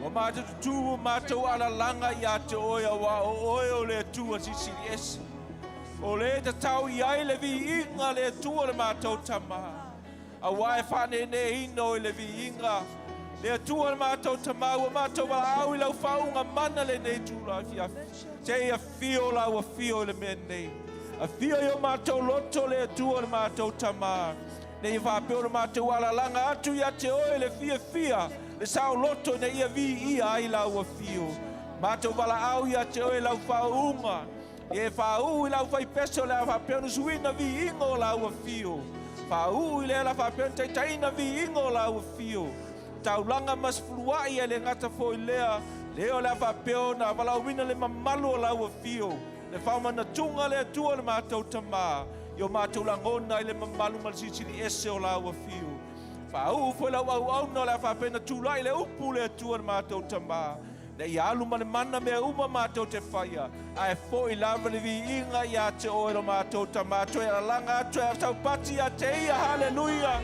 Ua matou tutū ua matou alalaga ia te Oe, auā o Oe o le Atua Silisili Ese. O le e tatau i ai le viiga le Atua le matou Tamā. Auā e faaneeneeina Oe i le viiga. Le Atua le matou Tamā, ua matou valaau i lau faauuga mana lenei itula afiafi. Se i afio lau afio i le mea nei. Afio i o matou loto le Atua le matou Tamā. Ne i faapea o le matou alalaga atu ia te Oe le fiafia, le saoloto ina ia viia ai lau afio. Matou valaau ia te Oe lau faauuga. Ia e faauu i lau faipeso le a faapea ona suina viiga o lau afio. Faauu i le ala faapea ona taitaiina viiga o lau afio. Taulaga ma sefuluai e le gata foi lea, lea o le a faapea ona valaauina le mamalu o lau afio, le faamanatuga a le Atua le matou Tamā, i o matou lagona i le mamalu ma le silisili ese o lau afio. Faauu foi lau auauna o le a faapea ona tulai le upu le Atua le matou Tamā, ina ia alu ma le mana mea uma matou te faia, ae foi lava le viiga ia te Oe lo matou Tamā, toe alalaga atu e taupati ia te Ia. Haleluia.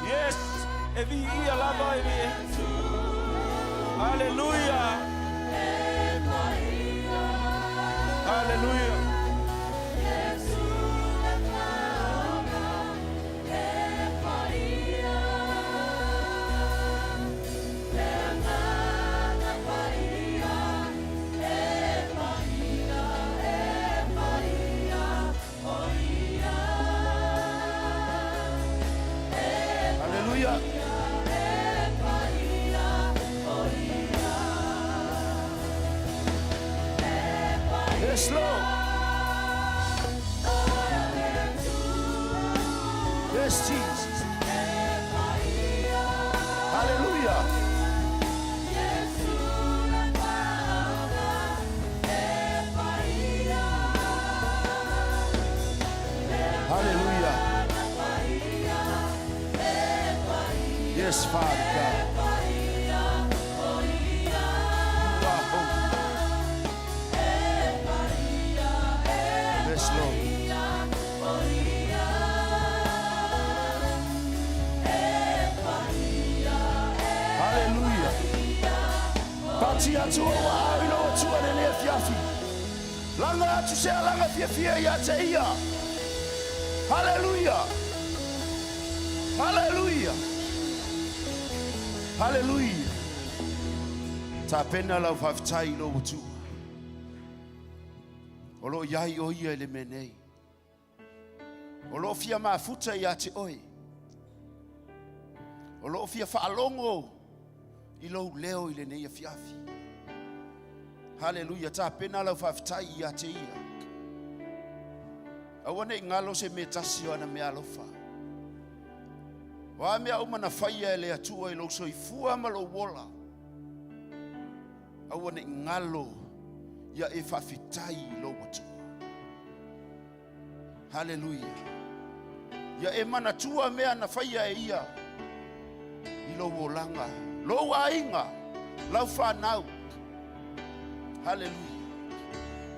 Yes, e viia lava e vi. Haleluia. Haleluia. Hallelujah. Yes, Lord. Yes, Jesus. Hallelujah. Hallelujah. Yes, Father God. You are holy. Yes, Lord. Hallelujah. Pati atu o au i lou Atua lenei afiafi. Laga atu se alaga fiafia ia te ia. Hallelujah. Hallelujah. Hallelujah. Tapena lau faafetai i lou Atua. O lo o i ai o ia i le mea nei. O lo o fia mafuta ia te oe. O lo o fia faalogo i lou leo i lenei afiafi. Haleluia, tapena lau faafetai ia te ia. Aua ne i galo se mea tasi o ana mea alofa. O a mea uma na faia e le Atua i lou soifua ma lou ola, aua ne i galo ia e faafetai i lou Atua. Haleluia. Ia e manatua mea na faia e ia i lou olaga, lou aiga, lau whanau. Haleluia.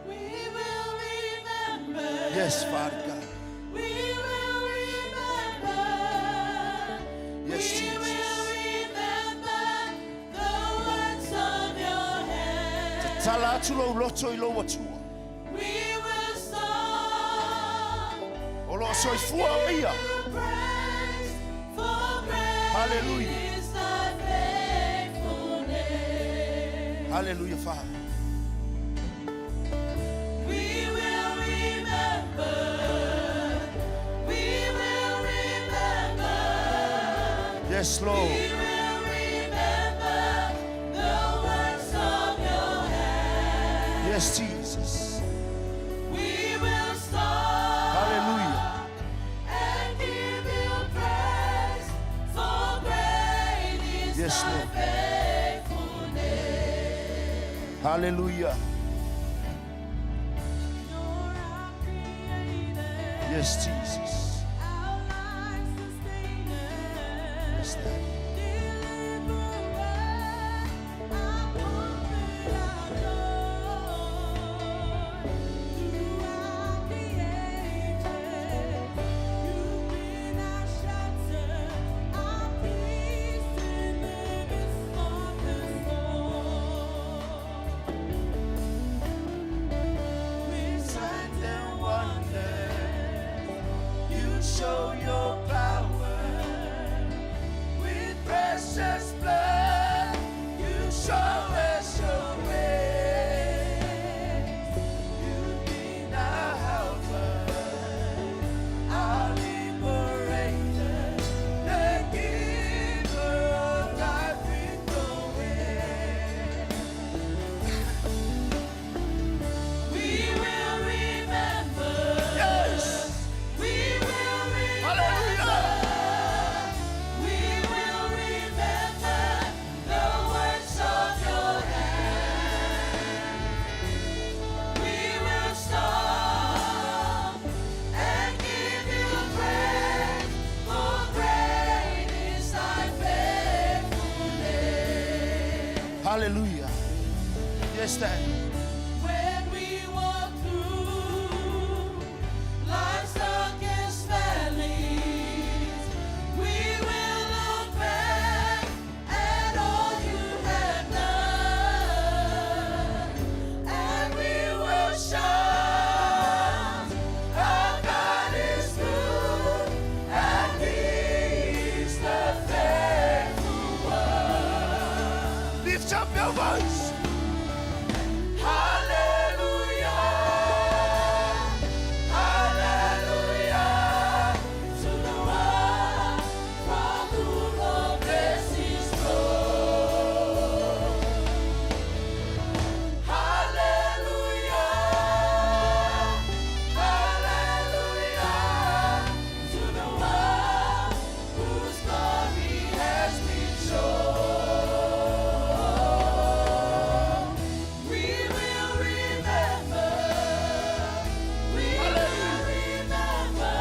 We will remember. Yes, Father God. We will remember. Yes, We Jesus. will remember the works of your hand. Tala atu lou loto i lou Atua. We will stop O lo o soifua o ia. praise for great Hallelujah. is thy faithfulness. Hallelujah, Father. We will remember. We will remember. Yes, Lord. We will remember the works of your hand. Yes, Jesus. We will stop Hallelujah. and give you praise, for great is Yes, thy Lord. faithfulness. Hallelujah. You're our creator, Yes, Jesus. our life sustainer. Yes, Daddy. Deliverer, our comfort, our joy. Throughout the ages, you've been our shelter, our peace in the midst of the Hallelujah. Yes, Dad. When we walk through life's darkest valleys, we will look back at all you have done, and we will shout, Our God is good, and He is the faithful one. Lift up your voice. Hallelujah, hallelujah, to the one from whom all blessings flow. Hallelujah, hallelujah, to the one whose glory has been shown. We will remember, we will remember,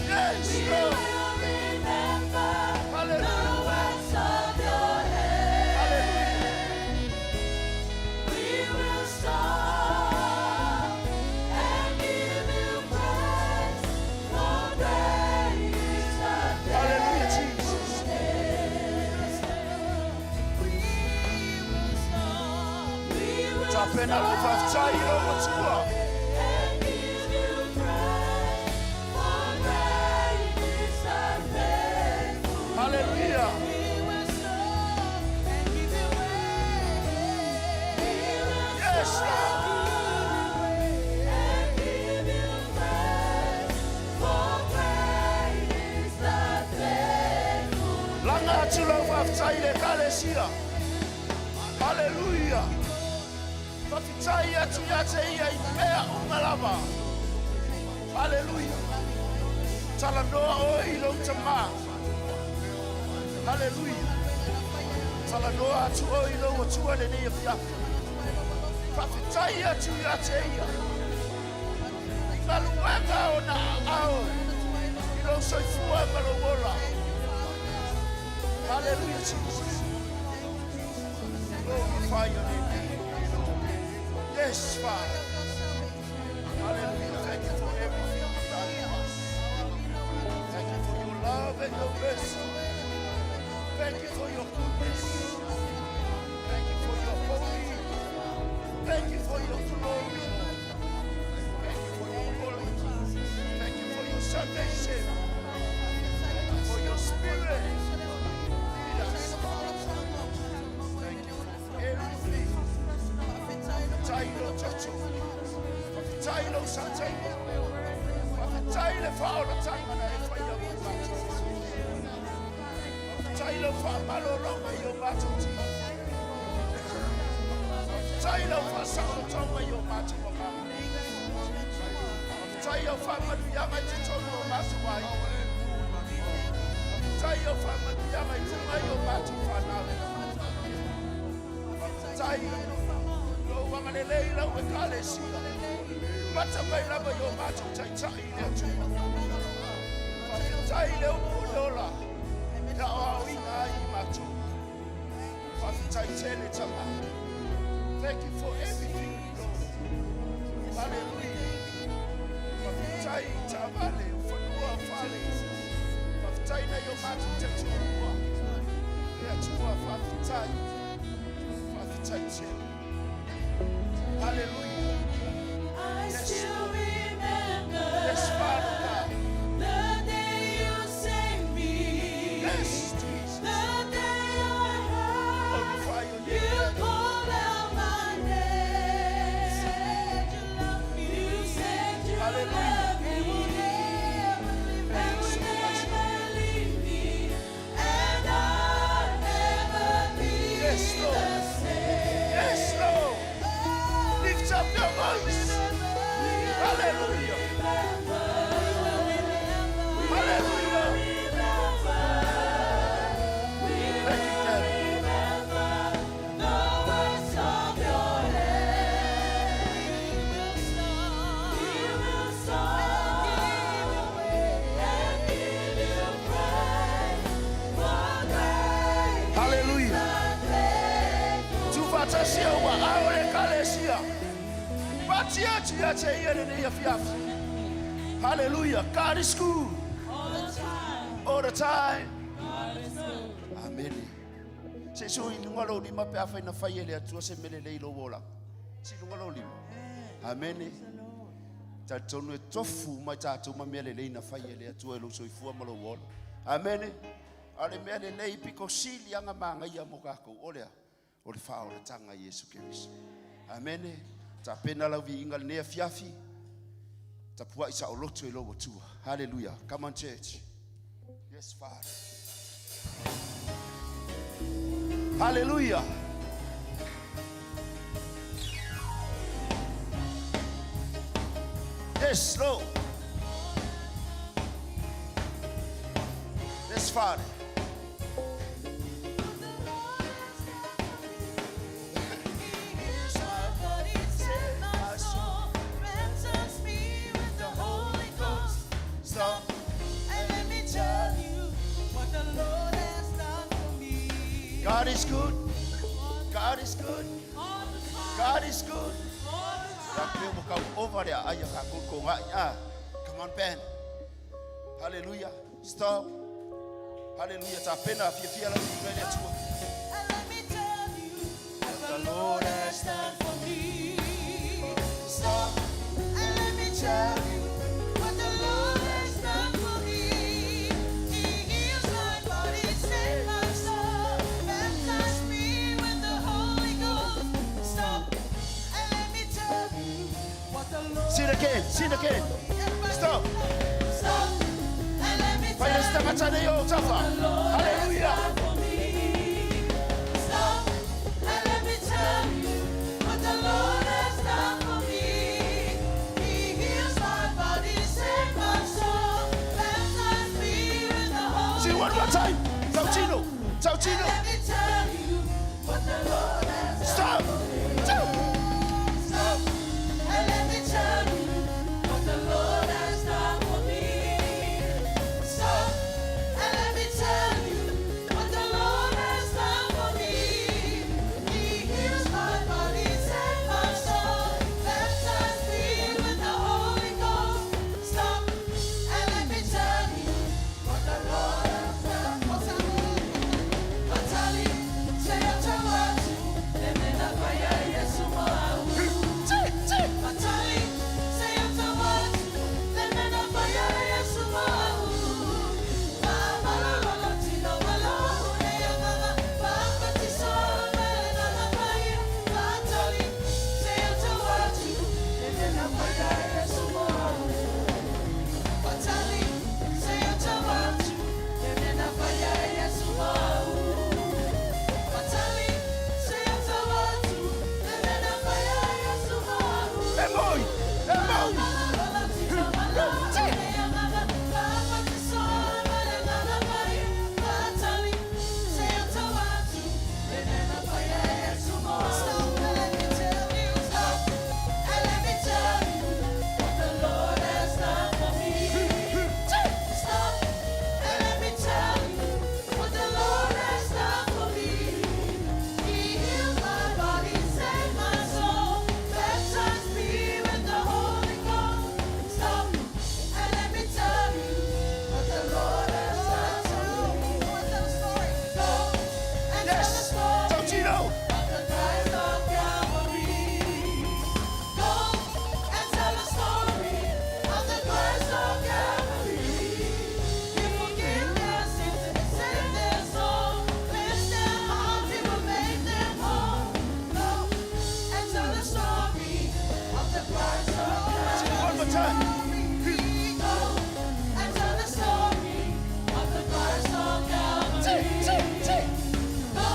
Yes, we Lord. will remember the Hallelujah. works of your hand. We will stop and give you praise, for great is thy Hallelujah, Jesus. faithfulness. We will stop, we will Tapena lo faafetai i lou Atua. and give you praise, for great is thy faithfulness. Hallelujah. We will stop and give you praise. We will Yes, Lord. and give you praise, for great is thy faithfulness. Laga atu lau faafetai i le ekalesia. Hallelujah. Faafetai atu ia te ia i mea uma lava. Hallelujah. Talanoa oe i lou tamā. Hallelujah. Talanoa atu oe i lou Atua lenei afiafi. Faafetai atu ia te ia. I galuega o ona aao. I lou soifua ma lou ola. Hallelujah, Jesus. Glorify your name. Yes, Father. Hallelujah. Thank you for everything you've done for us. Thank you for your love and your mercy. Thank you for your goodness. Thank you for your holy. Thank you for your glory, Lord. Thank you for your holy. Thank you for your salvation. Thank you for your spirit. Lead us, Father. Thank you for everything. Faafetai lou toto. Faafetai lou sataiga. Faafetai le faaolataga na e faia mo matou. Faafetai lau faamalologa i o matou tino. Faafetai lau faasaolotoga i o matou agaga. Faafetai au faamanuiaga i totonu o matou aiga. Faafetai au faamanuiaga i luga i o matou fanau. Faafetai lou agalelei lau ekalesia. Mata mai lava i o matou taitai i le Atua. Faafetai le upu o le ola. E aoaoina ai i matou. Faafetai tele Tamā. Thank you for everything, Lord. Hallelujah. Faafetai i taavale, o fanua o fale. Faafetai nai o matou taitoalua. Le Atua faafetai. Faafetai tele. Hallelujah. I Yes, still Lord. remember Yes, Father God. the day you saved me. Yes, Jesus. The day I heard Glorify your name. you call out my name. Said you love me. You said you Hallelujah. love me. And you would so much, never leave me. And I'll never be Yes, Lord. the same. Yes, Lord. Lift up your faatasi au aao o le Ekalesia. Paatia atu ia te ia lenei afiafi. Hallelujah. God is good. All the time. All the time. God is good. Amene. Se sui i luga lou lima pe afai na fai e le Atua se mea lelei i lou olaga. Sii i luga lou lima. Amene. Talitonu e tofu uma i tatou ma mea lelei na fai e le Atua i lou soifua ma lou ola. Amene. A o le mea lelei pito sili lava ona manaia mo tatou, o le a? O le faaolataga i Iesu Keriso. Amene. Tapena lau viiga i lenei afiafi. Tapuai saoloto i lou Atua. Hallelujah. Come on, church. Yes, Father. Hallelujah. Yes, Lord. Yes, Father. Heals my body, set my soul, baptize me with the Holy Ghost. Stop. And let me tell you what the Lord has done for me. God is good. God is good. All the time, God is good. all the time. Ka peo mo kau over le aia ka kul ko ngai. Ah, come on, Ben. Hallelujah. Stop. Hallelujah. Tapena fiafia la viiga i le Atua. And let me tell you what the Lord has done for me. Stop and let me tell you what the Lord has done for me. He heals my body, saved my soul, baptized me with the Holy Ghost. Stop and let me tell you what the Lord Sing again. Sing again. Everybody Stop. Stop and let me Fai le tell you stangata nei o tafa. the Lord has Hallelujah. done for me. Stop and let me tell you what the Lord has done for me. He heals my body, saved my soul, baptized me with the Holy Sing one more Ghost. time. Tautino. And Tautino. let me tell you what the Lord has done. Stop. Stop. Stop and let me tell you what the Lord has done for me. Stop and let me tell you what the Lord has done for me. He heals my body, saved my soul, baptized me with the Holy Ghost. Stop and let me tell you what the Lord has done for me. Fatali, say Yesu mo. Fatali, say Yesu mo. Fatali, say Yesu mo. Fatali, say Yesu mo. Fatali, say Yesu mo. E moi. E moi. Stop and let me tell you, stop and let me tell you what the Lord has done for me. Stop and let me tell you what the Lord has done for me. He healed my body, saved my soul, baptized me with the Holy Ghost. Stop and let me tell you what the Lord has done for me. Go and tell the Yes. story Tautino. of the Christ of Calvary. Go and tell the story of the Christ of Calvary. He forgive their sins and save their soul. Cleanse their hearts, He will make them whole. Go and tell the story of the Christ of Calvary. One more time. Go and tell the story of the Christ of Calvary. Ti, ti, ti. Go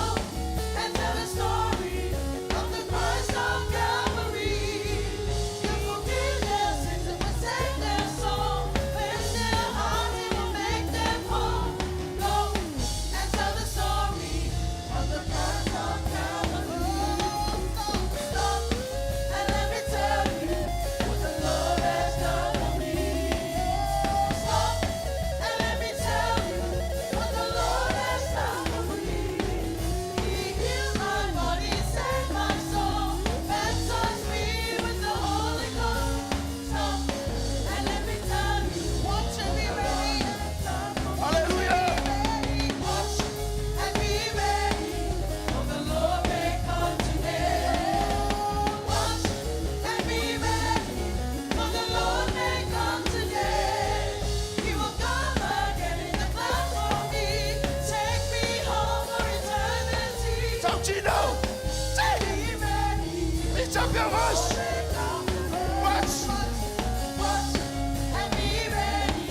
Tautino. Be ready. Lift up your voice. Watch. Watch and be ready,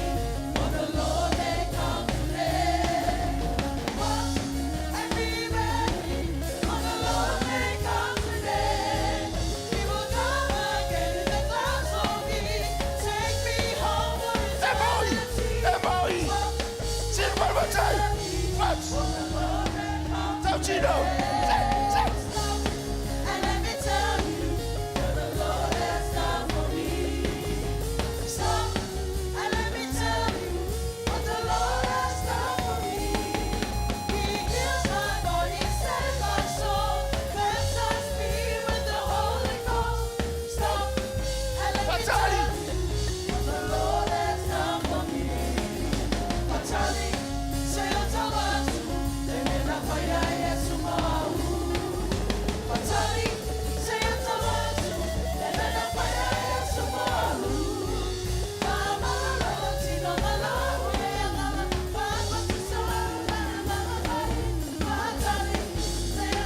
for the Lord may come today. Watch and be ready, for the Lord may come today. He will come again in the clouds for me. Take me home for E moi, eternity. e moi. Sino pa matai. Watch. For the Lord may come Tautino. Say, say. Stop and let me tell you what the Lord has done for me. Stop and let me tell you what the Lord has done for me. He heals my body, saves my soul, baptized me with the Holy Ghost. Stop and let me tell Fatali. you what the Lord has done for me. Fatali, se o tabatu, temena faya Yesu mau. Fatali, se o tabatu, temena faya Yesu mau.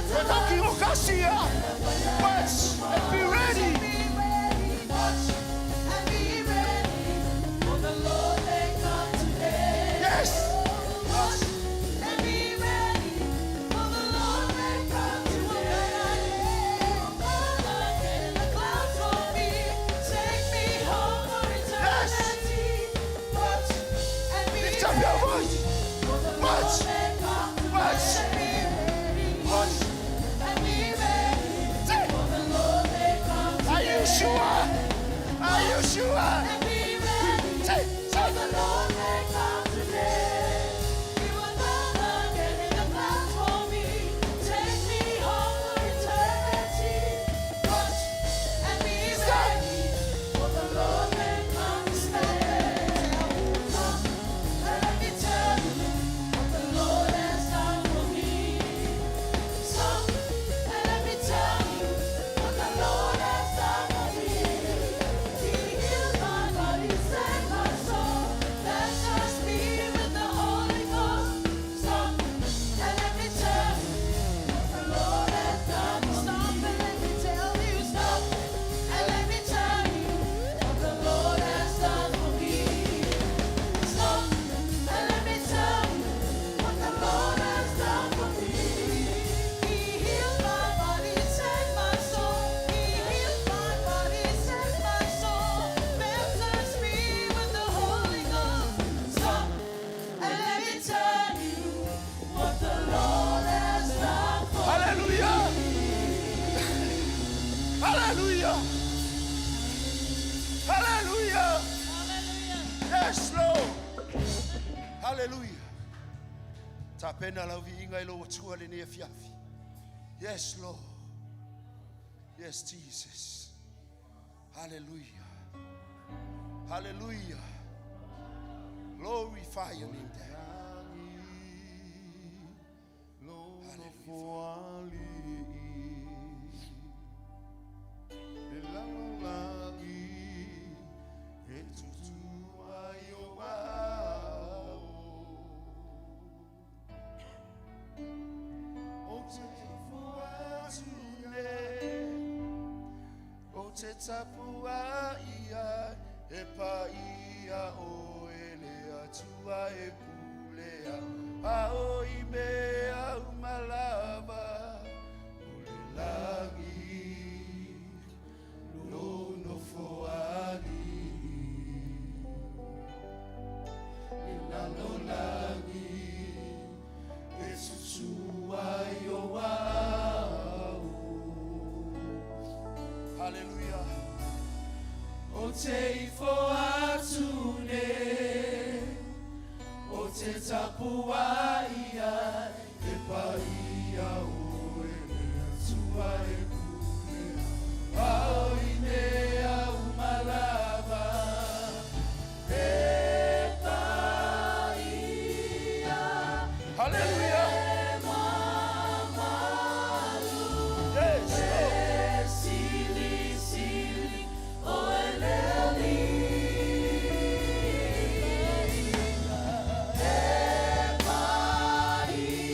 We're talking Okasia. Watch and be ready. Watch and be ready, for the Lord may come today. Yes. Watch and be ready, for the Lord may come today. Come again in the clouds for me, take me home for eternity. Watch and be Lift up your ready, voice. for the Watch. Lord may come Watch. today. Be ready, Watch. and be ready, Say. for the Lord may come Are you today. sure? Are you sure? And be ready. Say, For say. the Lord may come today. He will come again in the clouds for me. Take me home for eternity. Watch and be Stop. ready. For the Lord may come today. Stop and let me tell you what the Lord has done for me. Stop and let me tell you what the Lord has done for me. He healed my body, saved my soul, baptized me with the Holy Ghost. Stop and let me tell you what the Lord has done. Stop and let me tell you. Stop and let me tell you what the Lord has done for me. Stop and let me tell you what the Lord has done for me. He healed my body, saved my soul. He healed my body, saved my soul, baptized me with the Holy Ghost. Stop and let me tell you what the Lord has done for me. Hallelujah. Hallelujah. Hallelujah. Yes, Lord. Hallelujah. Tapena lau viiga i lou Atua lenei afiafi. Yes, Lord. Yes, Jesus. Hallelujah. Hallelujah. Glorify your name, Dad. Hallelujah. Le lalolagi e tutu ai o ao. O te ifo atu nei, O te tapua ia e pa ia o e le atua e pulea a o i mea umalava o le lagi lo nofo ali le lalolagi e tutu ai o au. Hallelujah. O te ifo atu nei, o te tapua ia E paia o e le atua e pule ao i mea umalava e paia. Hallelujah. Yes, Lord. Sili, sili, o eleli. E paia.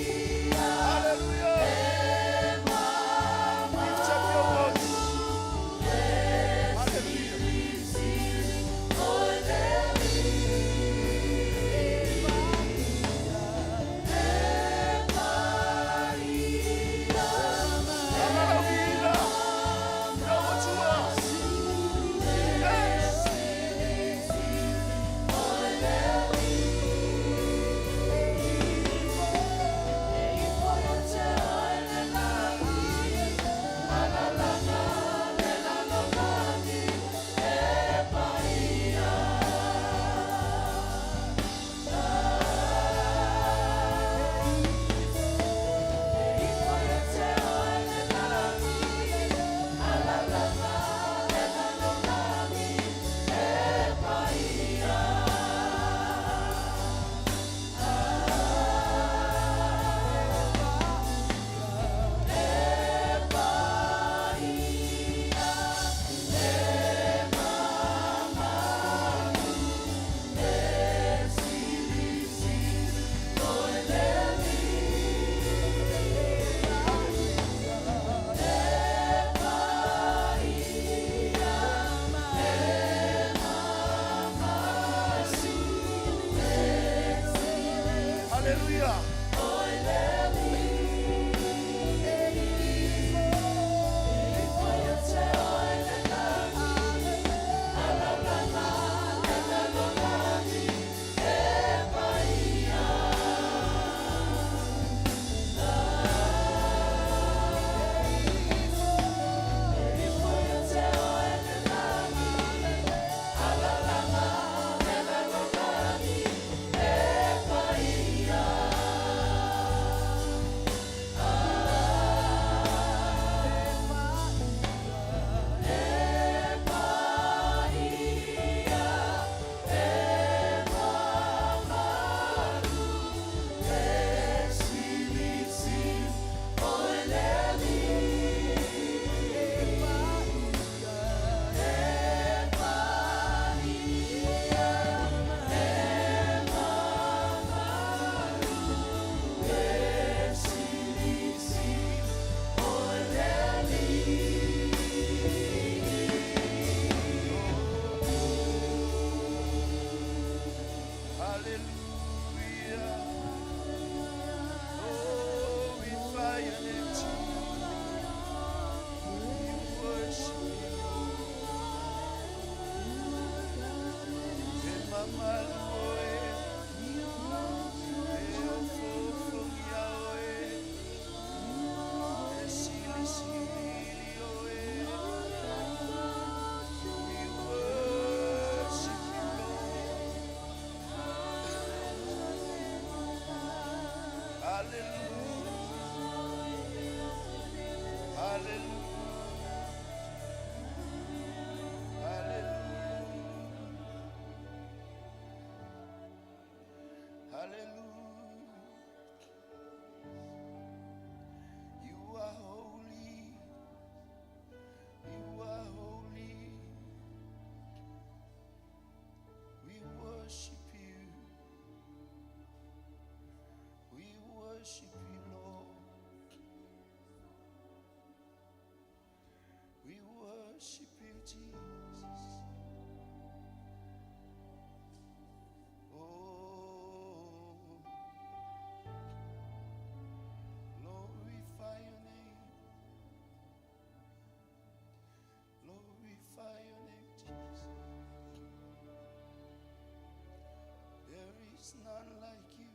is none like you.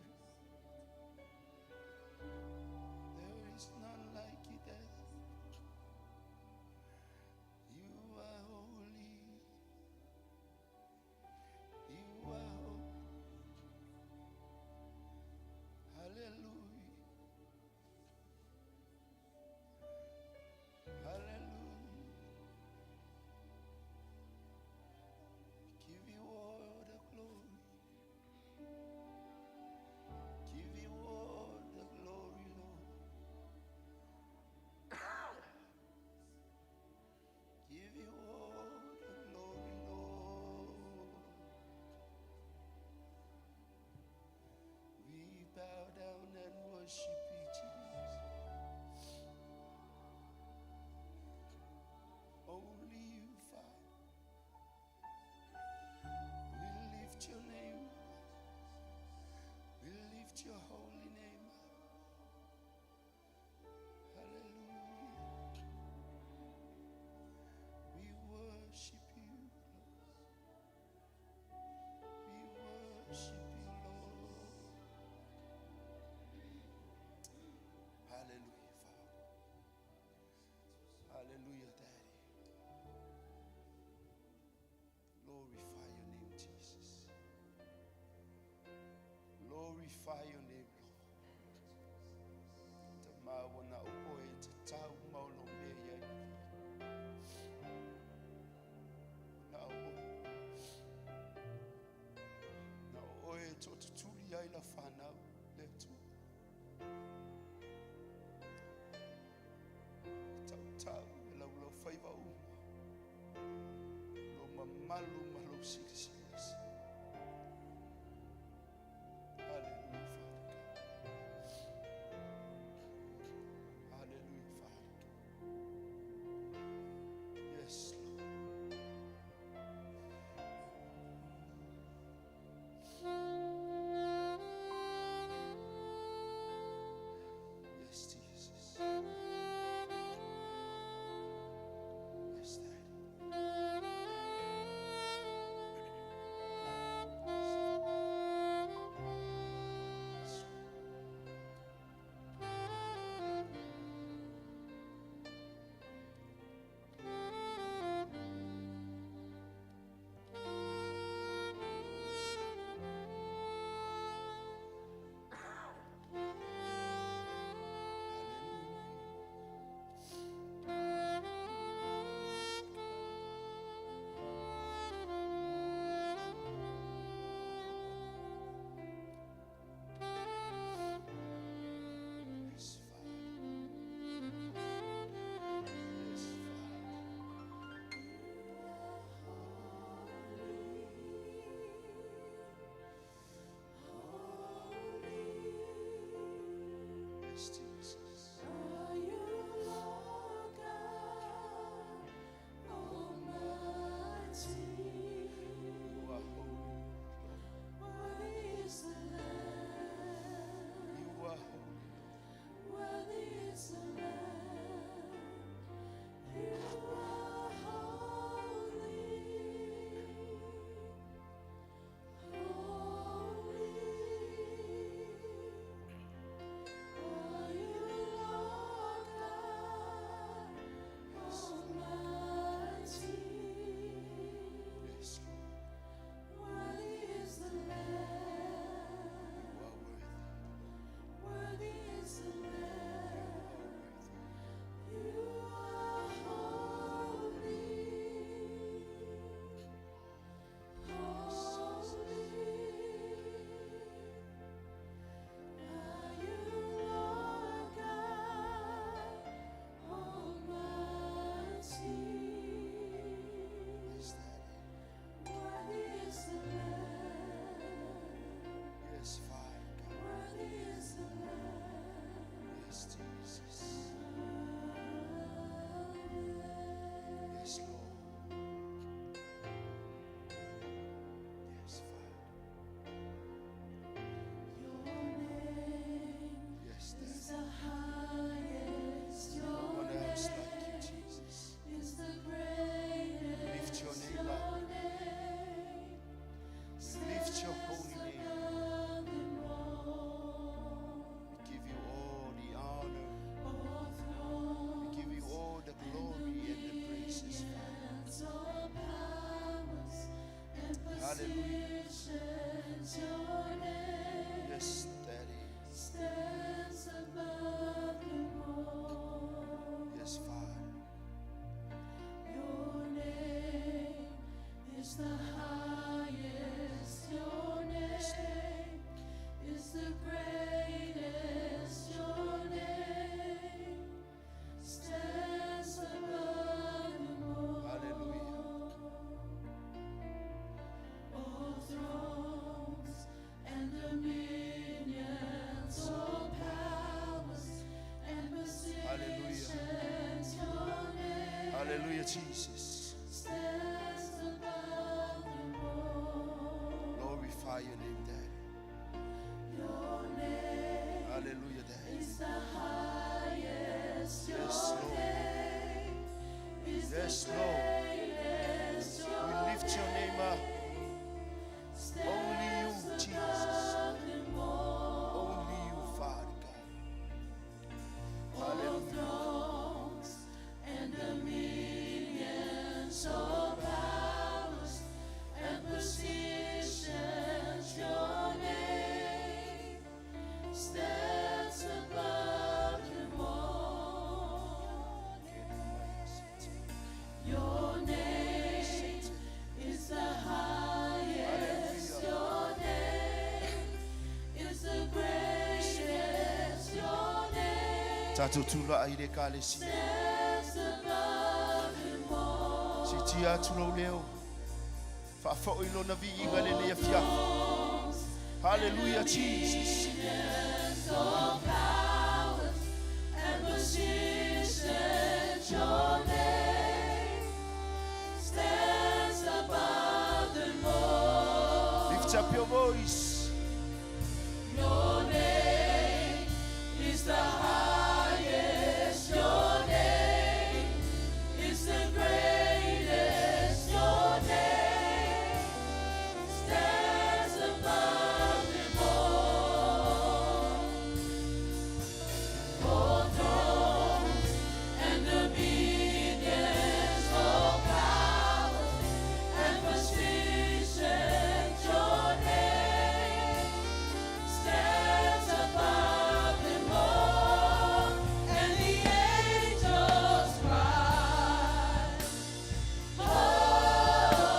There is none like you, Daddy. You are holy. You are holy. Hallelujah. Hallelujah. Give you all the glory. Give you all the glory, Lord. Give you all the glory, Lord. We bow down and worship you, Jesus. Only you, Father. We lift your name. We lift your holy name. Hallelujah. We worship you, Lord. We worship you, Lord. Hallelujah, Father. Hallelujah, Daddy. Glorify your name, Jesus. Glorify your name, Lord. Tama wana o oe te tau maulo me ia i. Na o oe. Na o oe to tutuli ai la whanau le Atua. Tau tau e lau lau whaiva uma. Lo mamalu ma lo silisili ese. Hallelujah, Father God. Hallelujah, Father God. Yes, Lord. Yes, Jesus. Yes, Daddy. Hallelujah, Jesus. Stands above them all. Glorify your name, Daddy. Your name Hallelujah, Daddy. is the highest. Your Yes, Lord. name is Yes, the Lord. greatest. We Your lift your name up. stands Only you, Jesus. above them all. Only you, Father God. All Hallelujah. thrones and dominions, all powers and positions, your name stands above them all. Your name is the highest. Hallelujah. Your name is the greatest. Your name Tatou tula ai le kalesia. stands above them all. Si tia atu lou leo. Faafoi lona viiga le lea fiafi. Hallelujah, Jesus. Dominions, all powers and positions, your name stands above them all. Lift up your voice. Your name is the highest. Your name is the greatest. Your name stands above them all. All thrones and dominions, all powers and positions, your name stands above them all, and the angels cry,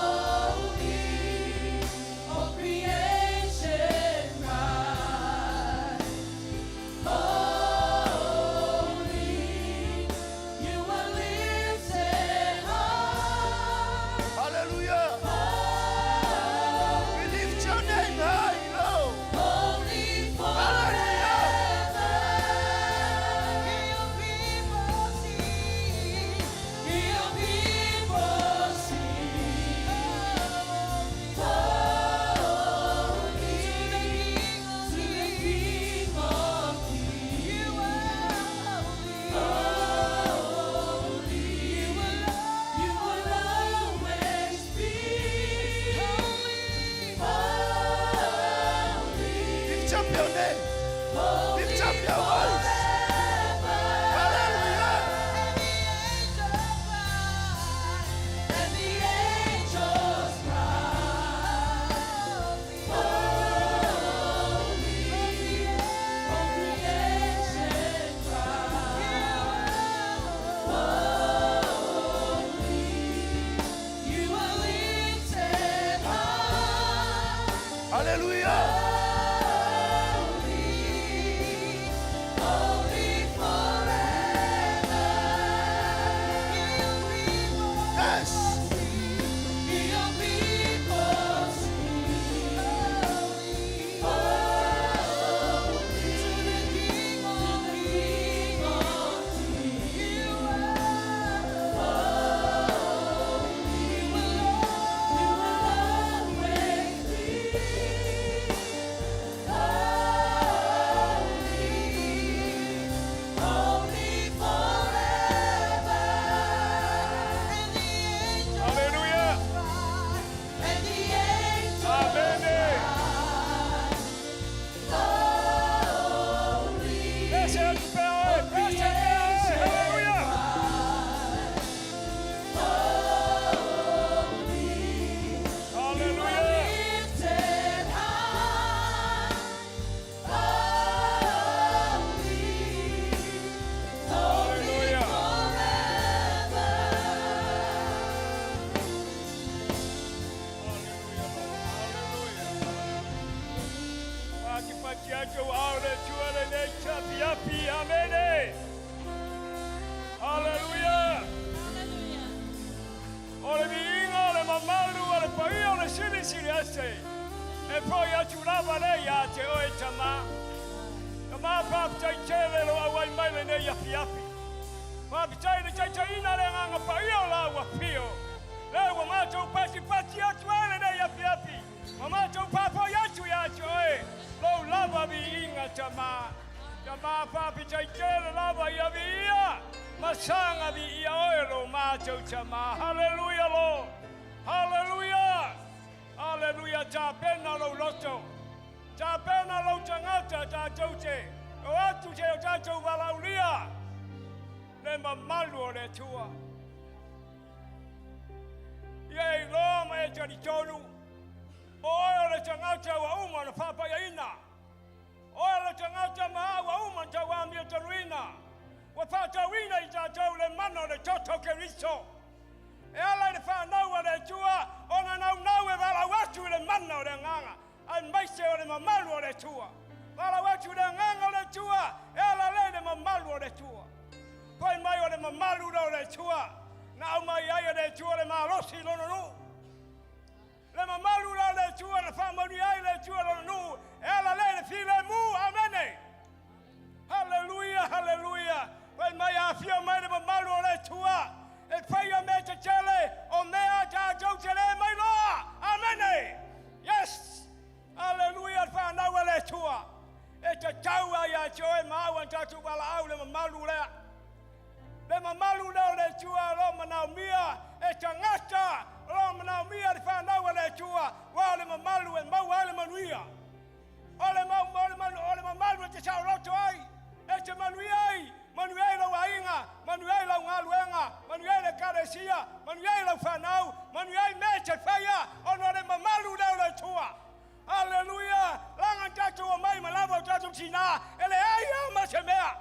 Holy, all creation cry, Holy, you are lifted high. Hallelujah. We lift your name high, Lord. Holy Hallelujah. forever. Hear your people sing. Hear your people sing. Holy to the King of Kings. You are holy. You will always be holy. Holy. Lift up your name. Lift up your voice. Hallelujah. And the angels cry, Holy, all creation cry, Holy, you are lifted high. Hallelujah. Holy, holy forever. Yes. Hear your people sing. Holy, to the King of Kings. You are holy. You will always be holy, holy forever. And the angels Hallelujah. cry, and the angels Amen. cry, holy. Bless it, bless it. Hallelujah. Hallelujah. Lifted high, holy, holy Hallelujah. forever. Amene. Hallelujah. O le viiga o le mamalu o le paia o le silisili ese. E poi atu lava le ia te oe tama. Tama faafetai tele lo auai mai lenei afiafi. Faafetai i le taitaiina o le Agaga Paia o lau afio, lea ua matou patipati atu ai lenei afiafi, ma matou faafoi atu ia te oe lou lava viiga, Tama. Tama, faafetai tele lava ia viia ma saga viia oe lo matou Tama. Haleluia, Lord. Haleluia. Haleluia. Tapena lou loto. Tapena lou tagata tatou te o atu se o tatou valaulia le mamalu o le Atua. Ia e iloa ma e talitonu, o oe o le tagata ua uma ona faapaiaina. O oe o le tagata ma au ua uma ona tauamio taluina. Ua faatauina i tatou le mana o le toto o Keriso. E ala i le fanau a le Atua ona naunau e valaau atu i le mana o le agaga, aemaise o le mamalu o le Atua. Valaau atu i le agaga o le Atua e ala lea i le mamalu o le Atua. Fai mai o le mamalu lea o le Atua na aumai ai e le Atua le malosi i lona nuu. Le mamalu lea o le Atua na faamanuia ai le Atua lona nuu e ala lea i le filemu. Amene. Haleluia, haleluia. Fai mai afio mai le mamalu o le Atua e faia mea tetele o mea tatou te le mai loa. Amene. Yes. Haleluia, le fanau a le Atua. E tatau ai ia te oe ma au an tatou valaau le mamalu lea. Le mamalu lea o le Atua o lo o manaomia e tagata, o lo o manaomia le fanau a le Atua, ua o le mamalu e maua ai le manuia. O le, mau, o le, manu, o le mamalu e te saoloto ai, e te manuia ai, manuia ai lou aiga, manuia ai lau galuega, manuia ai le ekalesia, manuia ai lau fanau, manuia ai mea e te faia, ona o le mamalu lea o le Atua. Aleluia! Laga tatou omai ma lava o tatou tinā, e leai lava ma se mea.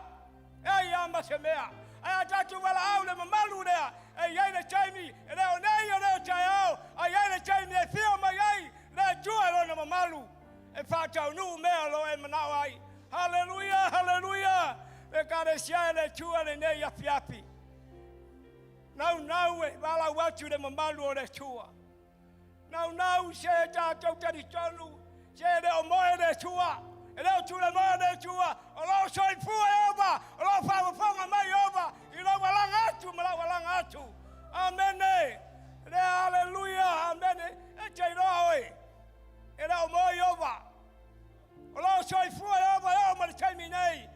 E ai lava ma se mea. Ae a tatou valaau le mamalu lea, e i ai le taimi, e le o nei o le o taeao, a i ai le taimi e afio mai ai le Atua i lona mamalu e faataunuu mea o lo o e manao ai. Haleluia, haleluia! Le Ekalesia e le Atua lenei afiafi. Naunau e valaau atu i le mamalu o le Atua. Naunau se tatou talitonu, se e le o moe le Atua, e le o tulamoe le Atua, o lo o soifua Ieova, o lo o faafofoga mai Ieova i lou alaga atu ma lau alaga atu. Amene. Lea, aleluia, amene. E te iloa oe, e le o moe Ieova. O lo o soifua Ieova e oo mai le taimi nei.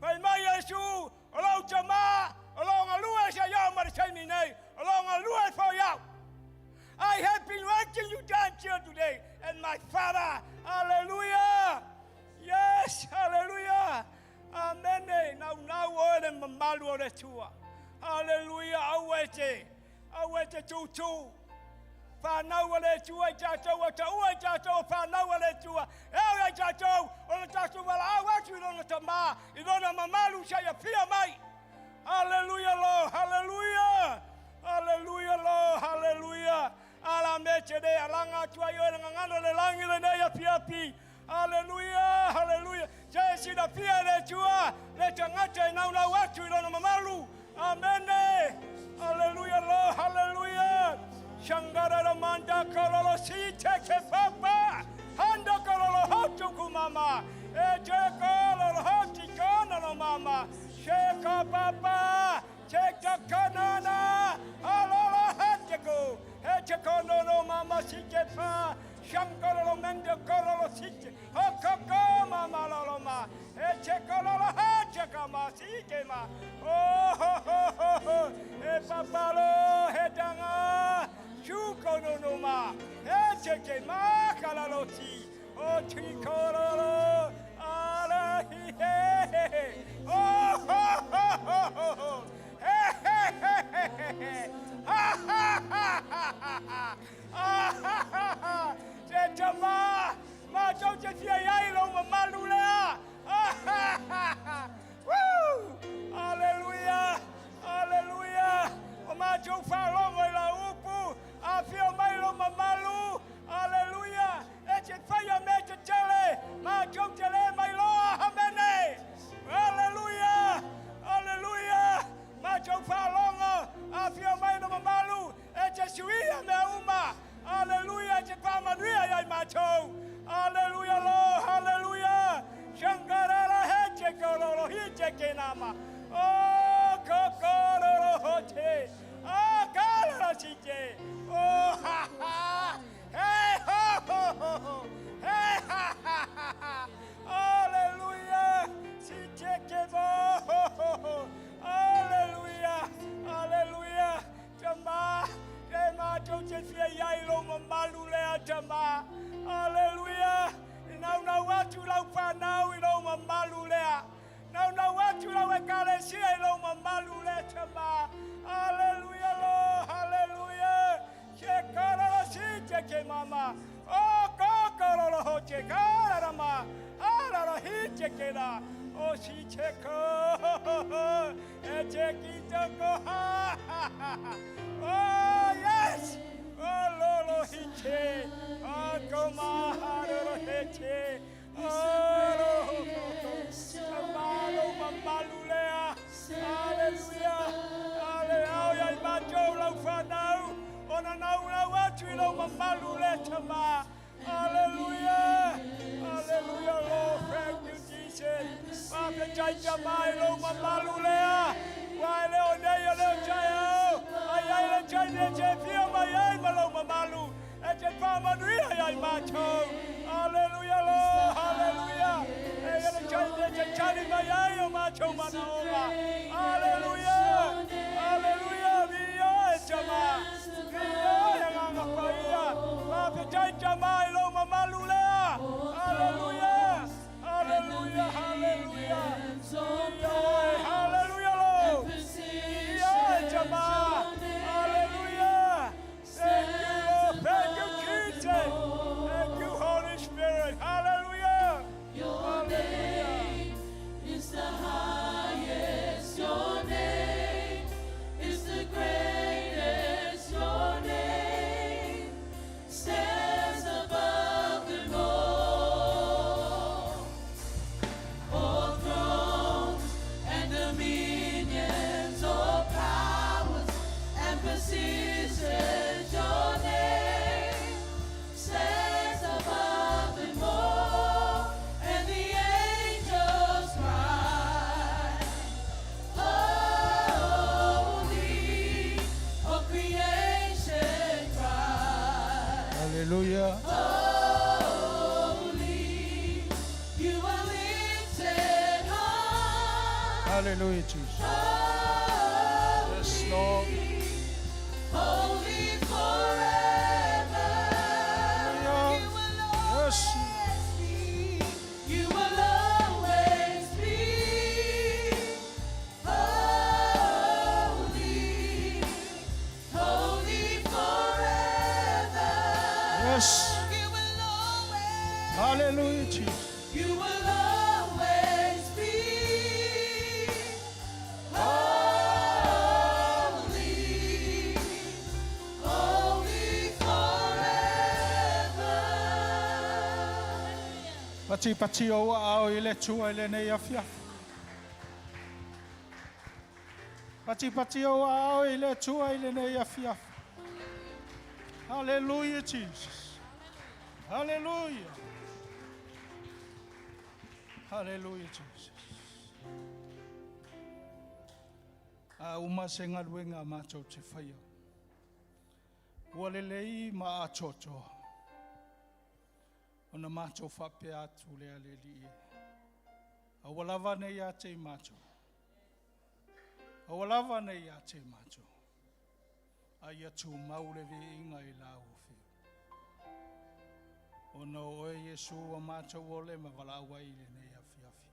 Fai mai Iesu, o lou Tama, o lo o galue seia oo mai le taimi nei, o lo o galue foi au. I have been working you down till today, and my Father, hallelujah, yes, hallelujah, amene, naunau oe le mamalu o le Atua, hallelujah, aua e te, aua e te tūtū, fanau a le Atua i tatou, a taua i tatou o fanau a le Atua, e ao ia i tatou o le tatou valaau atu i lona Tama, i lona mamalu seia fia mai. Haleluia Lord, haleluia, haleluia Lord, haleluia. Ala me te le alaga atu ai oe le gagana o le lagi lenei afiafi. Haleluia, haleluia. Se silafia e le Atua le tagata e naunau atu i lona mamalu. Amene. Haleluia Lord, haleluia. Shangara la manda kololo si te ke papa. Handa kololo hotu kumama. E te kololo hoti kona no mama. Sheka papa. Te kanana. Alola hateko. He te kono no mama si te pa. Shangara menda kololo si te. Hokoko mama lolo ma. E te kololo hate kama si te ma. Oh ho ho ho ho. E papalo he danga. Shuko no no ma. He te te ma kalalo si. O ti kololo. Ala hi he he. Oh ho ho ho ho ho. He he he he he he. Ha ha ha ha ha ha. Ah ha ha ha. Se tama. Ma tou te fia iai lou mamalu lea. Ah ha ha ha. Woo! Hallelujah. ke la. O si che ko. E che ki to ko ha. Oh yes. Oh lolo hi che. Oh ko ma ha ro he che. Oh lo ko ko. Malu mamalu lea. Hallelujah. Hallelujah. Ai matou lau whanau. Ona nau lau atu i lau mamalu le tama. Hallelujah. Hallelujah, Lord. Thank you, Jesus. Whawhetai tama i lau mamalu lea. Wai leo nei o leo chai au. Ai ai le chai ne che fia mai ai ma lau mamalu. E te whamanuia ai ai mātou. Hallelujah, Lord. Hallelujah. E le chai ne che chari mai ai o mātou manaoga. Hallelujah. Hallelujah. Via e tama. Via e nganga paia. Whawhetai tama i lau mamalu lea. Hallelujah. Hallelujah. Hallelujah. Hallelujah, Lord. Via e tama. Hallelujah. Thank you, Lord. Thank you, Jesus. Thank you, Holy Spirit. Hallelujah. Your name is the highest. Your name is the greatest. Your name stands above them all. All thrones and dominions, all powers and positions. Your name stands above them all, and the angels cry, Holy, all creation cries. Hallelujah. Holy, you are lifted high. Hallelujah, Jesus. Yes, Lord. Holy forever. Hallelujah. You will Yes. always be. You will always be. Holy, holy forever. Yes. You will always. Hallelujah, Jesus. You will always be holy, holy forever. Pati pati o ao i le Atua i lenei afiafi. Pati pati o ao i le Atua i lenei afiafi. Hallelujah, Jesus. Hallelujah. Hallelujah, Jesus. A uma se galuega a matou te faia. Ua lelei ma atoatoa. Ona matou faapea atu lea le Alii e. A ua lava nei ia te i matou. A ua lava nei ia te i matou. A ia tumau le viiga i lau afioga. Ona o oe Iesu ua matou ole ma valaau ai i lenei afiafi.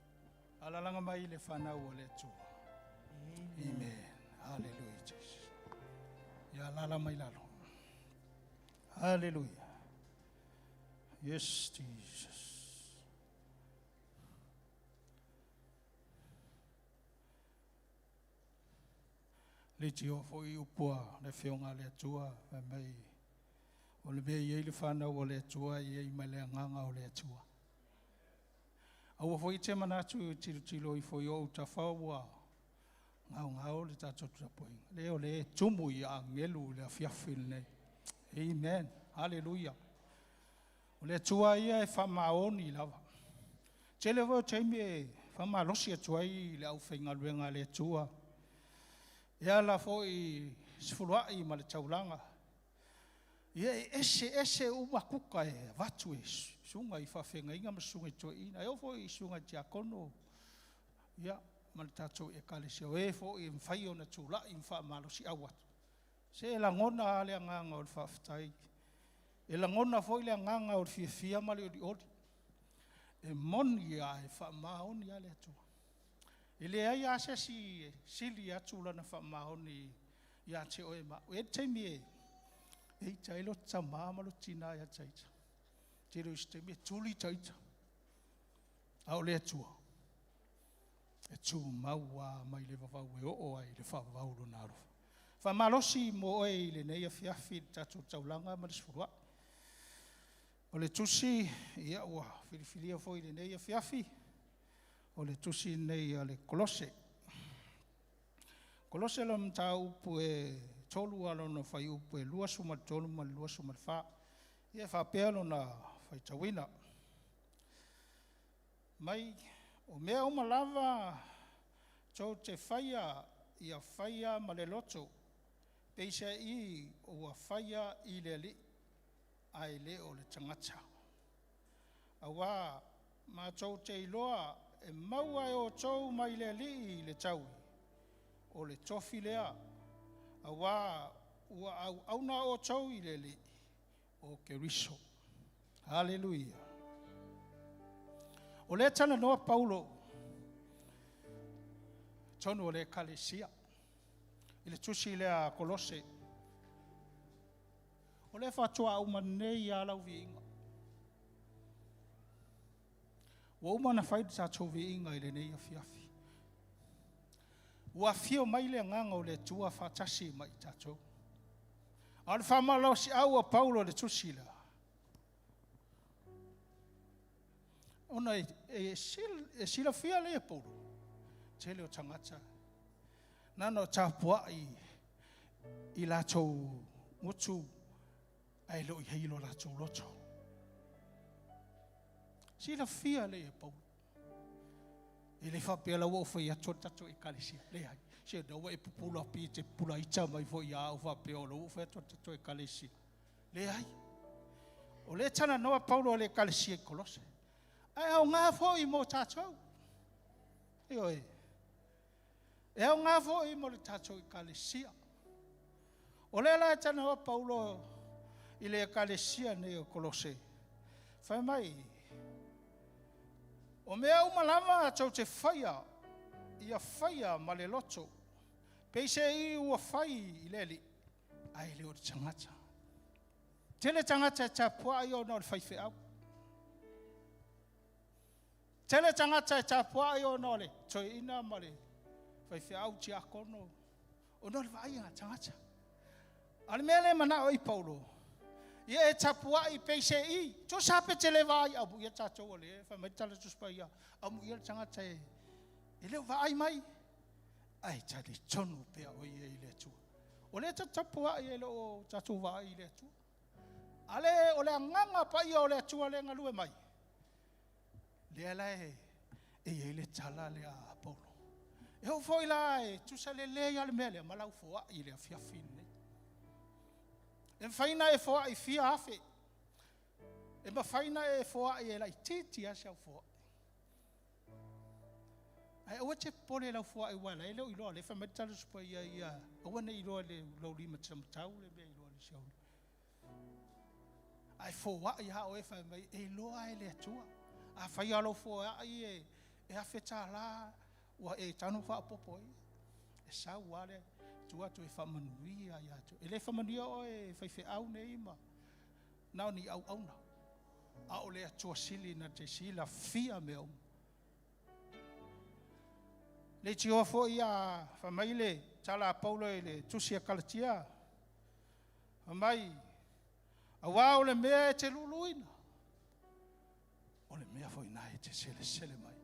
Alalaga mai le fanau o le Atua. Amen. Hallelujah, Jesus. Ia lala mai lalo. Hallelujah. Yes, Jesus. Le tio foi upua le fionga le Atua e mai. O le mea i ai le fanau o le Atua i ai ma le agaga o le Atua. Aua foi te manatu tilotilo ifo i ou tafa ua gaogao le tatou tapuaiga. Le o le tumu i agelu i le afiafi lenei. Amen. Hallelujah. O le Atua ia e faamaoni lava. Tele foi o taimi e faamalosi atu ai le aufaigaluega a le Atua. E ala foi sefuluai ma le taulaga. Ia e ese ese uma kuka e avatu e susuga i faafeagaiga ma susuga i toeaina. E oo foi i susuga i tiakono. Ia ma le tatou ekalesia. O e foi e mafai ona tulai ma faamalosiau atu. Se e lagona lava le agaga o le faafetai. E lagona foi le agaga o le fiafia ma le olioli. E moni lava e faamaoni lava le Atua. E leai lava se isi e sili atu lana faamaoni ia te oe ma au. E le taimi e ita ai lo tamā ma lo tinā ia te ita. Tele o isi taimi e tuli ta ita. A o le Atua. E tumau lava mai le vavau e oo ai i le faavavau Lona alofa. Faamalosi mo oe i lenei afiafi i le tatou taulaga ma le sefuluai. O le tusi, ia ua filifilia foi i lenei afiafi, o le tusi lenei a le Kolose. Kolose lona mataupu e 3 a lona fuaiupu e 23 ma le 24. Ia e faapea lona faitauina. Mai, o mea uma lava tou te faia, ia faia ma le loto, peiseai ua faia i le Alii, ae le o le tagata. Auā matou te iloa e maua e outou mai le Alii le taui, o le tofi lea, auā ua auauna outou i le Alii, o Keriso. Aleluia. O lea e talanoa Paulo i totonu o le ekalesia, i le tusi lea a Kolose. O lea faatoa uma nei lava lau viiga. Ua uma ona fai le tatou viiga i lenei afiafi. Ua afio mai le Agaga o le Atua faatasi ma i tatou. A o le faamalosiau a Paulo i le tusi lea, ona e, e, e silafia lea e Paulo, tele o tagata, na ona tapuai i latou gutu ae le o i ai lo latou loto. Silafia lea e Paulo. E le faapea la ua ou fai atu o le tatou ekalesia. Leai. Se na ua e pupula pi te pupula ita mai foi ia au faapea o la ua ou fai atu o le tatou ekalesia. Leai. O lea e talanoa Paulo i le ekalesia i Kolose. Ae aoga foi mo tatou. Ioe. E aoga foi mo le tatou ekalesia. O lea la e talanoa Paulo i le ekalesia nei o Kolose. Fai mai, o mea uma lava tou te faia, ia faia ma le loto, peiseai ua fai i le Alii, ae le o le tagata. Tele tagata e tapuai ona o le faifeau. Tele tagata e tapuai ona o le toeaina ma le faifeau tiakono, ona o le vaai a tagata. A o le mea lea e manao ai Paulo, ia e tapuai peiseai, tusa pe te le vaai, amuia tatou o lea e fai mai le tala Tusi Paia, amuia le tagata e le o vaai mai, ae talitonu pea o ia i le Atua. O lea e tapuai e le o tatou vaai i le Atua. A le o le agaga paia o le Atua lea e galue mai, lea la e i ai le tala lea a Paulo. E oo foi la e tusa lelei lava le mea lea ma lau foai i le afiafi lenei. E mafai ona e foai fia afe. E mafai ona e foai e laitiiti lava si au foai. Ae aua te popole i lau foai aua o la e le o iloa. O lea e fai mai le tala Tusi Paia ia aua ne i iloa e lou lima taumatau le mea e iloa e le siauli. Ae foai lava oe fai mai e iloa e le Atua. Afai lava o lou foai e $1,000 ua e tago faaopoopo i ai. E sau lava le Atua toe faamanuia ia te oe. E le faamanuia oe e faifeau nei ma na o ni auauna, a o le Atua sili na te silafia mea uma. Leitioa foi a fai mai le tala a Paulo i le tusi a Kalatia, fai mai, auā o le mea e te luluina, o le mea foi lena e te selesele mai.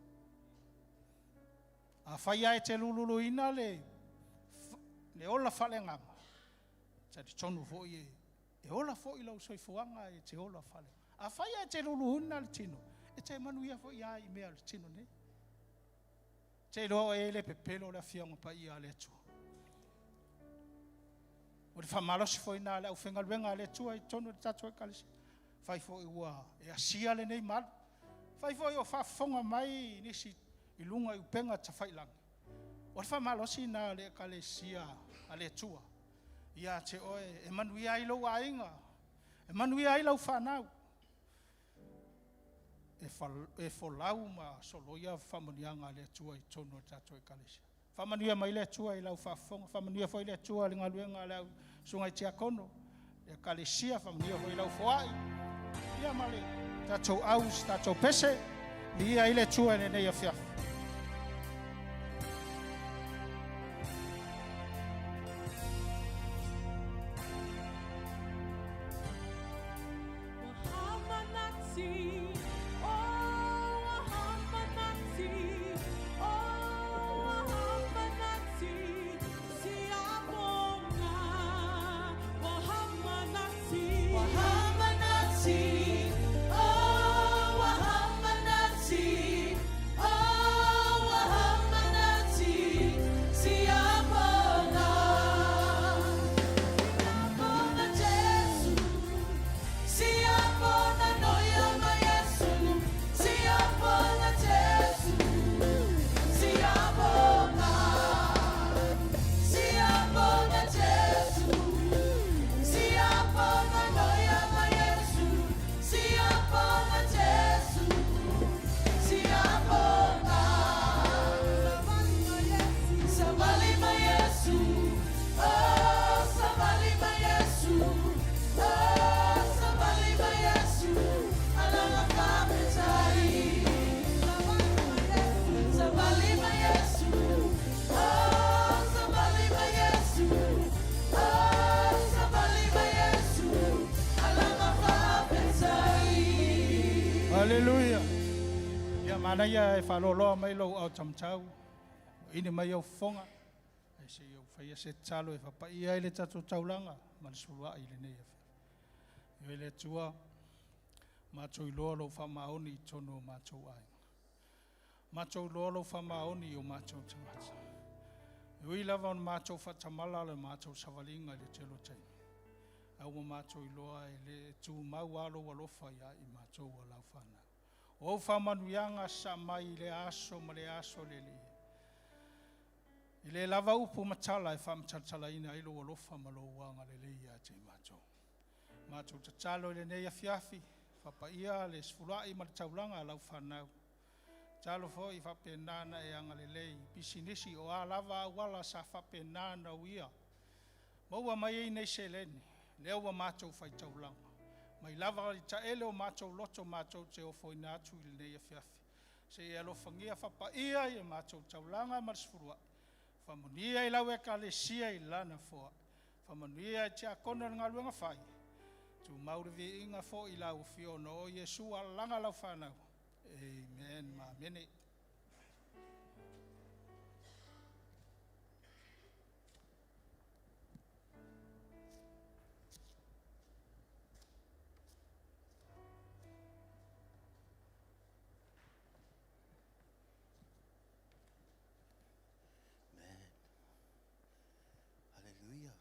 Afai lava e te lululuina le ola faaleagaga, talitonu foi e ola foi lou soifuaga e te ola faaleagaga. Afai lava e te luluina le tino, e te manuia foi lava i mea o le tino nei. Te iloa oe e le pepelo le Afioga Paia a le Atua. O le faamalosi foi lena a le aufaigaluega a le Atua i totonu o le tatou ekalesia. Fai foi ua e asia lenei malu. Fai foi o faafofoga mai nisi i luga i upega tafailagi. O le faamalosi lena a le ekalesia a le Atua ia te oe e manuia ai lou aiga, e manuia ai lau fanau. E folau ma soloia faamanuiaga a le Atua i totonu o le tatou ekalesia. Faamanuia mai le Atua i lau faafofoga, faamanuia foi le Atua i le galuega a le au susuga i tiakono, le ekalesia, faamanuia foi i lau foai, ia ma le tatou au i se tatou pese, viia ai le Atua i lenei afiafi. Manaia e faaloloa mai lou ao taumatau, ini mai au fofoga, ae se i ou faia se tatalo e faapaia ai le tatou taulaga ma le suluai i lenei afiafi. Ioe le Atua, matou iloa lou faamaoni i totonu o matou aiga. Matou iloa lou faamaoni i o matou tagata. E ui lava ona matou faatamala le matou savaliga i le tele o taimi, ae ua matou iloa e le tumau lava lou alofa ia i matou o lau fanau. O au faamanuiaga sa mai i le aso ma le aso le alii. E le lava upu ma tala e faamatalatalaina ai lou alofa ma lou agalelei ia te i matou. Matou tatalo i lenei afiafi, faapaia le sefuluai ma le taulaga a lau fanau. Tatalo foi faapena na e agalelei i pisinisi o a lava auala sa faapena na uia. Maua mai ai nei seleni, lea ua matou faitaulaga. Mai lava i taele o matou loto matou te ofoina atu i lenei afiafi. Se i alofagia faapaia i matou taulaga ma le sefuluai. Faamanuia i lau ekalesia i lana foai. Faamanuia i tiakono i le galuega fai. Tumau le viiga foi i lau afioga o Iesu alalaga lau fanau. Amen ma amene. Amen. Hallelujah.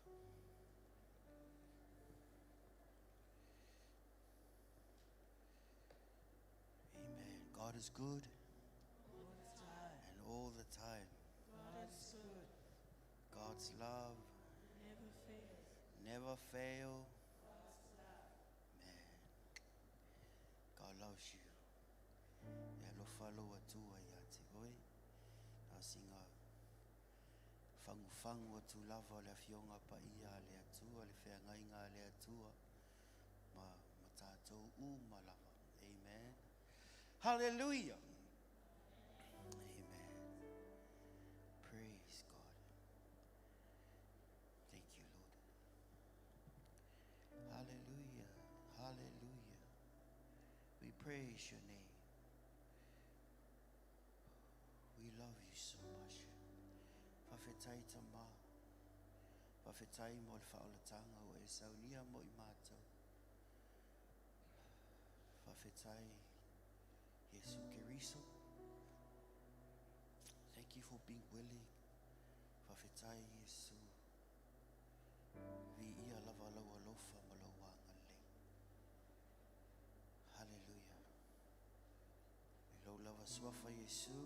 Amen. God is good. And all the time. God is good. God's love Never fails. never fail. Man. God loves you. E alofa lou Atua ia te oe. Na singa fangufangu atu lava o le afioga paia a le Atua, le feagaiga a le Atua, ma, ma tatou uma lava. Amen. Hallelujah. Amen. Praise God. Thank you, Lord. Hallelujah. Hallelujah. We praise your name. We love you so much. Faafetai Tama. Faafetai mo le faaolataga ua e saunia mo i matou. Faafetai Iesu Keriso. Thank you for being willing. Faafetai Iesu. Viia lava lau alofa ma lou agalelei. Hallelujah. I lou lava suafa Iesu.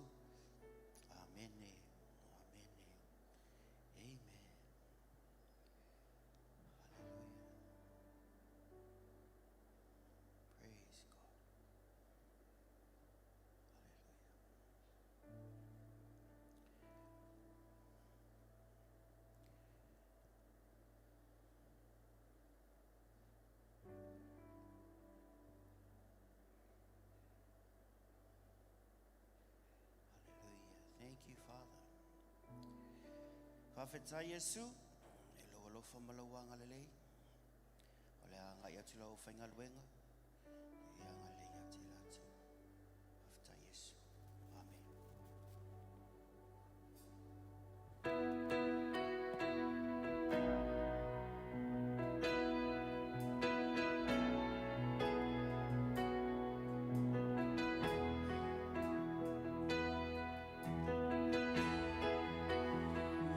Amene. Amene. Amen. Hallelujah. Praise God. Hallelujah. Hallelujah. Thank you, Father. Faafetai Iesu, e lou alofa ma lou agalelei. O le a agai atu lau faigaluega, e agalelei ia te latou. Faafetai Iesu. Amen.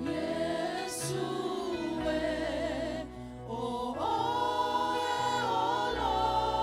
Iesu e, o oe o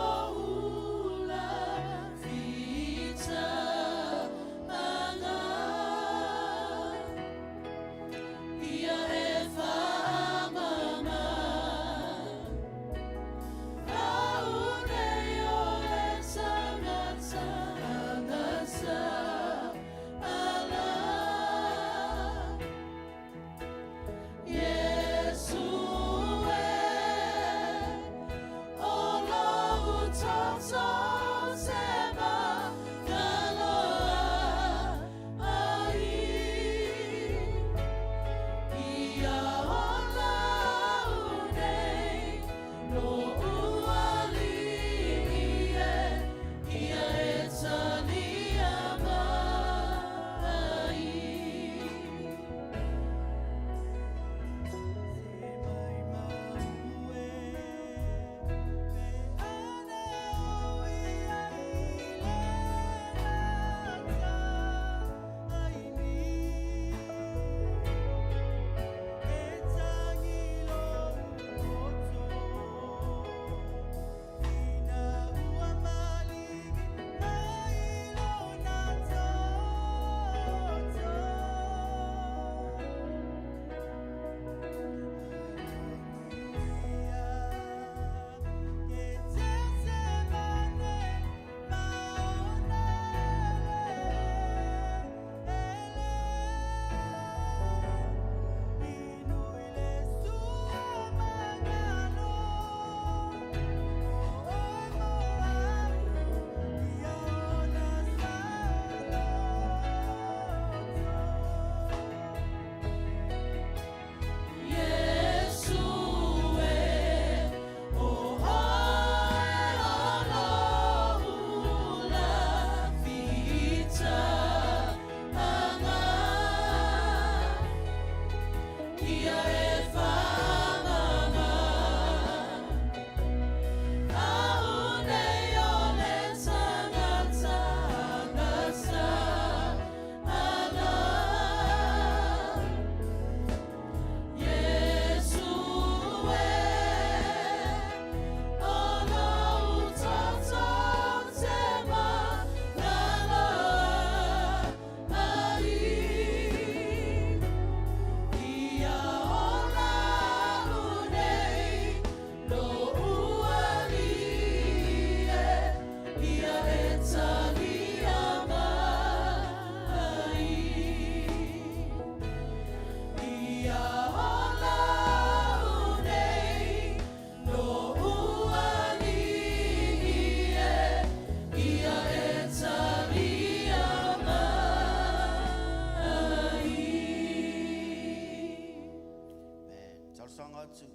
Talosaga atu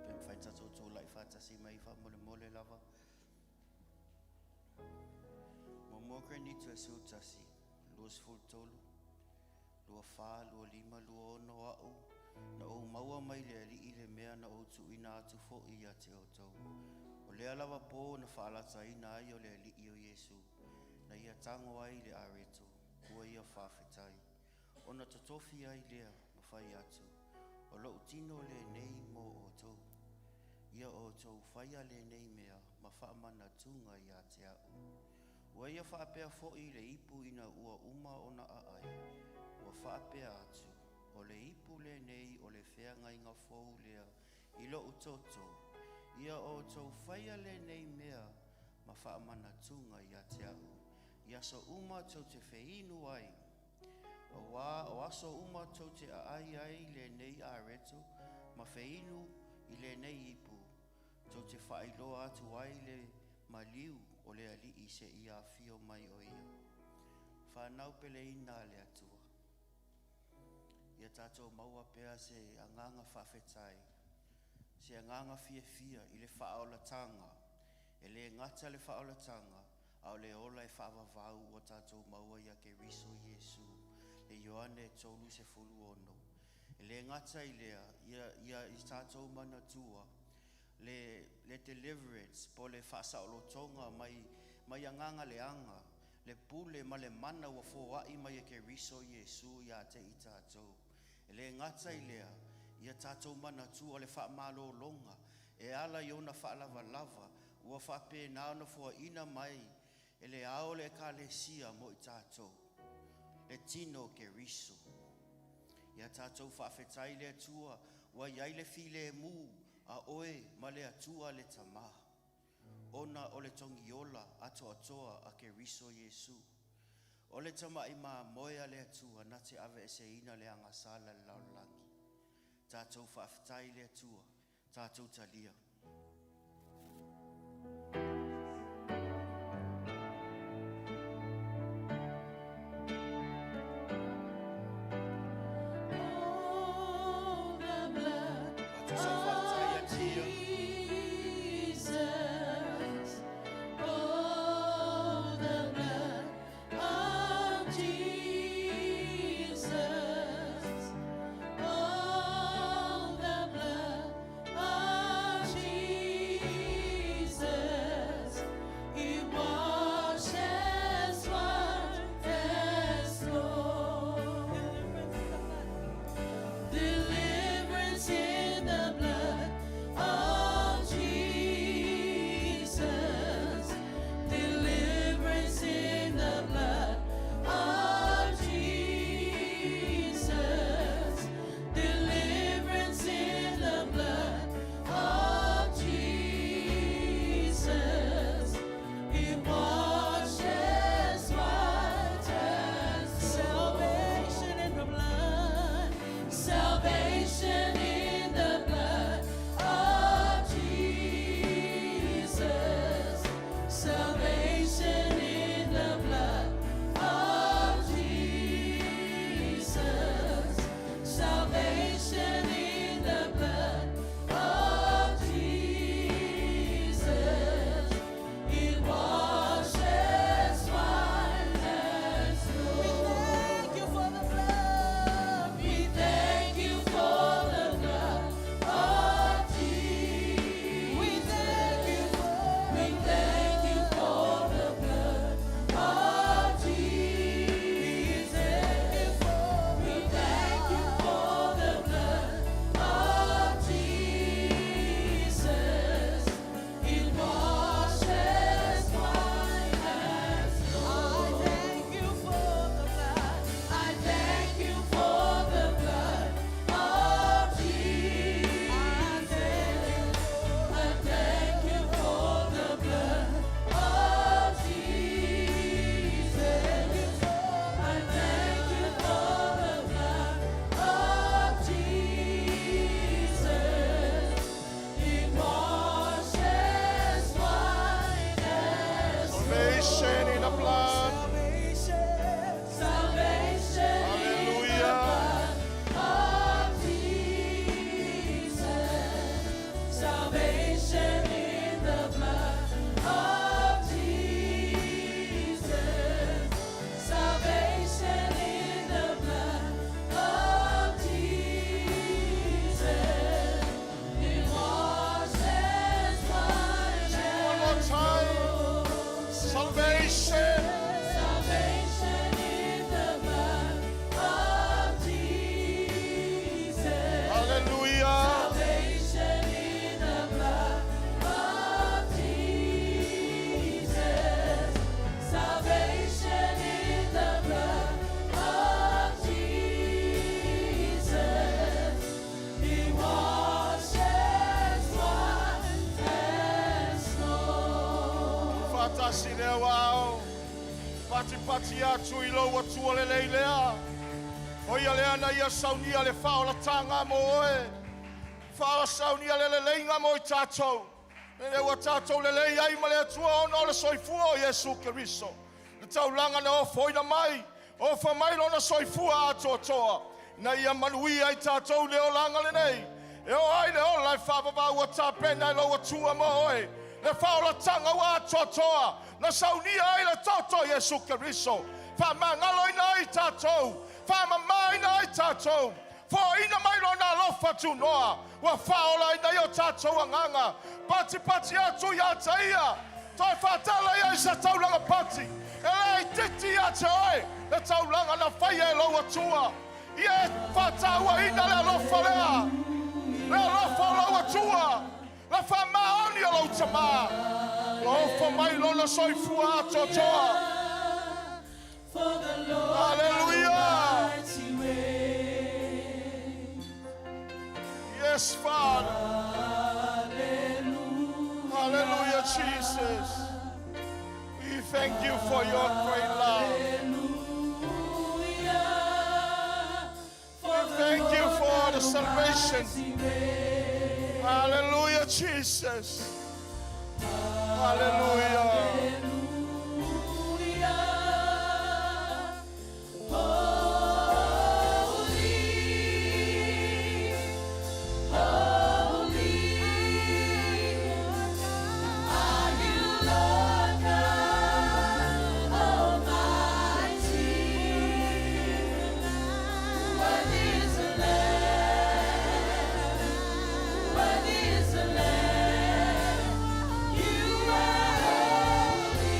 pe mafai ona tatou tulai faatasi mai faamolemole lava. Muamua Korinito e 11, 23, 24, 25, 26 A'u na ou maua mai le Alii le mea na ou tuuina atu foi ia te outou. O lea lava pō na faalataina ai o le Alii o Iesu, na ia tago ai le areto, ua ia faafetai. Ona totofi ai lea ma fai atu, O lou tino lenei mo outou. Ia outou faia lenei mea ma faamanatuga ia te a'u. Ua ia faapea foi le ipu ina ua uma ona aai, ua faapea atu, O le ipu lenei o le feagaiga fou lea i lou toto. Ia outou faia lenei mea ma faamanatuga ia te a'u, i aso uma tou te feinu ai. Auā o aso uma tou te aai ai i lenei areto ma feinu i lenei ipu, tou te faailoa atu ai le maliu o le Alii seia afio mai o Ia. Fanau peleina a le Atua, ia tatou maua pea se agaga faafetai, se agaga fiafia i le faaolataga, e le gata le faaolataga, a o le ola e faavavau ua tatou maua ia Keriso Iesu, le Ioane 36. E le gata i lea, ia, ia i tatou manatua le, le deliverance po o le faasaolotoga mai, mai agaga leaga, le pule ma le mana ua foai mai e Keriso Iesu ia te i tatou. E le gata i lea, ia tatou manatua le faamalologa e ala i ona faalavalava ua faapena ona foaina mai e le Ao o le Ekalesia mo i tatou, le tino o Keriso. Ia tatou faafetai i le Atua ua i ai le filemu a oe ma le Atua le Tama, ona o le togiola atoatoa a Keriso Iesu. O le tamai mamoe a le Atua na te aveeseina le agasala i le lalolagi. Tatou faafetai i le Atua, tatou talia. Oh, the blood Tatou sau faafetai of Atia. Jesus. Oh, the blood of Jesus. Oh, the blood of tasi lea ua ao. Patipati atu i lou Atua lelei lea. O ia lea na ia saunia le faaolataga mo oe. Faasaunia le leleiga mo i tatou. E ua tatou lelei ai ma le Atua ona o le soifua o Iesu Keriso. Le taulaga na ofoina mai, ofa mai lona soifua atoatoa. Na ia manuia i tatou le olaga lenei. E o ai le ola e whaavavau ua tapena e lou Atua mo oe. Le faaolataga ua atoatoa. Na saunia ai le toto Iesu Keriso. Faamagaloina ai tatou. Faamamaina ai tatou. Foaiina mai lona alofa tunoa. Ua faaolaina ai o tatou agaga. Patipati atu ia te ia. Toe faatala ia i se taulaga pati. E le itiiti ia te oe. Le taulaga na faia e lou Atua. Ia e faatauaina le alofa lea. Le alofa o lou Atua. Le faamaoni o lou Tamā. Ua ofa mai lona soifua atoatoa. For the Lord Hallelujah. Almighty reigns. Yes, Father. Hallelujah, Jesus. We thank you for your great love. Hallelujah. For We thank you for the salvation. reigns. Hallelujah, Jesus. Hallelujah. Hallelujah. Holy, holy are you, Lord God Almighty. Worthy is the Lamb. Worthy is the Lamb. You are holy.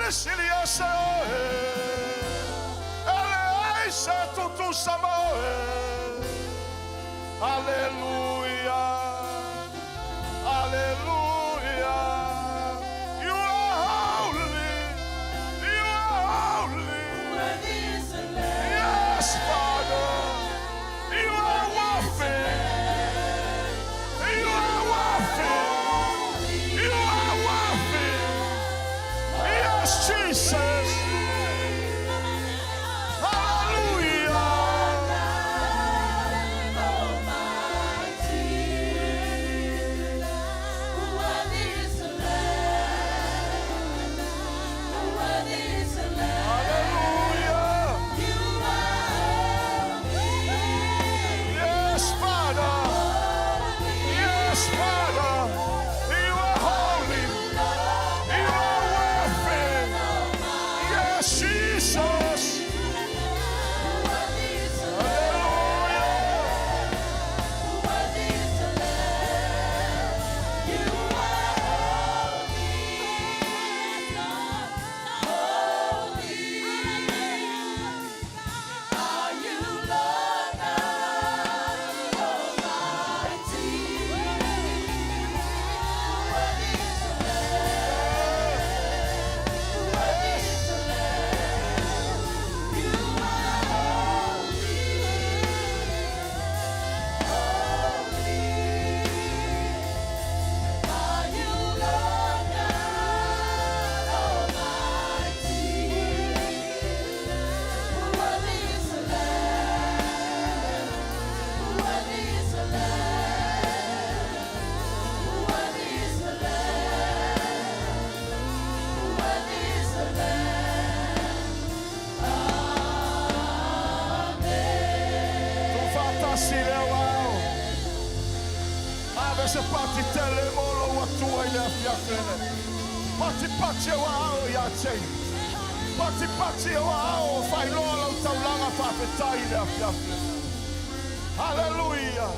Silisili ese oe, e leai se tutusa ma oe. Aleluia, aleluia. You are holy, you are holy. Worthy is the Lamb. Yes, Father, you are worthy. You are worthy. You are worthy. Yes, Jesus. Hallelujah. Almighty. Worthy is the Lamb. Worthy is the Lamb. Hallelujah. You are holy. Yes, Father. Yes, Father. You are holy. You are worthy. Yes, Jesus. Worthy is the Lamb. Hallelujah. Worthy is the Lamb. You are holy, holy. Are you Lord God Almighty? Worthy is the Lamb. Worthy is the Lamb. You are holy. Holy are you, Lord God Almighty. Worthy is the Lamb. Worthy is the Lamb. Worthy is the Lamb. Worthy is the Lamb. Tuufaatasi le ao. Ave se pati tele mo lou Atua i le afiafi le. Pati pati o ao ia te. Pati pati o ao failoa lau taulaga faafetai i le afiafi. Hallelujah.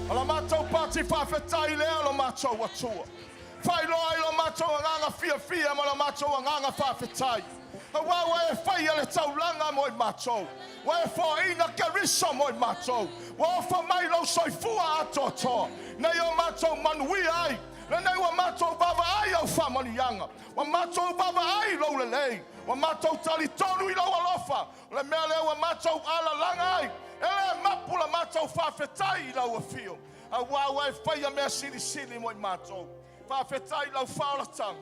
O la matou pati faafetai lea lo matou Atua. Failoa i lo matou agaga fiafia ma lo matou agaga faafetai. Auā ua e faia le taulaga mo i matou. Ua e foaina Keriso mo i matou. Ua ofa mai lou soifua atoatoa. Nei o matou manuia ai. Lenei ua matou vaavaai au faamanuiaga. Ua matou vaavaai lou lelei. Ua matou talitonu i lou alofa. O le mea lea ua matou alalaga ai. E le mapu la matou faafetai i lau afio. Auā ua e faia mea silisili mo i matou. Faafetai lau faaolataga.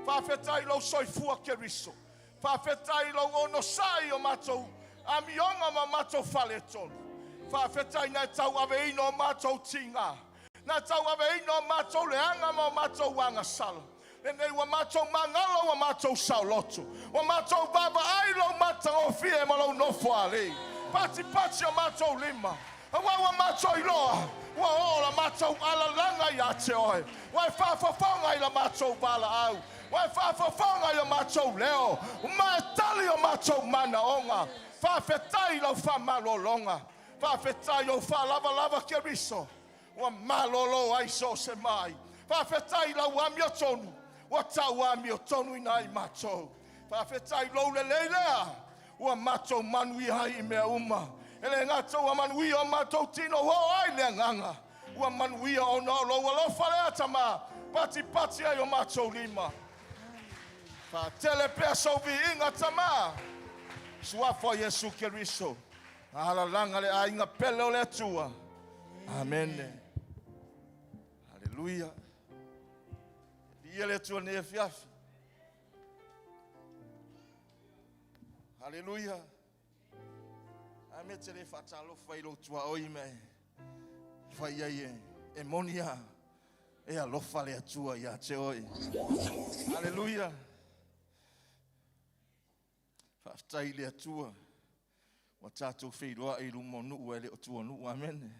Faafetai lou soifua Keriso. Faafetai lou onosai o matou amioga ma matou faaletonu. Faafetai na e tauaveina o matou tiga. Na tauaveina o matou leaga ma o matou agasala. Lenei ua matou magalo ua matou saoloto. Ua matou vaavaai lou matagofie ma lou nofo alii. Patipati o matou lima. Auā ua matou iloa. Ua oo la matou alalaga ia te oe. Ua e faafofoga i la matou valaau. Ua e faafofoga i o matou leo. Ma e tali o matou manaoga. Faafetai lau faamalologa. Faafetai ou faalavalava Keriso. Ua malolo ai so o se mai. Faafetai lau amiotonu. Ua tau amiotonu ina ai matou. Faafetai lou lelei lea. Ua matou manuia ai i mea uma. E le gata ua manuia o matou tino ua oo ai le agaga. Ua manuia ona o lou alofa lea Tamā. Patipati ai o matou lima. Faatele pea sou viiga Tamā. Suafa o Iesu Keriso. Alalaga le aiga pele o le Atua. Amene. Haleluia. Viia le Atua nei afiafi. Haleluia. A mea te le faatalofa i lou tuaoi me fai ai e, e moni a e alofa le Atua ia te oe. Haleluia. Faafetai i le Atua. Ua tatou feiloai i luma o nuu e le o tuanuu. Amene.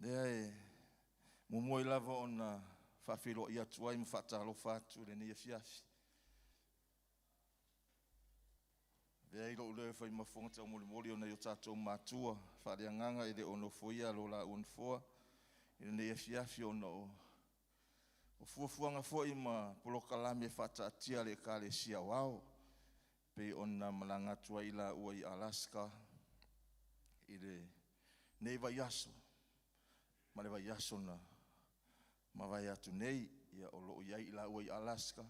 Lea e muamua lava ona faafeiloai atu ai ma faatalofa atu i lenei afiafi. Lea i lou leo e fai ma fofoga taumolimoli o nai o tatou matua faaleagaga e le o nofoia lo laua nofoa i lenei afiafi ona o O fuafuaga foi ma polokalame faataatia a le Ekalesia Aoao pei ona malaga atu ai i laua i Alaska i lenei vaiaso ma le vaiaso na mavae atu nei. Ia o lo o i ai i laua i Alaska,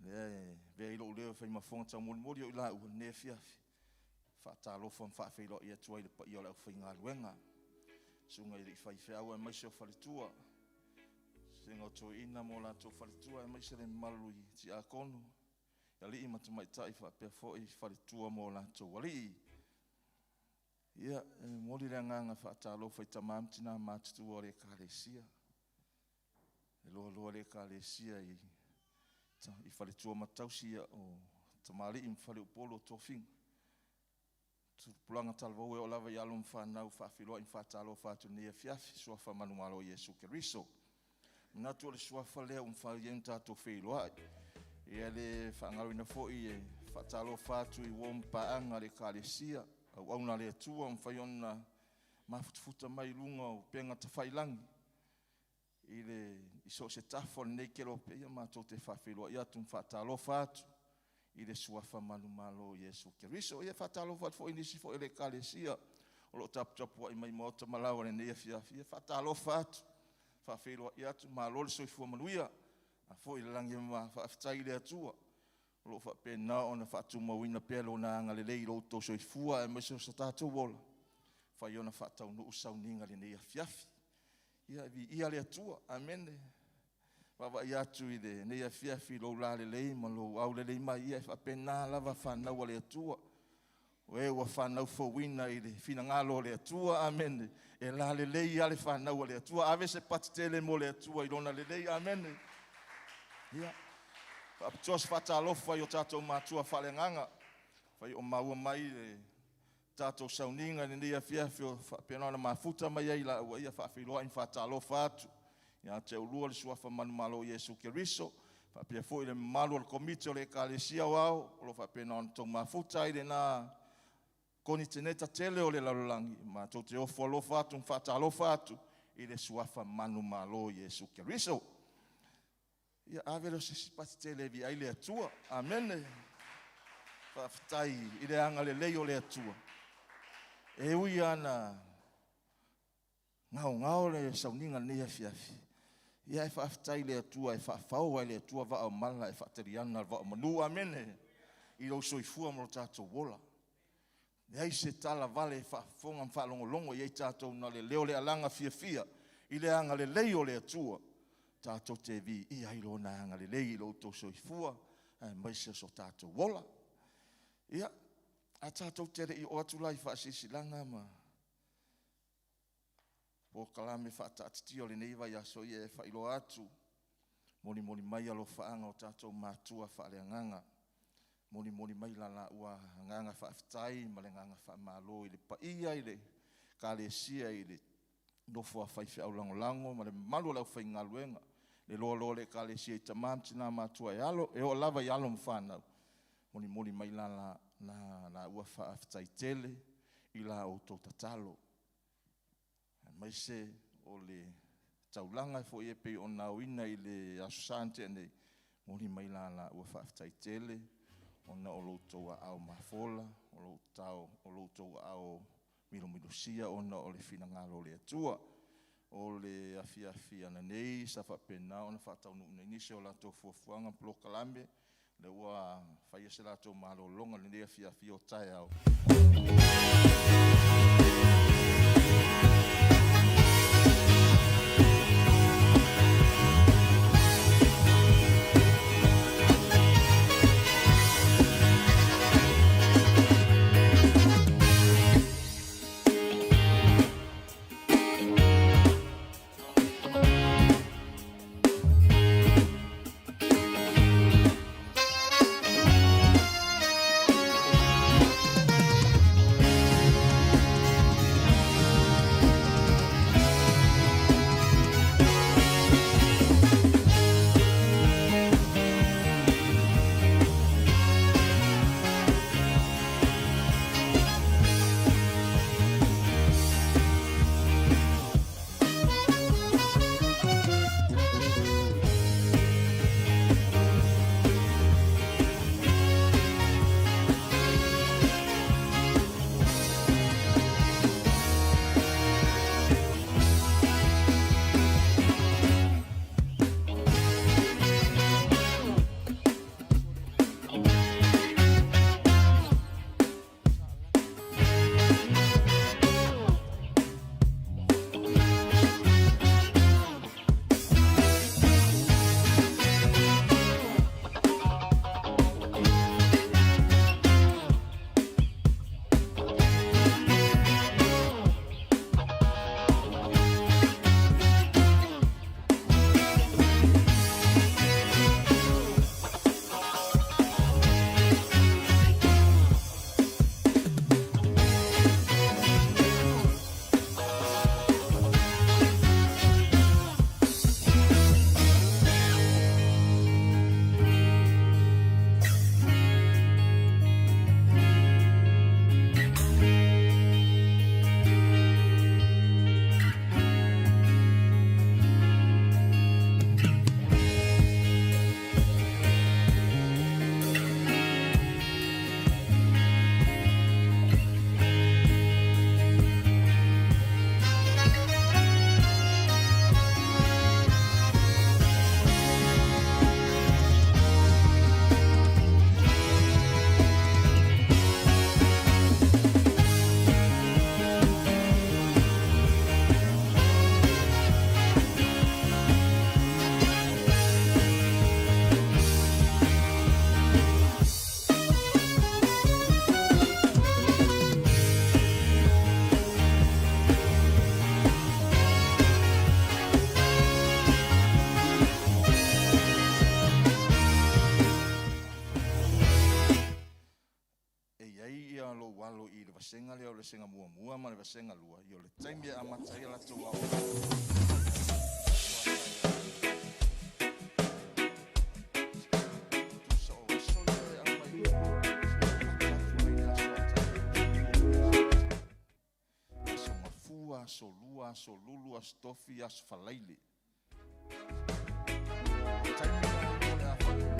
lea e avea ai lou leo e fai ma fofoga taumolimoli o i laua i lenei afiafi, e faatalofa ma faafeiloai atu ai i le paia o le aufaigaluega, susuga i alii faifeau aemaise o faletua, susuga o toeaiina ma o latou faletua aemaise le mamalu i tiakono, alii ma tamaitai faapea foi faletua ma o latou alii. Ia, e momoli le agaga faatalofa i tama ma tina matutua o le Ekalesia, e loaloa le Ekalesia i faletua ma tausi, o tamalii ma faleupolu o tofiga, tupulaga talavou e oo lava i alo ma fanau, e faafeiloai ma faatalofa atu i lenei afiafi, Suafa manumalo o Iesu Keriso. E manatu o le Suafa lea ua mafai ai ona tatou feiloai. Ia e le faagaloina foi e faatalofa atu i uo ma paaga a le Ekalesia, auauna a le Atua ua mafai ona mafutafuta mai i luga o upega tafailagi i so o se tafa o lenei kelope, ia matou te faafeiloai atu ma faatalofa atu i le Suafa manumalo o Iesu Keriso. Ia e faatalofa atu foi i nisi foi o le Ekalesia o lo o taputapuai mai i maota ma laoa i lenei afiafi, ia e faatalofa atu, faafeiloai atu, malo le soifua manuia, foi i le lagi e mama, faafetai i le Atua o lo o faapena ona faatumauina pea Lona agalelei i lo outou soifua aemaise o so tatou ola, ua mafai ona faataunuu sauniga i lenei afiafi. Ia viia le Atua. Amene. Vaavaai atu i lenei afiafi i lou lalelei ma lou aulelei mai, ia e faapena lava fanau a le Atua, o e ua fanau fouina i le finagalo o le Atua. Amene. E lalelei lava le fanau a le Atua. Ave se pati tele mo le Atua i Lona lelei. Amene. Ia, faapitoa se faatalofa i o tatou matua faaleagaga, fai o maua mai le tatou sauniga i lenei afiafi o faapena ona mafuta mai ai i laua, ia faafeiloai ma faatalofa atu ia te oulua le Suafa manumalo o Iesu Keriso, faapea foi le mamalu o le Komiti o le Ekalesia Aoao o lo o faapena ona outou mafuta ai i lena konitineta tele o le lalolagi. Matou te ofo alofa atu ma faatalofa atu i le Suafa manumalo o Iesu Keriso. Ia ave lea o se isi pati tele e viia ai le Atua. Amene. Faafetai i le agalelei o le Atua. E ui lava na gaogao le sauniga i lenei afiafi, ia ae faafetai i le Atua e faafao lava e le Atua vaa o mala ae faataliana le vaa o manu. Amene. I lou soifua ma lo tatou ola. E leai se tala vale e faafofoga ma faalogologo i ai tatou na o le leo o le alaga fiafia i le agalelei o le Atua tatou te viia ai Lona agalelei i lo outou soifua aemaise o so tatou ola. Ia, ae tatou te le i oo atu la i faasilasilaga ma polokalame faataatitia o lenei vaiaso, ia e faailoa atu, molimoli mai alofaaga o tatou matua faaleagaga, molimoli mai la laua agaga faafetai ma le agaga faamalo i le paia i le Ekalesia i le nofo a faifeau lagolago ma le mamalu o le aufaigaluega, le loaloa o le Ekalesia i tama ma tina matutua e oo lava i alo ma fanau, molimoli mai la laua faafetai tele i la outou tatalo, aemaise o le taulaga foi e pei ona aoina i le Aso Sa na tea nei, momoli mai la laua faafetai tele ona o lo outou aao mafola, o lo outou aao milomilosia ona o le finagalo o le Atua. O le afiafi ananei sa faapena ona faataunuuina ai nisi o latou fuafuaga ma polokalame, lea ua faia se latou malologa i lenei afiafi o taeao. vasega lea o le vasega muamua ma le vasega lua, ia o le taimi e amata ai a latou aoaoga. Tusa o aso ia e aumai amata atu ai i le aso a taeao. Aso Gafua, aso Lua, aso Lulu, aso Tofi, aso Faraile. O taimi la ia o le a faapena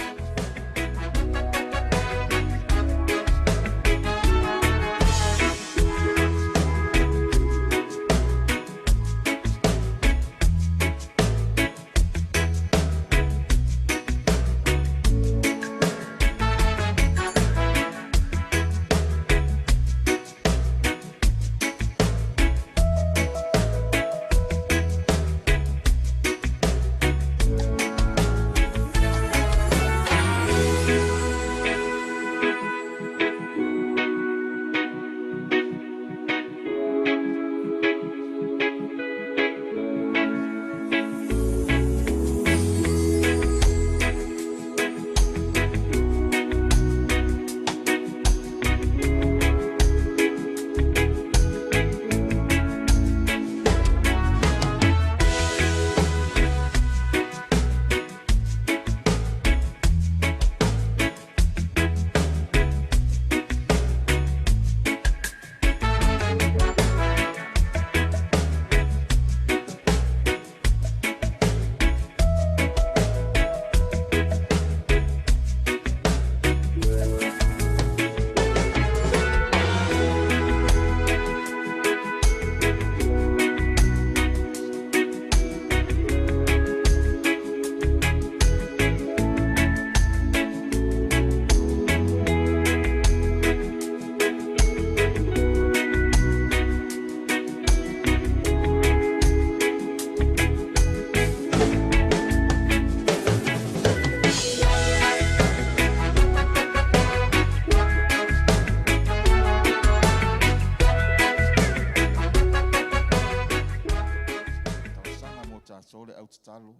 Talosaga mo tatou le au tatalo,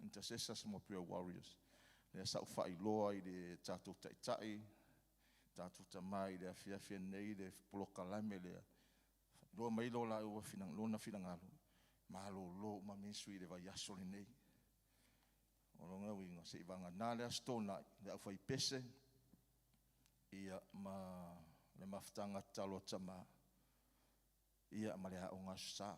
intercessors mo prayer warriors. Lea sa ou faailoa i le tatou taitai, tatou tama i le afiafi nei le polokalame lea. Faailoa mai lo laua lona finagalo, malolo uma ministry i le vaiaso lenei. O lona uiga, seivagana le Aso Toonai, le aufaipese ia ma le mafutaga tatalo a tama, ia ma le Aoga Aso Sa.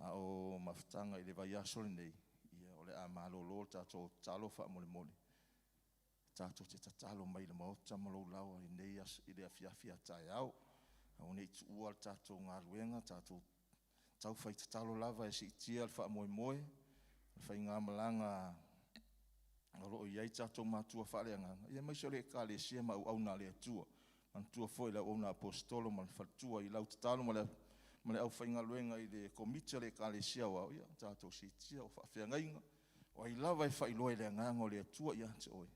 A o mafutaga i le vaiaso lenei, ia o le a malolo le tatou tatalo faamolemole, tatou te tatalo mai i le Maota ma lou laoa i lenei aso, i le afiafi a taeao. Aua ne i tuua le tatou galuega, tatou taufai tatalo lava e siitia le faamoemoe, le faigamalaga o lo o i ai tatou matua faaleagaga, aemaise o le Ekalesia ma auauna a le Atua. Manatua foi le auauna aposetolo ma le faletua i lau tatalo ma le aufaigaluega i le Komiti a le Ekalesia Aoao, ia tatou siitia o faafeagaiga, o ai lava e faailoa e le Agaga o le Atua ia te oe,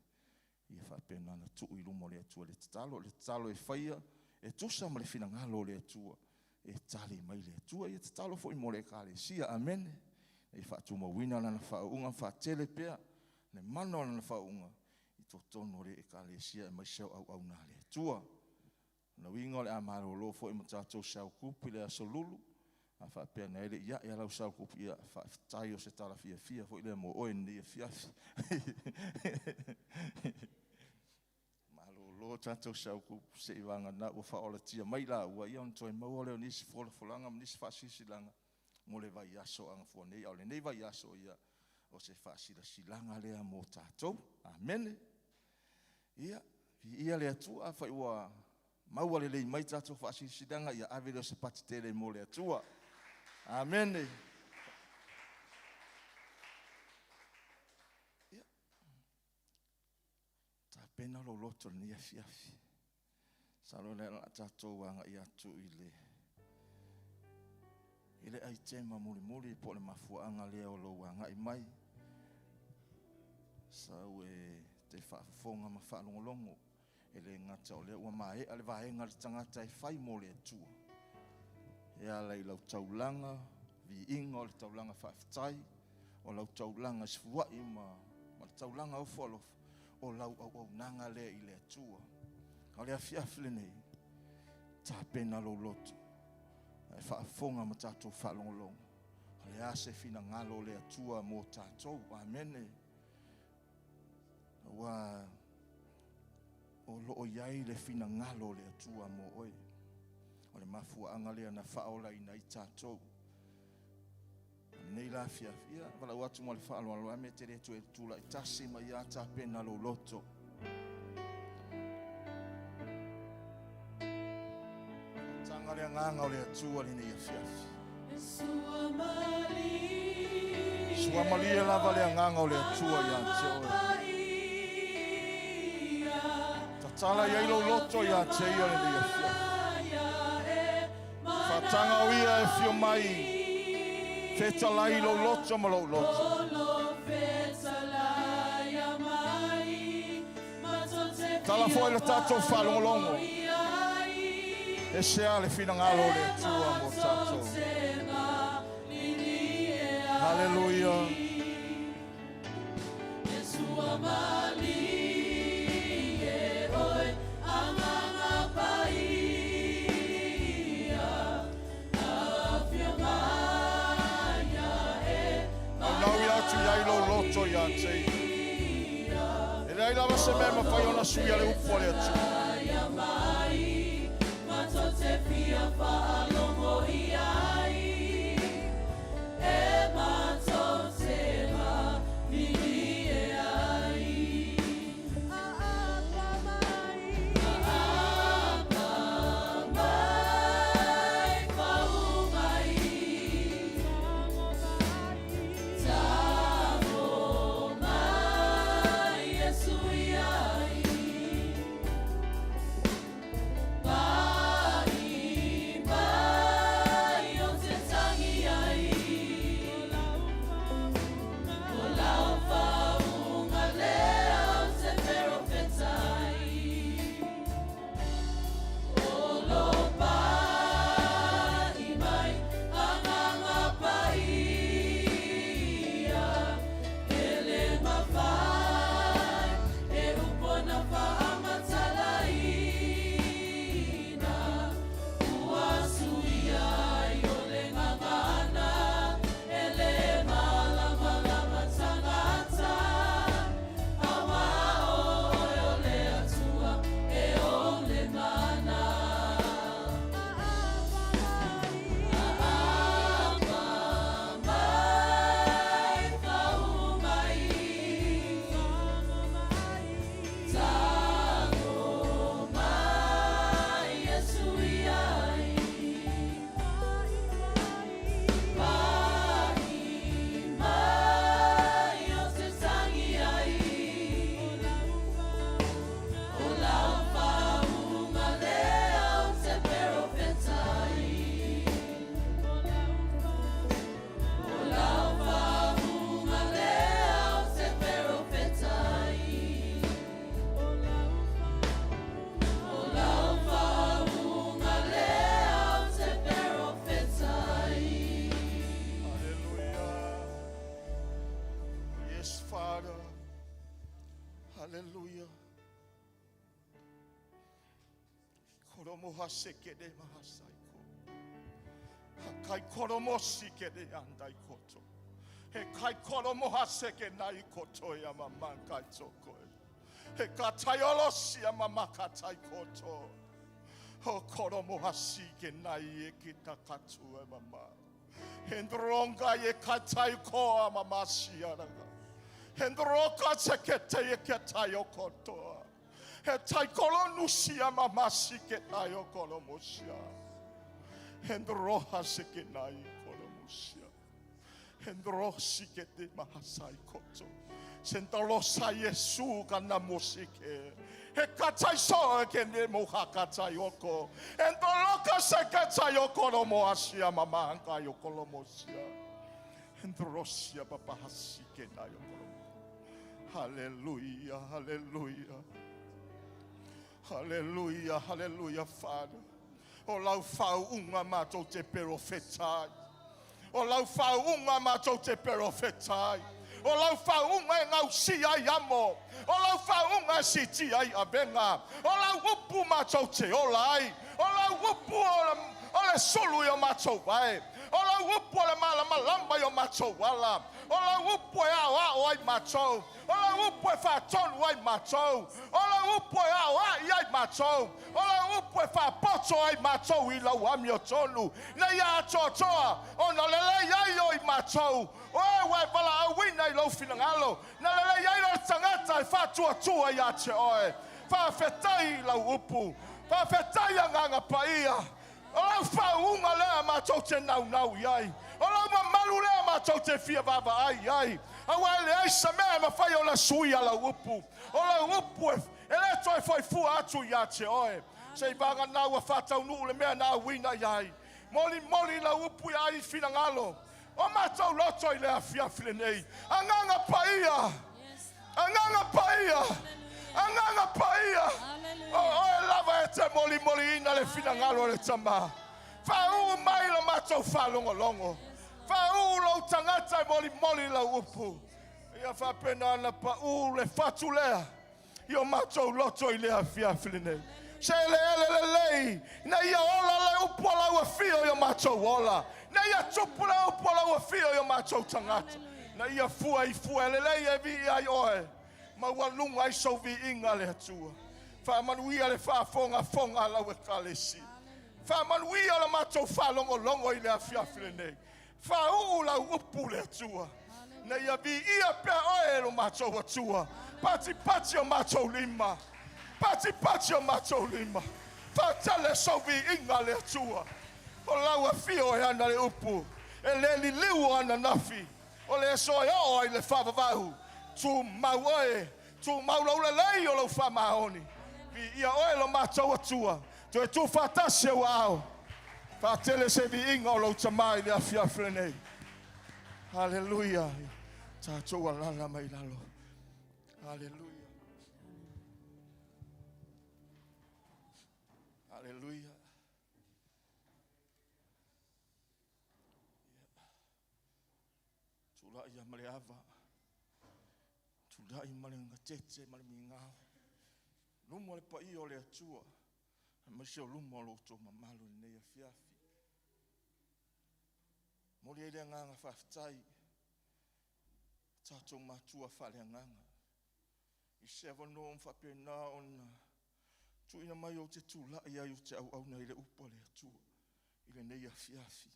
ia faapena ona tuu i luma o le Atua i le tatalo. O le tatalo e faia e tusa ma le finagalo o le Atua, e tali mai le Atua. Ia tatalo foi mo le Ekalesia. Amene. Ia faatumauina lana faauuga, faatele pea le mana o lana faauuga i totonu o le Ekalesia aemaise o auauna a le Atua. O lona uiga o le a malolo foi ma tatou cell group i le aso Lulu, a faapea na e le i ae lava lau cell group, ia faafetai o se tala fiafia foi lea mo oe i lenei afiafi. Malolo tatou cell group seivagana ua faaolatia mai laua, ia ona toe maua lea o nisi folafolaga ma nisi faasilasilaga mo le vaiaso agafua nei. A o lenei vaiaso, ia, o se faasilasilaga lea mo tatou. Amene. Ia, viia le Atua, afai ua maua lelei mai tatou faasilasilaga, ia ave lea o se pati tele mo le Atua. Amene. Ia, tapena lou loto i lenei afiafi. Masalo o lea o le a tatou agai atu i le aitema mulimuli po o le mafuaaga lea o lou agai mai. Sau e te faafofoga ma faalogologo, e le gata o lea ua maea le vaega a le tagata e fai mo le Atua, e ala i lau taulaga, viiga o le taulaga faafetai, o lau taulaga sefuai ma le taulaga ofo alofa, o lau auaunaga lea i le Atua. A o le afiafi lenei, Tapena lou loto ae faafofoga ma tatou faalogologo, o le a se finagalo o le Atua mo tatou. Amene. Aua o lo o i ai le finagalo o le Atua mo oe. O le mafuaaga lea na faaolaina ai tatou. O lenei la afiafi, ia, valaau atu ma le faaaloalo lava mea e te le toe tulai tasi mai lava tapena lou loto. Faataga le agaga o le Atua i lenei afiafi. Suamalie lava le agaga o le Atua ia te oe. Tatala i ai lou loto ia te ia lenei afiafi. Faataga o ia e fio mai, fetalai i lou loto ma lou loto. Tala foi le tatou faalogologo. E se a le finagalo o le Atua mo tatou. Haleluia. Naunau atu i ai lou loto ia te ia. E leai lava se mea e mafai ona suia le upu a le Atua. Hallelujah. Yes, Father. Hallelujah. Koromo hase ke de mahasai ko. Hakai koromo si ke de andai koto. He kai koromo hase ke nai koto ya maman kai toko. He ka tai olosi ya mama ka tai koto. O koromo hasi ke nai e kita katu e mama. Hendronga e katai koa mama siaraga. Hendroka se ke te e ke tai o kotoa. He tai kolo nusia mama si ke tai o kolo mosia. Hendroha se ke nai kolo mosia. Hendro si ke te mahasai koto. Sentalosa Yesu kana mosike. He katai so ke ne mo hakatai oko. Endoloka se katai oko no mo asia mama hanka yoko lo mosia. Endrosia papa hasike na yoko lo. Hallelujah, hallelujah. Hallelujah, hallelujah, Father. O lau whau unga mātou te pero whetai. O lau whau unga mātou te pero whetai. O lau whaunga e ngau si ai amo. O lau whaunga e si ti ai avenga. O lau upu mātou te ola ai. O lau lau upu o le sulu i o matou vae. O lau upu o le malamalama i o matou ala. O lau upu e aoao ai matou. O lau upu e faatonu ai matou. O lau upu e aoai ai matou. O lau upu e faapoto ai matou i lau amiotonu. Ina ia atoatoa ona lelei ai o i matou. O e ua e valaauina i lou finagalo. Na lelei ai le tagata e faatuatua ia te oe. Faafetai i lau upu. Faafetai Agaga Paia. O lau faauuga lea matou te naunau i ai. O lau mamalu lea matou te fia vaavaai i ai. Aua e leai se mea e mafai ona suia lau upu. O lau upu e le toe foifua atu ia te oe. Seiavagana ua faataunuu le mea na auina i ai. Molimoli lau upu ia ai finagalo. O matou loto i le afiafi lenei. Agaga Paia. Agaga Paia. Agaga Paia. O oe lava e te molimoliina le finagalo o le Tama. Faauu mai lo matou faalogologo. Faauu lou tagata e molimoli lau upu. Ia faapena ona paū le fatu lea i o matou loto i le afiafi lenei. Se eleele lelei, ina ia ola le upu a lau afio i o matou ola. Ina ia tupu le upu a lau afio i o matou tagata. Ina ia fua i fua e lelei e viia ai oe. Maualuga ai sou viiga le Atua. Faamanuia le faafogafoga a lau Ekalesia. Faamanuia le matou faalogologo i le afiafi lenei. Faauu lau upu le Atua. Ina ia viia pea oe e lo matou Atua. Patipati o matou lima. Patipati o matou lima. Faatele sou viiga le Atua. O lau afio e ana le upu. E le liliu o ananafi. O le aso e oo ai le faavavau. Tumau oe. Tumau lou lelei o lou faamaoni. Viia oe lo matou Atua. Toe tuufaatasi e ua ao. Faatele se viiga o lou Tama i le afiafi lenei. Haleluia. Tatou alaala mai lalo. Haleluia. Haleluia. Tulai ia ma le ava. Tulai ma le gatete ma le migao. Luma o le paia o le Atua. Aemaise o luma o lo outou mamalu i lenei afiafi. Momoli ai le agaga faafetai i tatou matua faaleagaga i se avanoa ua faapena ona tuuina mai ou te tulai ai ou te auauna i le upu a le Atua i lenei afiafi.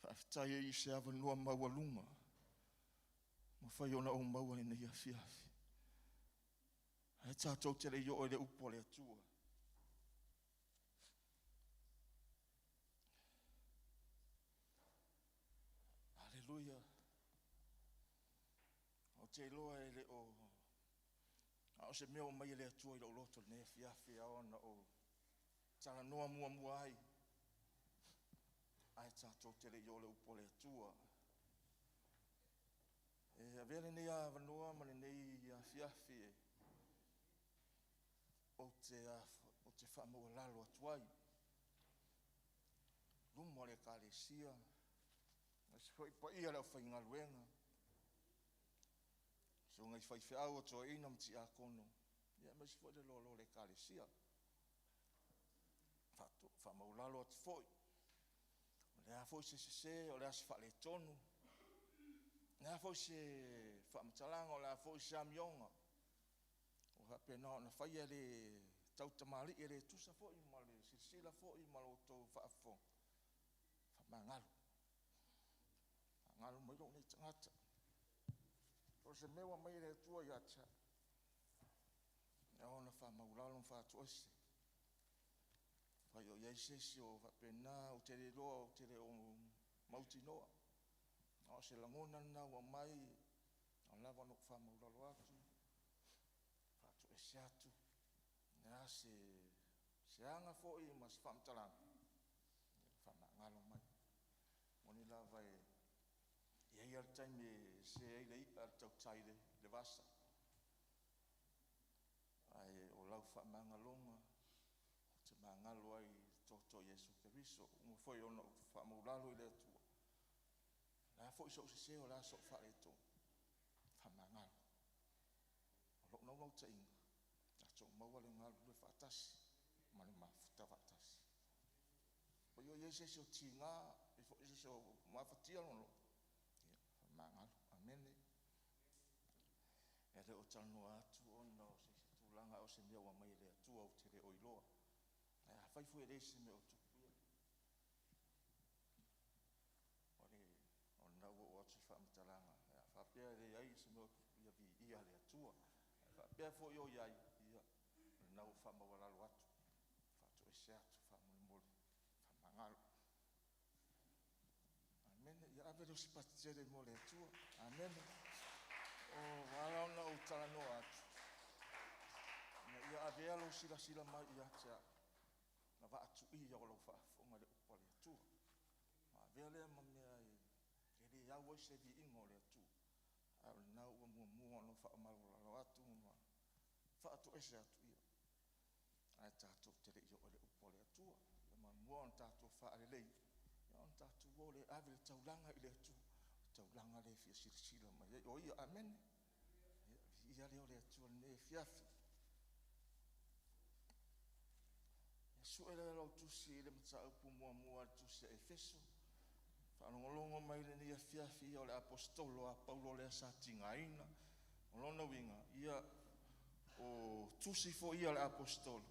Faafetai ai i se avanoa maualuga mafai ona ou maua i lenei afiafi. Ae tatou te le i oo i le upu a le Atua. Aleluia. Ou te iloa e le o a o se mea o mai e le Atua i lou loto lenei afiafi e ao ona ou talanoa muamua ai. Ae tatou te le i oo i le upu a le Atua. E avea lenei avanoa ma lenei afiafi e ou te faamaualalo atu ai luma o le Ekalesia, aemaise foi paia o le aufaigaluega, susuga i faifeau o toeaina ma tiakono, aemaise foi le loaloa o le Ekalesia. Faamaualalo atu foi, o le a foi se sese, o le a se faaletonu, o le a foi se faamatalaga, o le a foi se amioga, o faapena ona faia le tautamalii e le tusa foi ma le silasila foi ma lo outou faafofoga. Faamagalo. Faamagalo mai lou nei tagata. O se mea ua mai e le Atua ia te au, e ao ona faamaulalo ma faatoese. Fai o i ai se isi o faapena, ou te le iloa, ou te le o mautinoa. A o se lagona lena ua aumai, ao lava ona ou faamaulalo atu, faatoese atu, o le a se aga foi ma se faamatalaga, faamagalo mai. Moni lava e i ai le taimi e se ai le i'a le tautai i le vasa. Ae o lau faamagaloga, ou te magalo ai i le toto Iesu Keriso. Uma foi ona ou faamaulalo i le Atua. O le a foi sou sese, o le a sou faaletonu. Faamagalo. O lou naunautaiga, tatou maua le galulue faatasi ma le mafuta faatasi. Afai o i ai se isi o tiga, e foi se isi o mafatia lona loto, ia, faamagalo. Amene. E le o talanoa atu ona o se isi tulaga a o se mea ua aumai e le Atua ou te le o iloa. Ae afai foi e leai se mea o tupu, ia, o le, o lena ua oo atu se faamatalaga. A faapea e leai se mea o tupu, ia viia le Atua. Ae faapea foi o i ai, ia, o lena ua faamaualalo atu, faatoese atu faamolemole, faamagalo. Amene. Ia ave leo o se pati tele mo le Atua. Amene. O ala ona ou talanoa atu, ina ia avea lou silasila mai ia te au, na vaatuia o lau faafofoga i le upu a le Atua. Ma avea lea ma mea e le au ai se viiga o le Atua. A o lena ua muamua ona faamaualalo atu ma faatoese atu, ia. Ae tatou te le i oo i le upu a le Atua. Ia muamua ona tatou faalelei, ia ona tatou o lea e ave le taulaga i le Atua. O le taulaga lea e fia silasila mai ai o Ia. Amene. Ia, viia lea o le Atua i lenei afiafi. Ia sue lea o lau tusi i le mataupu muamua a le tusi a Efeso. Faalogologo mai lenei afiafi, ia o le aposetolo a Paulo lea sa tigaina. O lona uiga, ia o tusi foi ia a le aposetolo,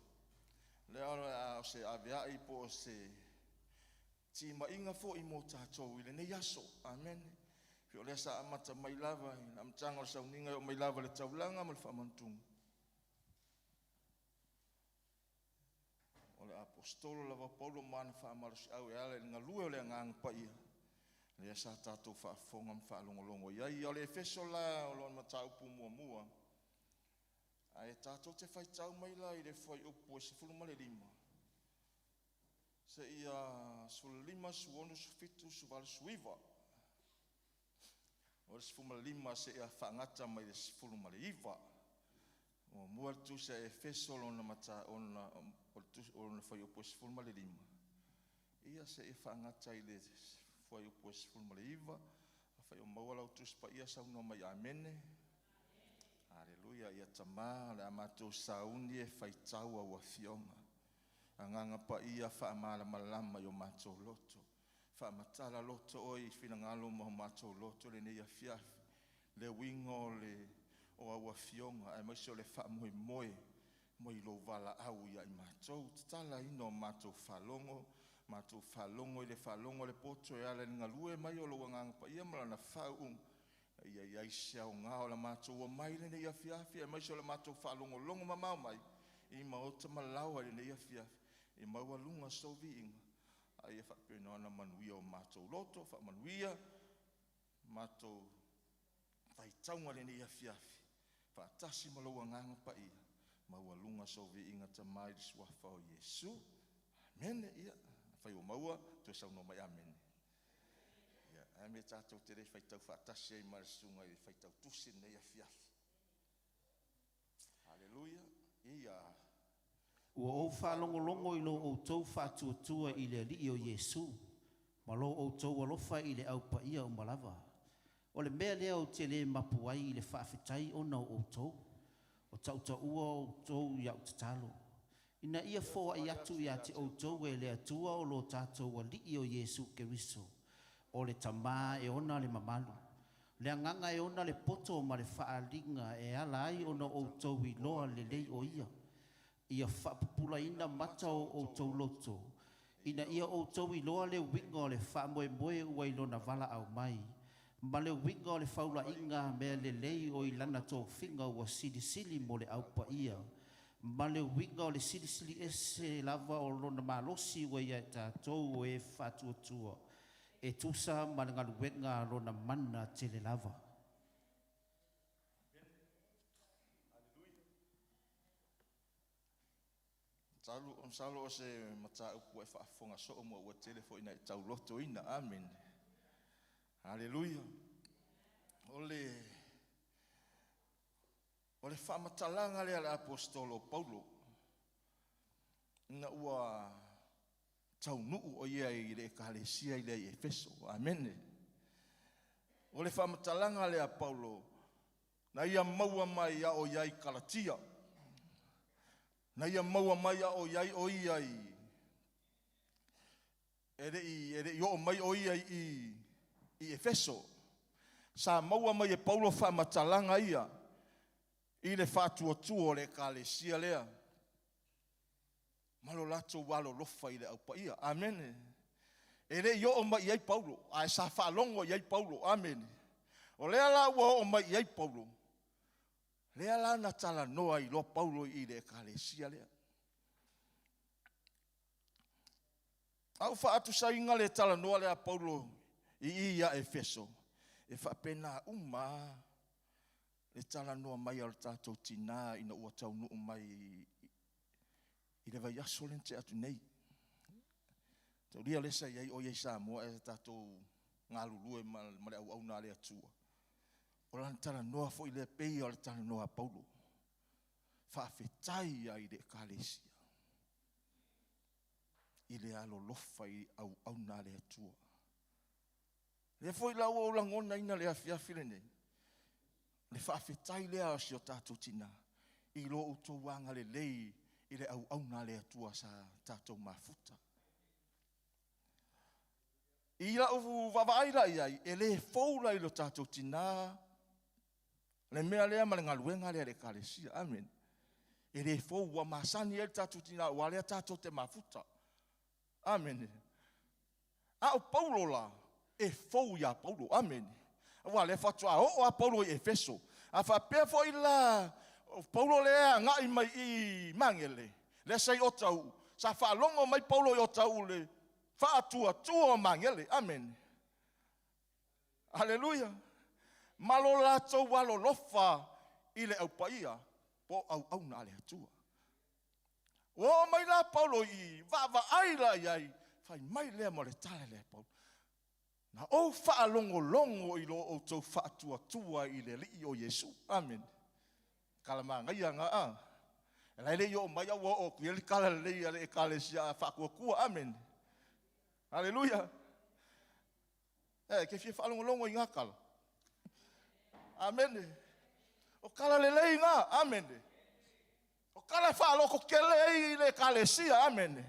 lea o le a o se aveai po o se timaiga foi mo tatou i lenei aso. Amene. Pei o lea sa amata mai lava i le amataga o le sauniga e oo mai lava i le taulaga ma le faamanatuga. O le aposetolo lava o Paulo ma ana faamalosiau e ala i le galue o le Agaga Paia, lea sa tatou faafofoga ma faalogologo i ai. Ia o le Efeso la o lona mataupu muamua, ae tatou te faitau mai la i le fuaiupu e 15 seia 15, 16, 17, 18, 19. O le 15 seia faagata mai le 19. Muamua le tusi a Efeso lona mata ona o le tusi o lona fuaiupu e 15, ia seia faagata i le fuaiupu e 19. Afai o maua lau Tusi Paia, saunoa mai amene. Aleluia. Ia Tamā, o le a matou sauni e faitau au afioga. Agaga Paia, faamalamalama i o matou loto. Faamatala loto oe i finagalo ma o matou loto i lenei afiafi, le uiga o le o au afioga aemaise o le faamoemoe mai lou valaau ia i matou. Tatalaina o matou faalogo, matou faalogo i le faalogo a le poto e ala i le galue mai o lou Agaga Paia ma lana faauuga, ia i ai se aoga o le matou omai i lenei afiafi aemaise o le matou faalogologo mamao mai i maota ma laoa i lenei afiafi, e maualuga sou viiga, a ia faapena ona manuia o matou loto, faamanuia matou faitauga i lenei afiafi, faatasi ma lou Agaga Paia, maualuga sou viiga Tamā i le suafa o Iesu. Amene. Ia, afai ua maua, toe saunoa mai amene. Ia, ae a mea e tatou te le faitau faatasi ai ma le susuga i le faitau tusi i lenei afiafi. Aleluia. Ia. Ua ou faalogologo i lo outou faatuatua i le Alii o Iesu, ma lo outou alofa i le Au Paia uma lava. O le mea lea ou te le mapu ai i le faafetai ona o outou, o tautaua outou i au tatalo, ina ia foai atu ia te outou e le Atua o lo tatou Alii o Iesu Keriso, o le Tamā e ona le mamalu, le Agaga e ona le poto ma le faaaliga e ala ai ona outou iloa lelei o Ia. Ia faapupulaina mata o outou loto, ina ia outou iloa le uiga o le faamoemoe ua i lona valaau mai, ma le uiga o le faulaiga mea lelei o i lana tofiga ua silisili mo le Au Paia, ma le uiga o le silisili ese lava o lona malosi ua ia i tatou o e faatuatua, e tusa ma le galuega a lona mana tele lava. Masalo o se mataupu ua e faafofoga soo ma ua tele foi ina e taulotoina. Amene. Aleluia. O le faamatalaga lea a le aposetolo o Paulo ina ua taunuu o ia i le ekalesia lea i Efeso. Amene. O le faamatalaga lea a Paulo na ia maua mai a o i ai i Kalatia, na ia maua mai a o i ai o ia i E le i, e le i oo mai o ia i, i Efeso. Sa maua mai e Paulo faamatalaga ia i le faatuatua o le ekalesia lea ma lo latou alolofa i le Au Paia. Amene. E le i oo mai i ai Paulo, ae sa faalogo i ai Paulo. Amene. O lea la ua oo mai i ai Paulo, lea la na talanoa ai loa Paulo i le ekalesia lea. A ua faatusaina le talanoa lea a Paulo i i ia Efeso, e faapena uma lava le talanoa mai a lo tatou tinã ina ua taunuu mai i le vaiaso lea na tea atu nei. Taulia lea sa i ai o ia i Samoa ae sa tatou galulue ma le auauna a le Atua. O lana talanoa foi lea pei o le talanoa a Paulo. Faafetai ai i le Ekalesia i le alolofa i auauna a le Atua. Lea foi la ua ou lagonaina i le afiafi lenei, le faafetai lea a si o tatou tina i lo outou agalelei i le auauna a le Atua sa tatou mafuta. I lau vaavaai la i ai, e le fou la i lo tatou tina le mea lea ma le galuega lea a le Ekalesia. Amene. E le fou, ua masani ai le tatou tina, aua lea tatou te mafuta. Amene. A o Paulo la, e fou iā Paulo. Amene. Aua o lea faatoa oo lava Paulo i Efeso. A faapea foi la o Paulo lea e agai mai i Magele, lea sa i Otahuhu, sa faalogo mai Paulo i Otahuhu i le faatuatua o Magele. Amene. Aleluia! Ma lo latou alolofa i le Au Paia, po o auauna a le Atua. Ua oo mai la Paulo i i, vaavaai la i ai, fai mai lea ma le tala lea a Paulo, Na ou faalogologo i lo outou faatuatua i le Alii o Iesu. Amene. Tala manaia na, a? La e le i oo mai a ua oo atu i ai le tala lelei a le Ekalesia faatuatua. Amene. Aleluia. E te fia faalogologo i na tala? Amene. O tala lelei na. Amene. O tala e faalototele ai le Ekalesia. Amene.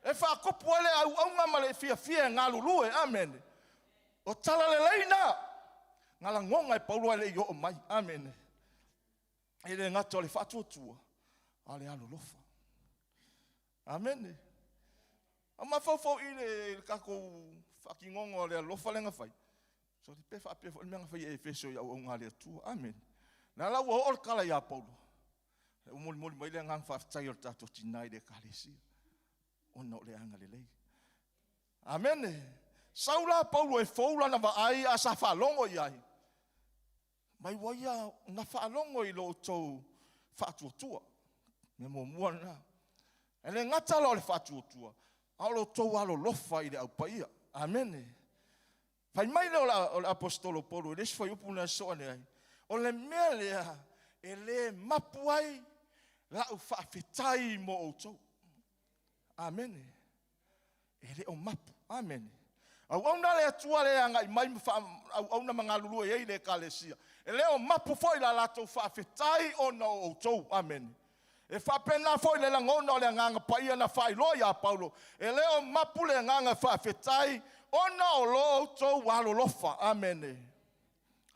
E faatupu ai le auauna ma le fiafia e galulue. Amene. O tala lelei na. Na lagona e Paulo ae le i oo mai. Amene. E le gata o le faatuatua, a o le alolofa. Amene. A mafaufau i le tatou faatinoga o le alofa lea na fai, sole pe faapea foi le mea na fai e Efeso i auauna a le Atua. Amene. Lea la ua oo le tala ia Paulo, ua molimoli mai le agaga faafetai o le tatou tina i le Ekalesia, ona o le agalelei. Amene. Sau la Paulo e fou lana vaai a sa faalogo i ai, mai ua ia na faalogo i lo outou faatuatua. Mea muamua lena. E le gata la o le faatuatua, a o lo outou alolofa i le Au Paia. Amene. Fai mai lea o le aposetolo Paulo i le isi fuaiupu na sosoo ane ai, o le mea lea e le mapu ai la'u faafetai mo outou. Amene. E le o mapu. Amene. Auauna le Atua le agai mai ma auauna ma galulue ai le Ekalesia. E le o mapu foi la latou faafetai ona o outou. Amene. E faapena foi le lagona o le Agaga Paia na faailoa iā Paulo, e le o mapu le agaga faafetai ona o lo outou alolofa. Amene.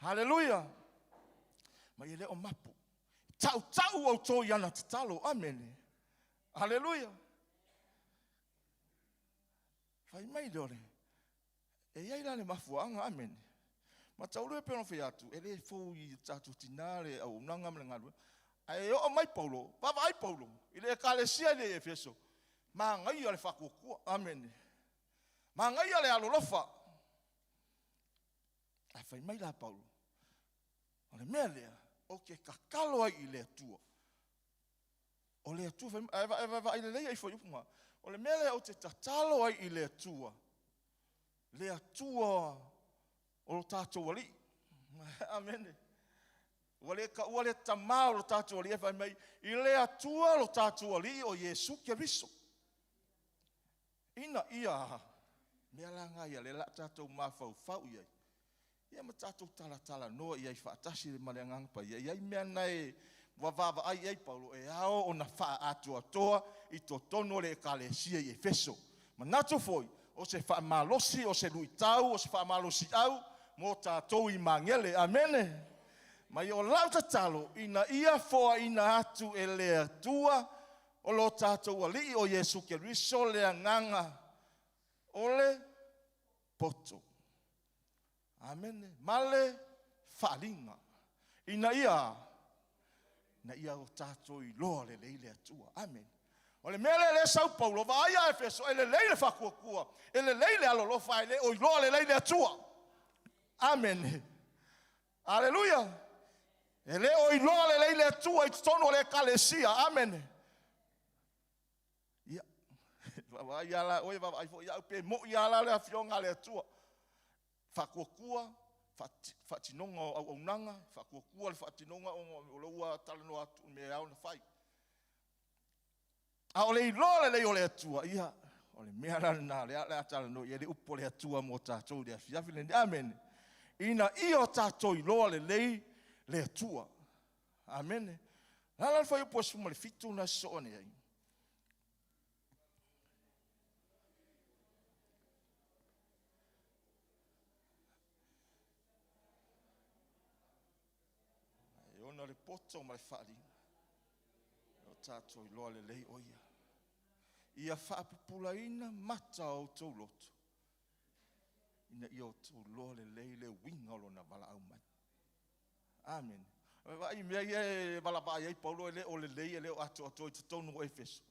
Haleluia. Mai e le o mapu. Tautau outou i ana tatalo. Amene. Haleluia. Fai mai lea o le, e i ai la le mafuaaga, amene. Mataulue pei ona fai atu, e le fou i tatou tina le auaunaga ma le galuega. Ae oo mai Paulo, vaavaai Paulo i le ekalesia i Efeso, manaia le faatuatua, amene. Manaia le alolofa. Ae fai mai la Paulo, o le mea lea, ou te tatalo ai i le Atua, O le Atua fai mai, ae vaai lelei ai foi upu na. O le mea lea ou te tatalo ai i le Atua, le Atua o lo tatou Alii. Amene. Ua le taua le Tama o lo tatou Alii, ae fai mai, i le Atua lo tatou Alii o Iesu Keriso. Ina ia mea la na ia lea o le a tatou mafaufau i ai, ia ma tatou talatalanoa i ai faatasi ma le Agaga Paia, e i ai mea na e ua vaavaai i ai Paulo e ao ona faaatoatoa i totonu o le Ekalesia i Efeso. Manatu foi, O se faamalosi, o se luitau, o se faamalosiau mo tatou i Magele. Amene. Ma ia o lau tatalo, ina ia foaina atu e le Atua o lo tatou Alii o Iesu Keriso le agaga o le poto. Amene. Ma le faaliga. Ina ia, ina ia o tatou iloa lelei le Atua. Amene. O le mea lea lea sau Paulo, vaai ia Efeso, e lelei le faatuatua, e lelei le alolofa, ae le o iloa lelei le Atua. Amene. Aleluia. E le o iloa lelei le Atua i totonu o le ekalesia. Amene. Ia, vaavaai lava la oe, vaavaai foi au, pe moi lava la le afioga a le Atua. Faatuatua, faatinoga o auaunaga, faatuatua le faatinoga o lea ua talanoa atu i mea e ao ona fai. A o le iloa lelei o le Atua, ia, o le mea la lena, lea o le a talanoa i ai le upu a le Atua mo tatou i le afiafi lenei. Amene. Ina ia o tatou iloa lelei le Atua. Amene. O le a la le fuaiupu e 17 na sosoo ane ai? E ona le poto ma le faaaliga, o tatou iloa lelei o ia. Ia faapupulaina mata o outou loto, ina ia outou iloa lelei le uiga o lona valaau mai. Amene. Vaai i mea ia e valavaai ai Paulo e le o lelei, e le o atoatoa i totonu o Efeso.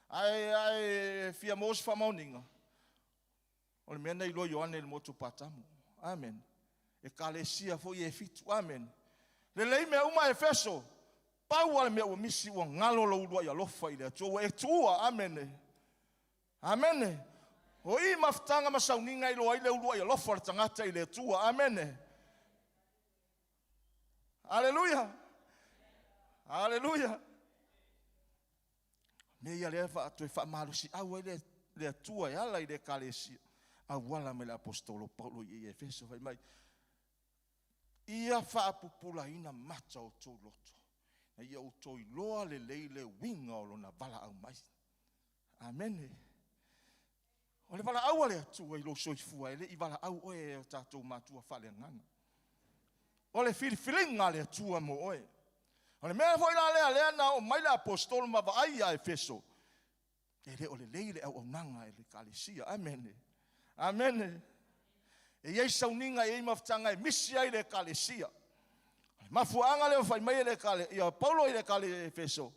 Ae, ae fia maua se faamaoniga, o le mea na iloa Ioane i le motu o Patamo. Amene. Ekalesia foi ia e fitu. Amene. Lelei mea uma Efeso, pau lava le mea ua misi, ua galo lou uluai alofa i le Atua, ua e tuua. Amene. Amene. O i mafutaga ma sauniga e iloa ai le uluai alofa o le tagata i le Atua. Amene. Aleluia. Aleluia. Mea ia lea e toe faamalosiau ai le, le Atua e ala i le ekalesia, auala mai le aposetolo Paulo i Efeso fai mai, ia faapupulaina mata o outou loto, ina ia outou iloa lelei le uiga o lona valaau mai. Amene. O le valaau a le Atua i lou soifua, e le i valaau oe e o tatou matua faaleagaga. O le filifiliga a le Atua mo oe. O le mea foi la lea, lea na oo mai le aposetolo ma vaai ia Efeso, e le o lelei le auaunaga e le ekalesia. Amene. Amene. E i ai sauniga, e i ai mafutaga e misi ai le ekalesia. O le mafuaaga lea ua fai mai e le ekale, ia Paulo i le ekale Efeso,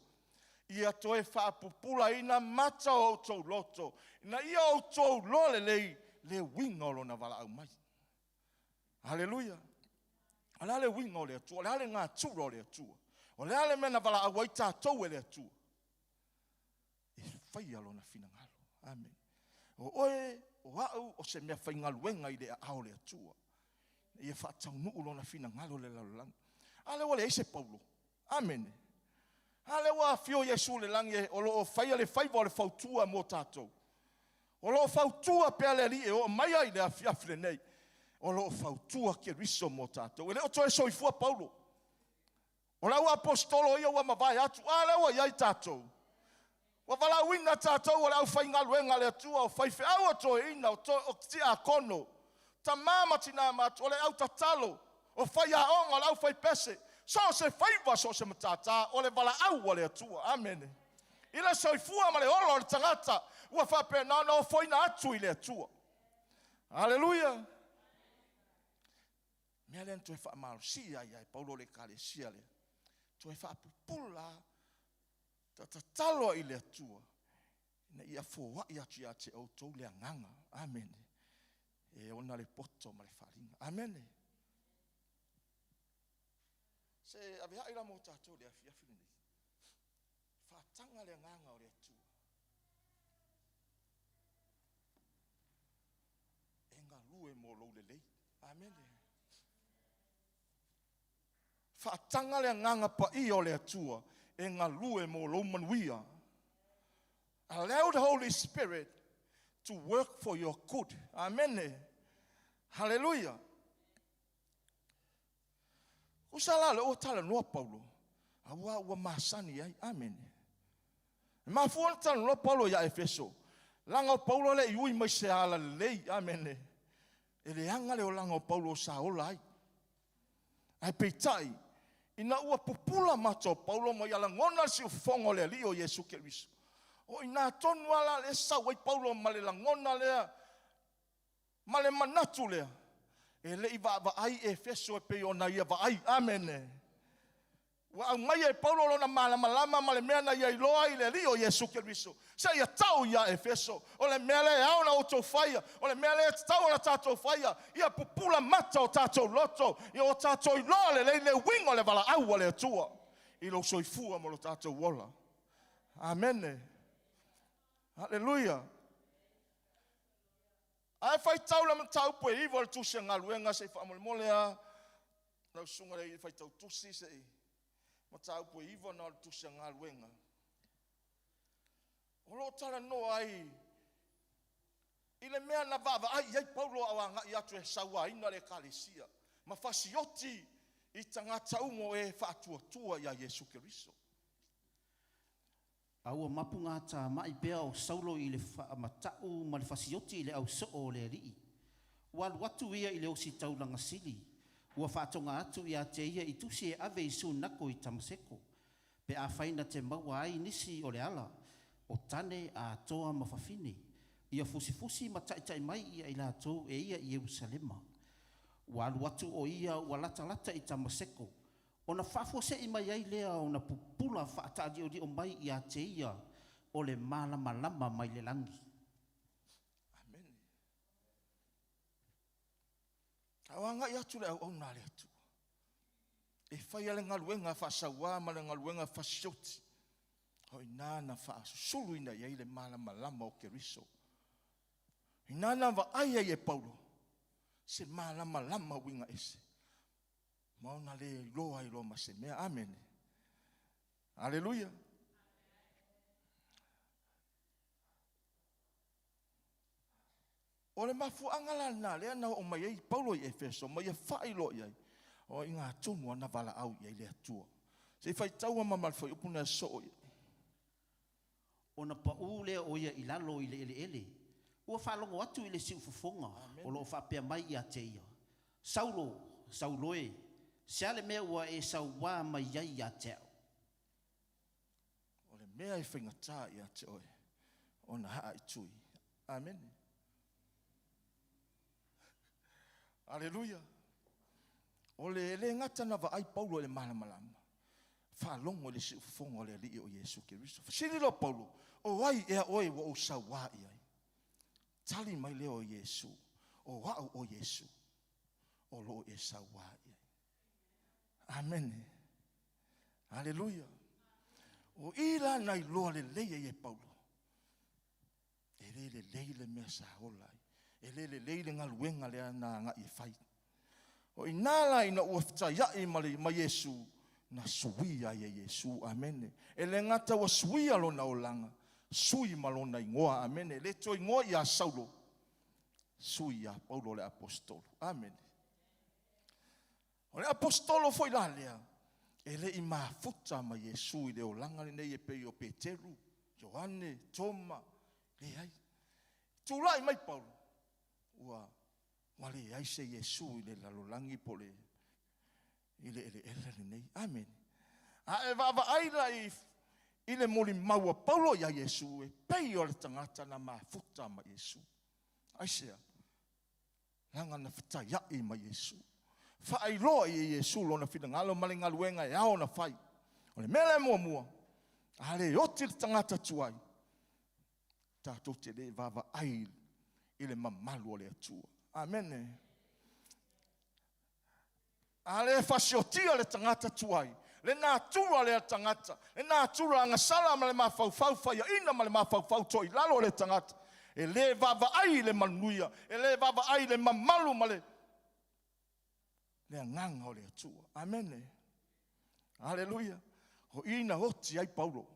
ia toe faapupulaina mata o outou loto, ina ia outou iloa lelei le uiga o lona valaau mai. Aleluia. O le a le uiga o le Atua? O le a le natura o le Atua? O le a le mea na valaau ai tatou e le Atua? E faia lona finagalo. Amene. O oe, o au, o se mea faigaluega i le aao o le Atua. Ia faataunuu lona finagalo i le lalolagi. A lea ua leai se Paulo. Amene. A lea ua afio Iesu i le lagi o lo o faia le faiva o le fautua mo tatou. O lo o fautua pea le Alii e oo mai ai i le afiafi lenei. O lo o fautua Keriso mo tatou. E le o toe soifua Paulo. O le au aposetolo ia ua mavae atu, a lea ua i ai tatou. Ua valaauina tatou o le aufaigaluega a le Atua, o faifeau, o toeaina, o, to, o tiakono, tama ma tina matutua, o le au tatalo, o faiaoga, o le aufaipese, so o se faiva, so o se matata, o le valaau a le Atua. Amene. I le soifua ma le ola o le tagata, ua faapena ona ofoina atu i le Atua. Aleluia. Mea lea na toe faamalosia ai e Paulo le ekalesia lea. Toe faapupula, tatalo i le Atua, ina ia foai atu ia te outou le agaga. Amene. E ona le poto ma le faaaliga. Amene. Se aveai la mo tatou le afiafi lenei. Faataga le agaga o le Atua. E galue mo lou lelei. Amene. Faataga le agaga paia o le Atua e galue mo lou manuia. Allow the Holy Spirit to work for your good. Amene. Hallelujah. Usa la le ua talanoa Paulo, aua ua masani ai. Amene. E mafua ona talanoa Paulo ia Efeso. Laga o Paulo e le i ui mai se alalelei. Amene. E leaga le olaga o Paulo sa ola ai. Ae peitai, ina ua pupula mata o Paulo ma ia lagona le siufofoga o le Alii o Iesu Keriso, o i ina tonu lava la lea e sau ai Paulo ma le lagona lea ma le manatu lea, e le i vaavaai Efeso e pei ona ia vaai. Amene. Ua aumaia e Paulo lona malamalama ma le mea na ia iloa ai i le Alii o Iesu Keriso, seia tau ia Efeso, o le mea lea e ao ona outou faia, o le mea lea e tatau ona tatou faia, ia pupula mata o tatou loto, ia o tatou iloa lelei le uiga o le valaau a le Atua i lou soifua ma lo tatou ola. Amene. Aleluia. Ae faitau le mataupu e 9 o le Tusi a Galuega se i faamolemole lava lau susuga i le faitau tusi se i mataupu e 9 na o le Tusi a Galuega. O lo o talanoa ai i le mea na vaavaai i ai Paulo a o agai atu e sauaina le ekalesia ma fasioti i tagata uma o e faatuatua ia Iesu Keriso. A ua mapugatama'i pea o Saulo i le faamata'u ma le fasioti i le ausoo o le Alii. Ua alu atu ia i le ositaulaga sili, ua faatoga atu ia te ia i tusi e ave i sunako i Tamaseko, pe afai na te maua ai nisi o le Ala, o tane atoa ma fafine, ia fusifusi ma ta'ita'i mai ia i latou e ia i Ierusalema. Ua alu atu o ia ua latalata i Tamaseko, ona faafuase'i mai ai lea ona pupula faataali'oli'o mai ia te ia o le malamalama mai le lagi. Amene. A o agai atu le auauna a le Atua e faia le galuega faasauā ma le galuega fasioti, o i ina na faasusuluina i ai le malamalama o Keriso. Ina na vaai ai e Paulo se malamalama uiga ese, ma ona le iloa ai loa ma se mea. Amene. Aleluia. O le mafuaaga la lena lea na oo mai ai Paulo i Efeso ma ia faailoa i ai, o i gatonu lava na valaau i ai le Atua. Se i faitaua ma ma le fuaiupu na e sosoo i ai. Ona paū lea o ia i lalo i le eleele, ua faalogo atu i le siufofoga o lo o faapea mai ia te ia, Saulo, Saulo e, se a le mea ua e sauā mai ai ia te a'u? O le mea e faigata ia te oe ona haa i tui. Amene. Aleluia. O le le gata na vaai Paulo i le malamalama, faalogo i le siufofoga o le Alii o Iesu Keriso. Fesili loa Paulo, O ai ea oe ua ou sauā i ai? Tali mai lea o Iesu, O au o Iesu, o lo o e sauā i ai. Amene. Aleluia. O i la na iloa lelei ai e Paulo, e le lelei le mea sa ola ai, e le lelei le galuega lea na agai e fai. O i ina la ina ua fetaiai ma, le, ma Iesu, na suia ai e Iesu. Amene. E le gata ua suia lona olaga, sui ma lona igoa. Amene. E le toe igoa ia Saulo, sui ia Paulo le Aposetolo. Amene. O le Aposetolo foi la lea, e le i mafuta ma Iesu i le olaga lenei e pei o Peteru, Ioane, Toma, leai. Tulai mai Paulo, ua ua leai se Iesu i le lalolagi po le i le eleele lenei. Amene. A e vaavaai la i, i le molimau a Paulo iā Iesu, e pei o le tagata na mafuta ma Iesu. Aisea? Leaga na fetaiai ma Iesu. Faailoa i e Iesu lona finagalo ma le galuega e ao ona fai. O le mea lea muamua, a le oti le tagata tuai, tatou te le vaavaai i le mamalu o le Atua. Amene. A le fasiotia le tagata tuai, le natura lea tagata, le natura agasala ma le mafaufau faiaina ma le mafaufau toilalo o le tagata, e le vaavaai i le manuia, e le vaavaai i le mamalu ma le le agaga o le Atua. Amene. Aleluia. O i na oti ai Paulo.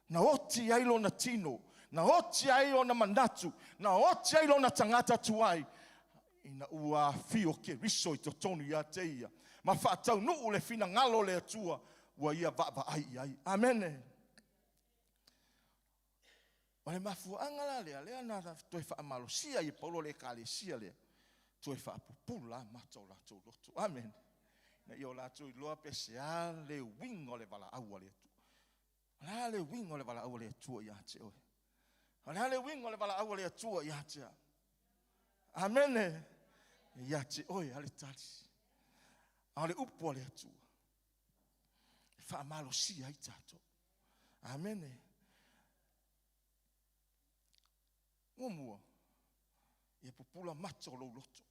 Na oti ai lona tino. Na oti ai ona manatu. Na oti ai lona tagata tuai. Ina ua afio Keriso i totonu ia te ia, ma faataunuu le finagalo o le Atua ua ia vaavaai i ai. Amene. O le mafuaaga la lea, lea na toe faamalosia ai e Paulo le ekalesia lea, toe faapupula mata o latou loto. Amene. Ina ia o latou iloa pe se a le uiga o le valaau a le Atua. O le a le uiga o le valaau a le Atua ia te oe? O le a le uiga o le valaau a le Atua ia te au? Amene. E ia te oe lava le tali. A o le upu a le Atua, e faamalosia ai tatou. Amene. Muamua, ia pupula mata o lou loto.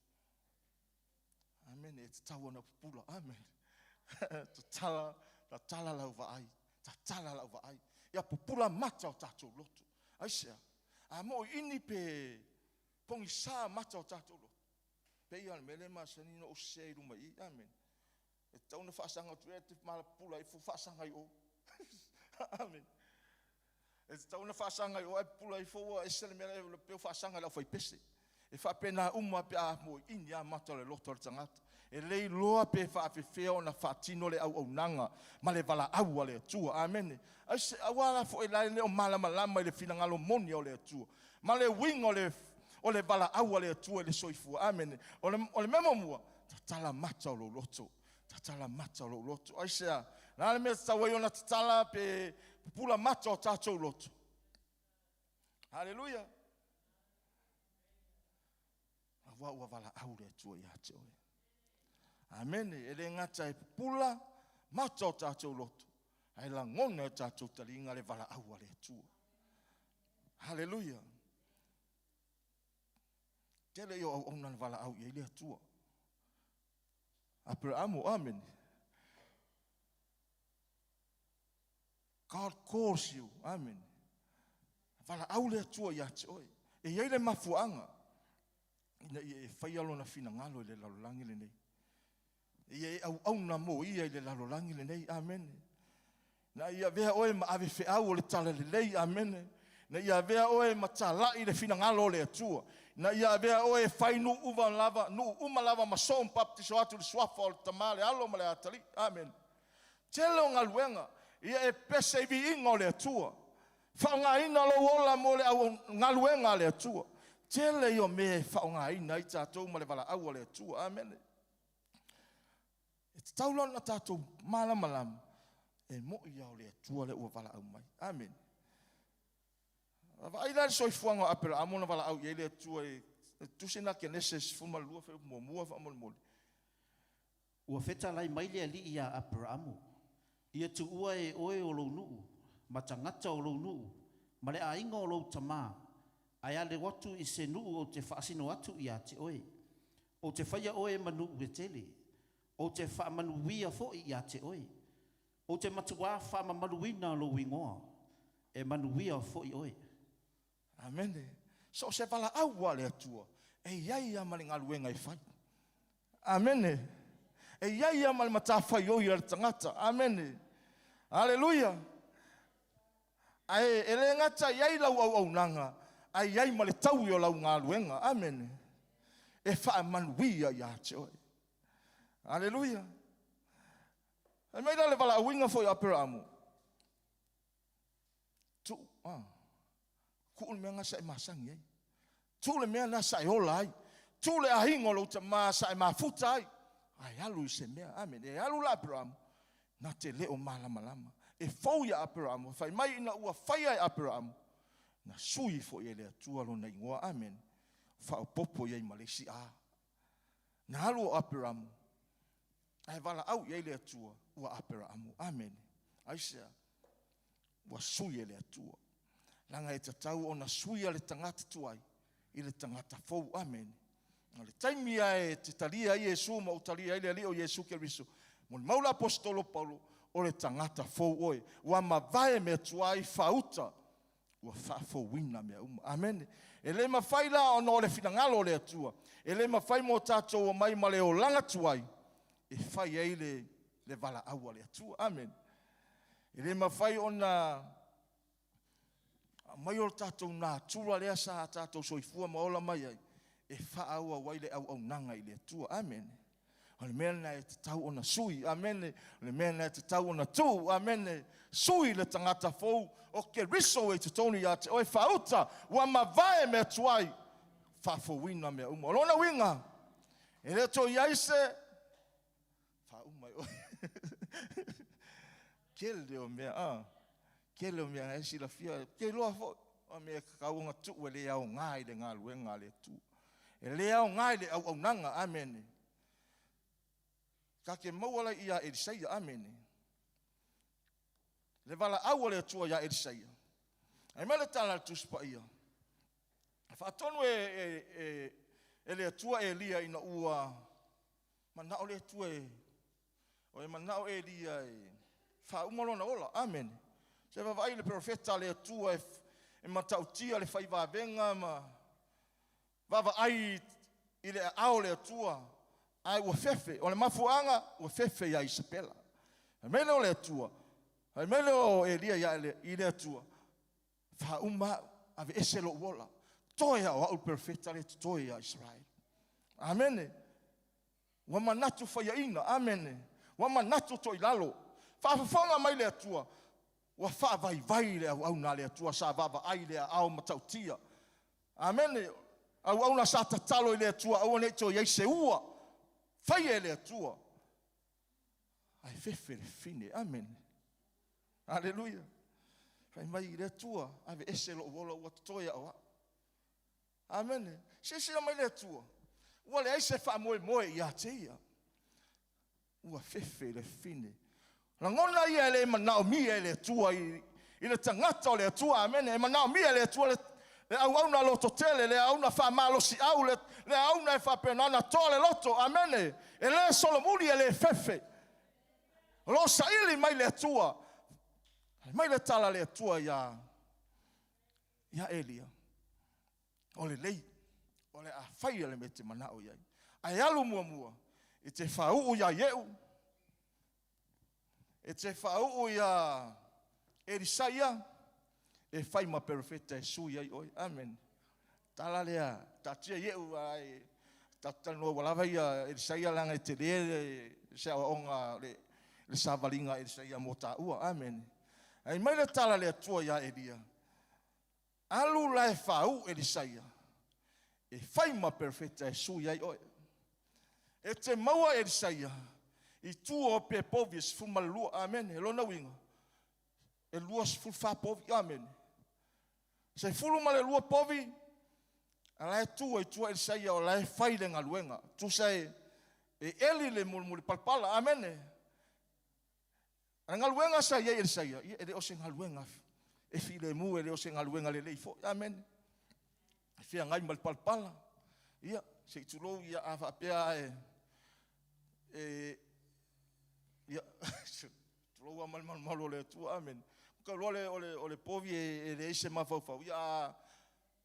Amene. E tatau ona pupula. Amene. Tatala, tatala lau vaai. Tatala lau vaai. Ia pupula mata o tatou loto. Aisea? A moʻi ini pe pogisa mata o tatou loto. Pe ia o le mea lea e masani ona ou sese ai i luma i i. Amene. E tatau ona faasaga atu e te pupula ifo faasaga i o. Amene. E tatau ona faasaga i o ae pupula ifo ua ese le mea lea pe faasaga i le aufaipese. E faapena uma pe a moʻi ini a mata o le loto o le tagata. E le iloa pe faafefea ona faatino le auaunaga ma le valaau a le Atua. Amene. Ai se auā la foʻi la e le o malamalama i le finagalo moni o le Atua. Ma le uiga o le valaau a le Atua i le soifua. Amene. O le mea muamua, tatala mata o lou loto. Tatala mata o lou loto. Aisea? La le mea tatau ai ona tatala pe pupula mata o tatou loto. Haleluia. Auā ua valaau le Atua ia te oe. Amene. E le gata e pupula mata o tatou loto, ae lagona e tatou taliga le valaau a le Atua. Haleluia. Tele ia o auauna na valaau i ai le Atua. Aperamo, amene. God calls you. Amen. Valaau le Atua ia te oe. E i ai le mafuaaga ina ia e faia lona finagalo i le lalolagi lenei. E ia e auauna mo ia i le lalolagi lenei. Amene. Na ia avea oe ma ave feau o le talalelei. Amene. Na ia avea oe ma talai le finagalo o le Atua. Na ia avea oe e fai nuu uma lava, nuu uma lava ma soo ma baptiso atu le suafa o le Tama, le Alo ma le Atalii. Amene. Tele o galuega, ia e pese i viiga o le Atua. Faaaogaina lou ola mo le au galuega a le Atua. Tele ia o mea e faaaogaina ai tatou ma le valaau a le Atua. Amene. E tatau la ona tatou malamalama, e moʻi lava o le Atua lea ua valaau mai. Amene. Vaai la le soifuaga o Aperaamo na valaau i ai le Atua i le tusi na Kenese 12 fuaiupu muamua faamolemole. Ua fetalai mai le Alii iā Aperamo, ia tuua e oe o lou nuu, ma tagata o lou nuu, ma le aiga o lou tamā, ae alu atu i se nuu ou te faasino atu iā te oe. Ou te faia oe ma nuu e tele. Ou te faamanuia foʻi iā te oe. Ou te matuā faamamaluina lou igoa. E manuia foʻi oe. Amene. So o se valaau a le Atua, e i ai ia ma le galuega e fai. Amene. E i ai ia ma le matafaioi a le tagata. Amene. Aleluia. Ae e le gata i ai lau auaunaga, ae i ai ma le taui o lau galuega. Amene. E faamanuia ia te oe. Aleluia. Ai mai la le valaauina foi o Aperamo. Tuu, ah. Tuu le mea na sa e masani ai. Tuu le mea na sa e ola ai. Tuu le aiga o lou tamā sa e mafuta ai. Ae alu i se mea. Amene. E alu la Aperamo, na te le o malamalama. E fou ia Aperamo, fai mai ina ua faia e Aperamo, na sui foi e le Atua lona igoa. Amene. Faaopoopo i ai ma le isi a. Na alu o Aperamo, ae valaau i ai le Atua, ua Aperamo. Amene. Aisea? Ua sui e le Atua. Leaga e tatau ona suia le tagata tuai i le tagata fou. Amene. O le taimi ae te talia ai Iesu ma ou talia ai le Alii o Iesu Keriso. Molimau le aposetolo Paulo, o le tagata fou oe. Ua mavae mea tuai faauta, ua faafouina mea uma. Amene. E le mafai la ona o le finagalo o le Atua. E le mafai mo tatou omai ma le olaga tuai e fai ai le valaau a le Atua. Amene. E le mafai ona mai o le tatou natura lea sa tatou soifua ma ola mai ai, e faaauau ai le auaunaga i le Atua. Amene. O le mea lena e tatau ona sui. Amene. O le mea lena e tatau ona tuu. Amene. Sui le tagata fou o Keriso e i totonu ia te oe. Faauta ua mavae mea tuai, faafouina mea uma. O lona uiga, e le o toe i ai se faauma e oe. Tele o mea, a. Tele o mea e silafia. Ke iloa foi, o mea e tatau ona tuu e le aoga i le galuega a le Atua. E le aoga i le auaunaga. Amene. Ta te maua lai ia Elisaia. Amene. Le valaau a le Atua ia Elisaia. Ai mai le tala a le Tusi Paia. Faatonu e le Atua Elia ina ua manao le Atua e o e manao Elia e faauma lona ola. Amene. Se vaavaai le profeta a le Atua e matautia le faivavega ma vaavaai i le aao o le Atua, ae ua fefe. O le mafuaaga ua fefe ia Isapela. Fai mai lea o le Atua, fai mai lea o Elia ia i le Atua, faauma au, aveese lou ola, toe a o au le profeta lea e totoe ia Israel. Amene. Ua manatu faiaina. Amene. Ua manatu toilalo. Faafofoga mai le Atua, ua faavaivai le auauna a le Atua sa vaavaai le aao matautia. Amene. Auauna sa tatalo i le Atua aua ne i toe i ai se ua faia e le Atua, ae fefe le fine. Amene. Aleluia. Fai mai i le Atua, aveese lou ola ua totoe a o au. Amene. Silasila mai le Atua, ua leai se faamoemoe ia te ia. Ua fefe le fine. Lagona ia e le manaomia e le Atua i le tagata o le Atua. Amene. E manaomia e le Atua le auauna lototele, le auauna faamalosiau, le auauna e faapena ona toa le loto. Amene. E le solomuli, e le fefe. O lo o saili mai le Atua. Fai mai le tala a le Atua ia Elia, o lelei, o le a faia le mea e te manao i ai. Ae alu muamua e te faauu ia Ieu, e te faauu ia Elisaia, e fai ma perofeta e sui ai oe. Amen. Tala lea, taatia Ieu ae tatou talanoa ua lava ia Elisaia leaga e tele se aoaoga le savaliga a Elisaia mo taua. Amen. Ai mai le tala a le Atua ia Elia, alu la e faauu Elisaia, e fai ma perofeta e sui ai oe. E te maua Elisaia i tua o pe povi e 12. Amene. E lona uiga, e 24 povi. Amene. 12 povi, a la e tua i tua Elisaia o la e fai le galuega. Tusa e eli le mulimuli palapala. Amene. A le galuega sa i ai Elisaia, ia e le o se galuega e filemu, e le o se galuega lelei foi. Amene. E feagai ma le palapala. Ia, se i tulou ia a faapea e ia, tulou a ma le malumalu o le Atua. Amene. Ka loa le o le povi e leai se mafaufau. Ia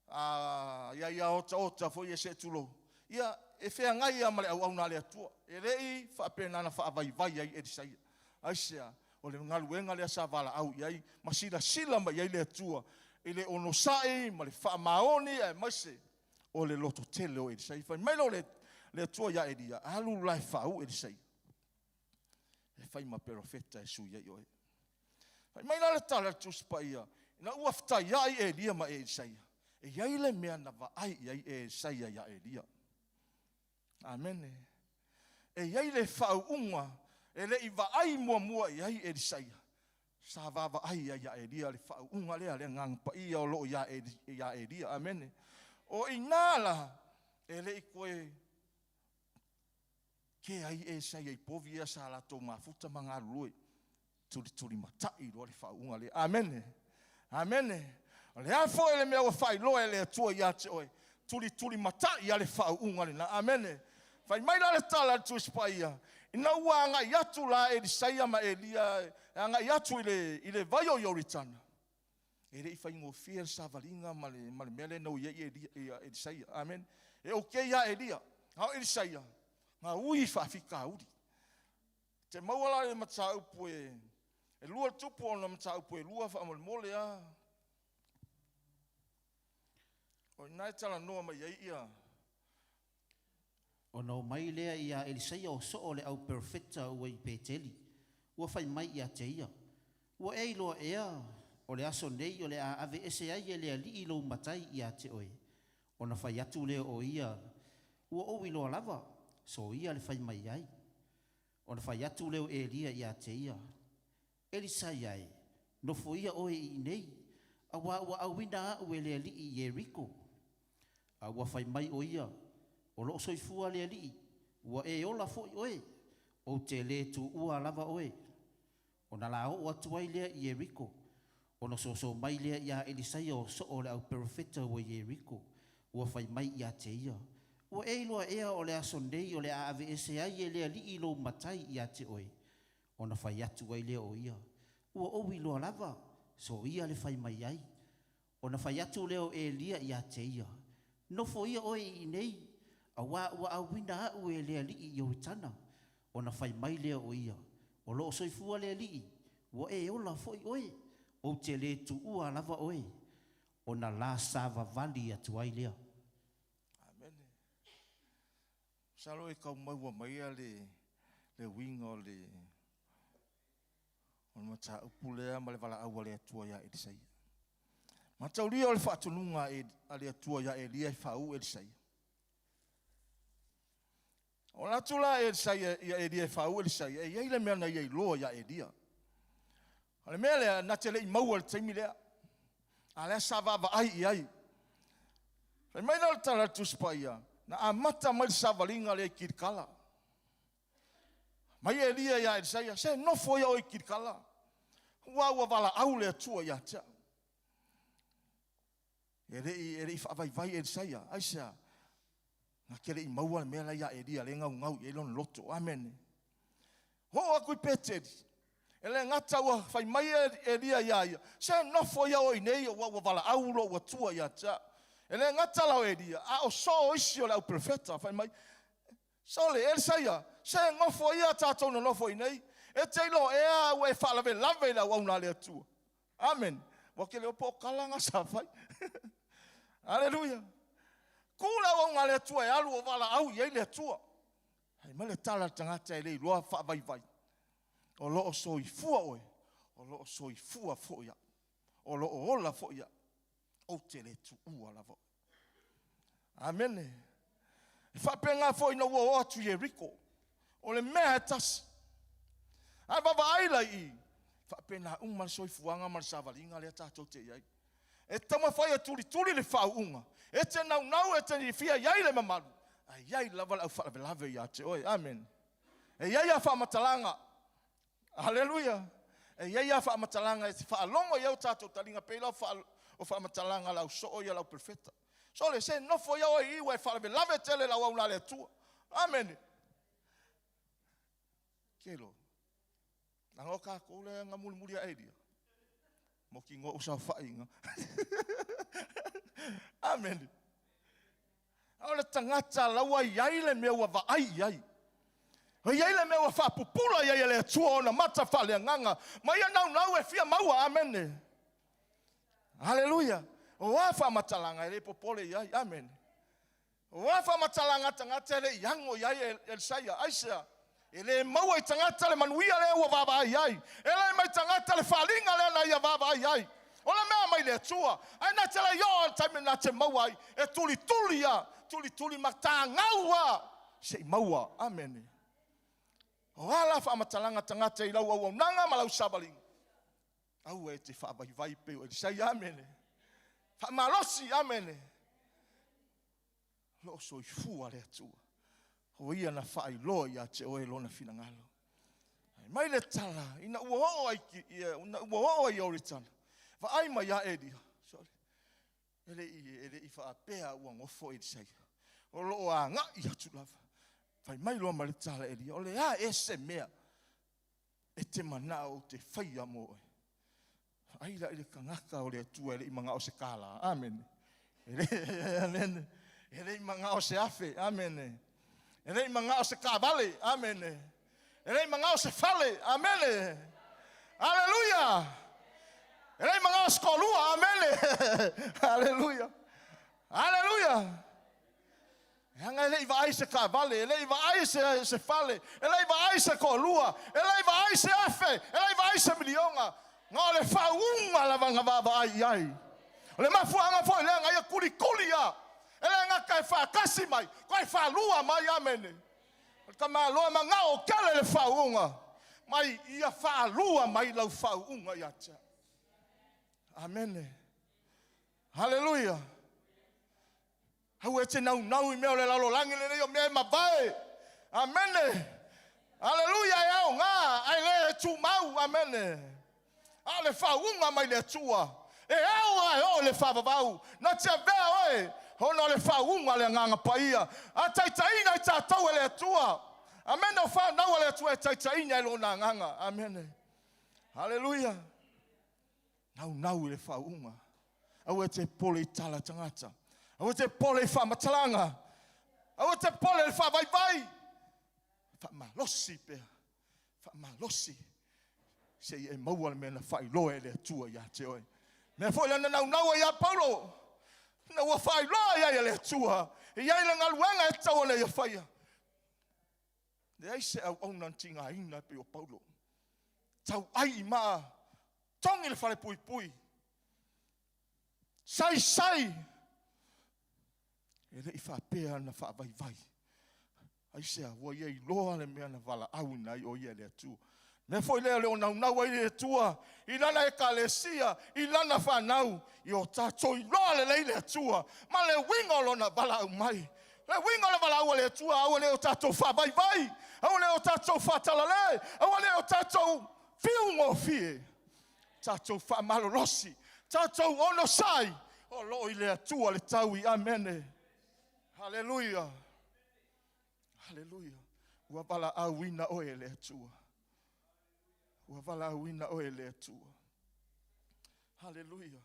a ia ia ota ota foi e se tulou. Ia e feagai ia ma le auauna a le Atua. E lei faapena na faavaivai ai Elisaia. Aisea, o le galuega lea sa valaau i ai ma silasila mai ai le Atua i le onosai ma le faamaoni aemaise o le lototele o Elisaia. Fai mai lea o le Atua ia Elia, alu la e faauu Elisaia, e fai ma perofeta e sui ai oe. Fai mai la le tala a le Tusi Paia, ina ua fetaiai Elia ma Elisaia, e i ai le mea na vaai i ai Elisaia ia Elia. Amene. E i ai le faauuga e le i vaai muamua i ai Elisaia, sa vaavaai ai ia Elia le faauuga lea, le agaga paia o loo ia Elia. Amene. O ina la, e le i koe ke ai Elisaia i povi ia sa latou mafuta ma galulue, tulituli matai loa le faauuga lea. Amene. Amene. O le a foi le mea ua faailoa e le Atua ia te oe, tulituli matai ia le faauuga lena. Amene. Fai mai la le tala a le Tusi Paia, ina ua agai atu la Elisaia ma Elia, agai atu i le vai o Ioritana, e le i faigofie le savaliga ma le mea lea na ui ai Elisaia. Amen. E okay ia Elia, a o Elisaia, na ui faafitauli. Te maua la le mataupu e lua le tupu ona mataupu e lua faamolemole a. O ina e talanoa mai ai ia. Ona o mai lea iā Elisaia o soo o le au perofeta ua i Peteli, ua fai mai ia te ia, Ua e iloa ea o le aso nei o le a aveese ai e le Alii lou matai ia te oe? Ona fai atu lea o ia, Ua ou iloa lava, soia le fai mai ai. Ona fai atu lea o Elia ia te ia, Elisaia e, nofoia oe i inei, auā ua auina a'u e le Alii i Ieriko. A ua fai mai o ia, O loo soifua le Alii, ua e ola foi oe, ou te lē tuua lava oe. Ona laoo atu ai lea i Ieriko. Ona soso mai lea iā Elisaia o soo o le au perofeta ua i Ieriko, ua fai mai ia te ia, Ua e iloa ea o le aso nei o le a aveese ai e le Alii lou matai ia te oe? Ona fai atu ai lea o ia, Ua ou iloa lava, soia le fai mai ai. Ona fai atu lea o Elia ia te ia, Nofoia oe i inei, auā ua auina a'u e le Alii i Ioritana. Ona fai mai lea o ia, O loo soifua le Alii, ua e ola foi oe, ou te lē tuua lava oe. Ona la savavali atu ai lea. Amene. Masalo e tau maua maia le le uiga o le o le mataupu lea ma le valaau a le Atua ia Elisaia. Mataulia o le faatonuga a le Atua ia Elia e faauu Elisaia. O le atu la Elisaia ia Elia e faauu Elisaia, e i ai le mea na ia iloa ia Elia. O le mea lea, na te le i maua i le taimi lea. A lea sa vaavaai i ai. Fai mai la le tala a le Tusi Paia, na amata mai le savaliga lea i Kilikala. Mai Elia ia Elisaia, se nofo ia oe i Kilikala, ua ua valaau le Atua ia te au. E le i, e le i faavaivai Elisaia, aisea? Na te le i maua le mea la ia Elia le gaugau i ai lona loto. Amene. Oo atu i Peteli, e le gata ua fai mai Elia iā ia, se nofo ia oe i nei ua ua valaau lou Atua ia te au. E le gata la o Elia, a o soo isi o le au perofeta, fai mai, Sole, Elisaia, se nofo ia tatou nonofo i nei, e te iloa ea ua e faalavelave i le auauna a le Atua. Amene. Ua te le o po o tala na sa fai. Aleluia. Ku le auauna a le Atua e alu o valaau i ai le Atua. Fai mai le tala a le tagata e le iloa faavaivai. O lo o soifua oe, o lo o soifua foi au. O lo o ola foi au. Ou te le tuua lava oe. Amene. E faapena foi ina ua oo atu Ieriko. O le mea e tasi. Ae vaavaai la i i, faapena uma le soifuaga ma le savaliga lea tatou te i ai. E taumafai e tulituli le faauuga, e te naunau e te fia i ai le mamalu, ae i ai lava le au faalavelave ia te oe. Amene. E i ai a faamatalaga. Aleluia. E i ai a faamatalaga e te faalogo i ai o tatou taliga pei la o faamatalaga a le au soo ia le au perofeta. Sole, se nofo ia oe i i ua e faalavelave tele i le auauna a le Atua. Amene. Kelo. Leaga o tatou lea na mulimuli ae ia. Mautinoa ua saofai. Amene. A o le tagata la ua i ai le mea ua vaai i ai. Ua i ai le mea ua faapupula i ai e le Atua ona mata faaleagaga ma ia naunau e fia maua. Amene. Aleluia. O a faamatalaga e le popole i ai. Amene. O a faamatalaga a tagata e le i ago i ai Elisaia? Aisea? E le maua i tagata le manuia lea ua vaavaai ai. E le mai tagata le faaaliga lea na ia vaavaai ai. O le mea mai le Atua. Ae na te le i oo i le taimi na te maua ai, e tulituli a, tulituli ma tagau a, se i maua. Amene. O a la faamatalaga tagata i lau auaunaga ma lau savaliga? Aua e te faavaivai pei o Elisaia. Amene. Faamalosi. Amene. O lo o soifua le Atua. O ia na faailoa ia te oe lona finagalo. Fai mai le tala, ina ua oo ai, ina ua oo ai Ioritana, vaai mai ia Elia. Sorry. E le i, e le i faapea ua nofo Elisaia. O lo o agai atu lava. Fai mai loa ma le tala Elia, o le a ea se mea e te manao ou te faia mo oe? Vaai la i le tagata o le Atua e le i manao se kālā. Amene. E le, amene. E le i manao se afe. Amene. E le i manao se taavale. Amene. E le i manao se fale. Amene. Aleluia. E le i manao se toalua. Amene. Aleluia. Aleluia. Leaga e le i vaai se taavale, e le i vaai se, se fale, e le i vaai se toalua, e le i vaai se afe, e le i vaai se miliona. Na o le faauuga lava na vaavaai i ai. O le mafuaaga foi lea na ia tulikuli lava. E le gata e faatasi mai, toe faalua mai, amene. O le tamaloa manao tele le faauuga mai ia faalua mai lau faauuga ia te au. Amene. Haleluia. Aua e te naunau i mea o le lalolagi lenei o mea e mavae. Amene. Aleluia e aoga ae le tumau. Amene. A o le faauuga mai le Atua e ao lava e oo i le faavavau. Na te avea oe ona o le faauuga a le Agaga Paia. A taitaiina i tatou e le Atua. Amene. O fanau a le Atua e taitaiina e Lona Agaga. Amene. Aleluia. Naunau i le faauuga. Aua e te popole i tala a tagata. Aua e te popole i faamatalaga. Aua e te popole i le faavaivai. Faamalosi pea. Faamalosi. Se i e maua le mea na faailoa e le Atua ia te oe. Mea foi lea na naunau ai ia Paulo. Ina ua faailoa i ai e le Atua. E i ai le galuega e tatau ona ia faia. Leai se auauna na tigaina e pei o Paulo. Tauai i maa, togi le falepuipui, saisai, e le i faapea na faavaivai. Aisea? Ua ia iloa le mea na valaauina ai o ia e le Atua. Mea foi lea o le o naunau ai le Atua i lana ekalesia, i lana fanau, ia o tatou iloa lelei le Atua ma le uiga o lona valaau mai. Le uiga o le valaau a le Atua, aua ne i o tatou faavaivai, aua ne i o tatou faatalale, aua ne i o tatou fiugofie, tatou faamalolosi, tatou onosai, o lo o i le Atua le taui. Amene. Haleluia. Haleluia. Ua valaauina oe e le Atua. Ua valaauina oe e le Atua. Haleluia.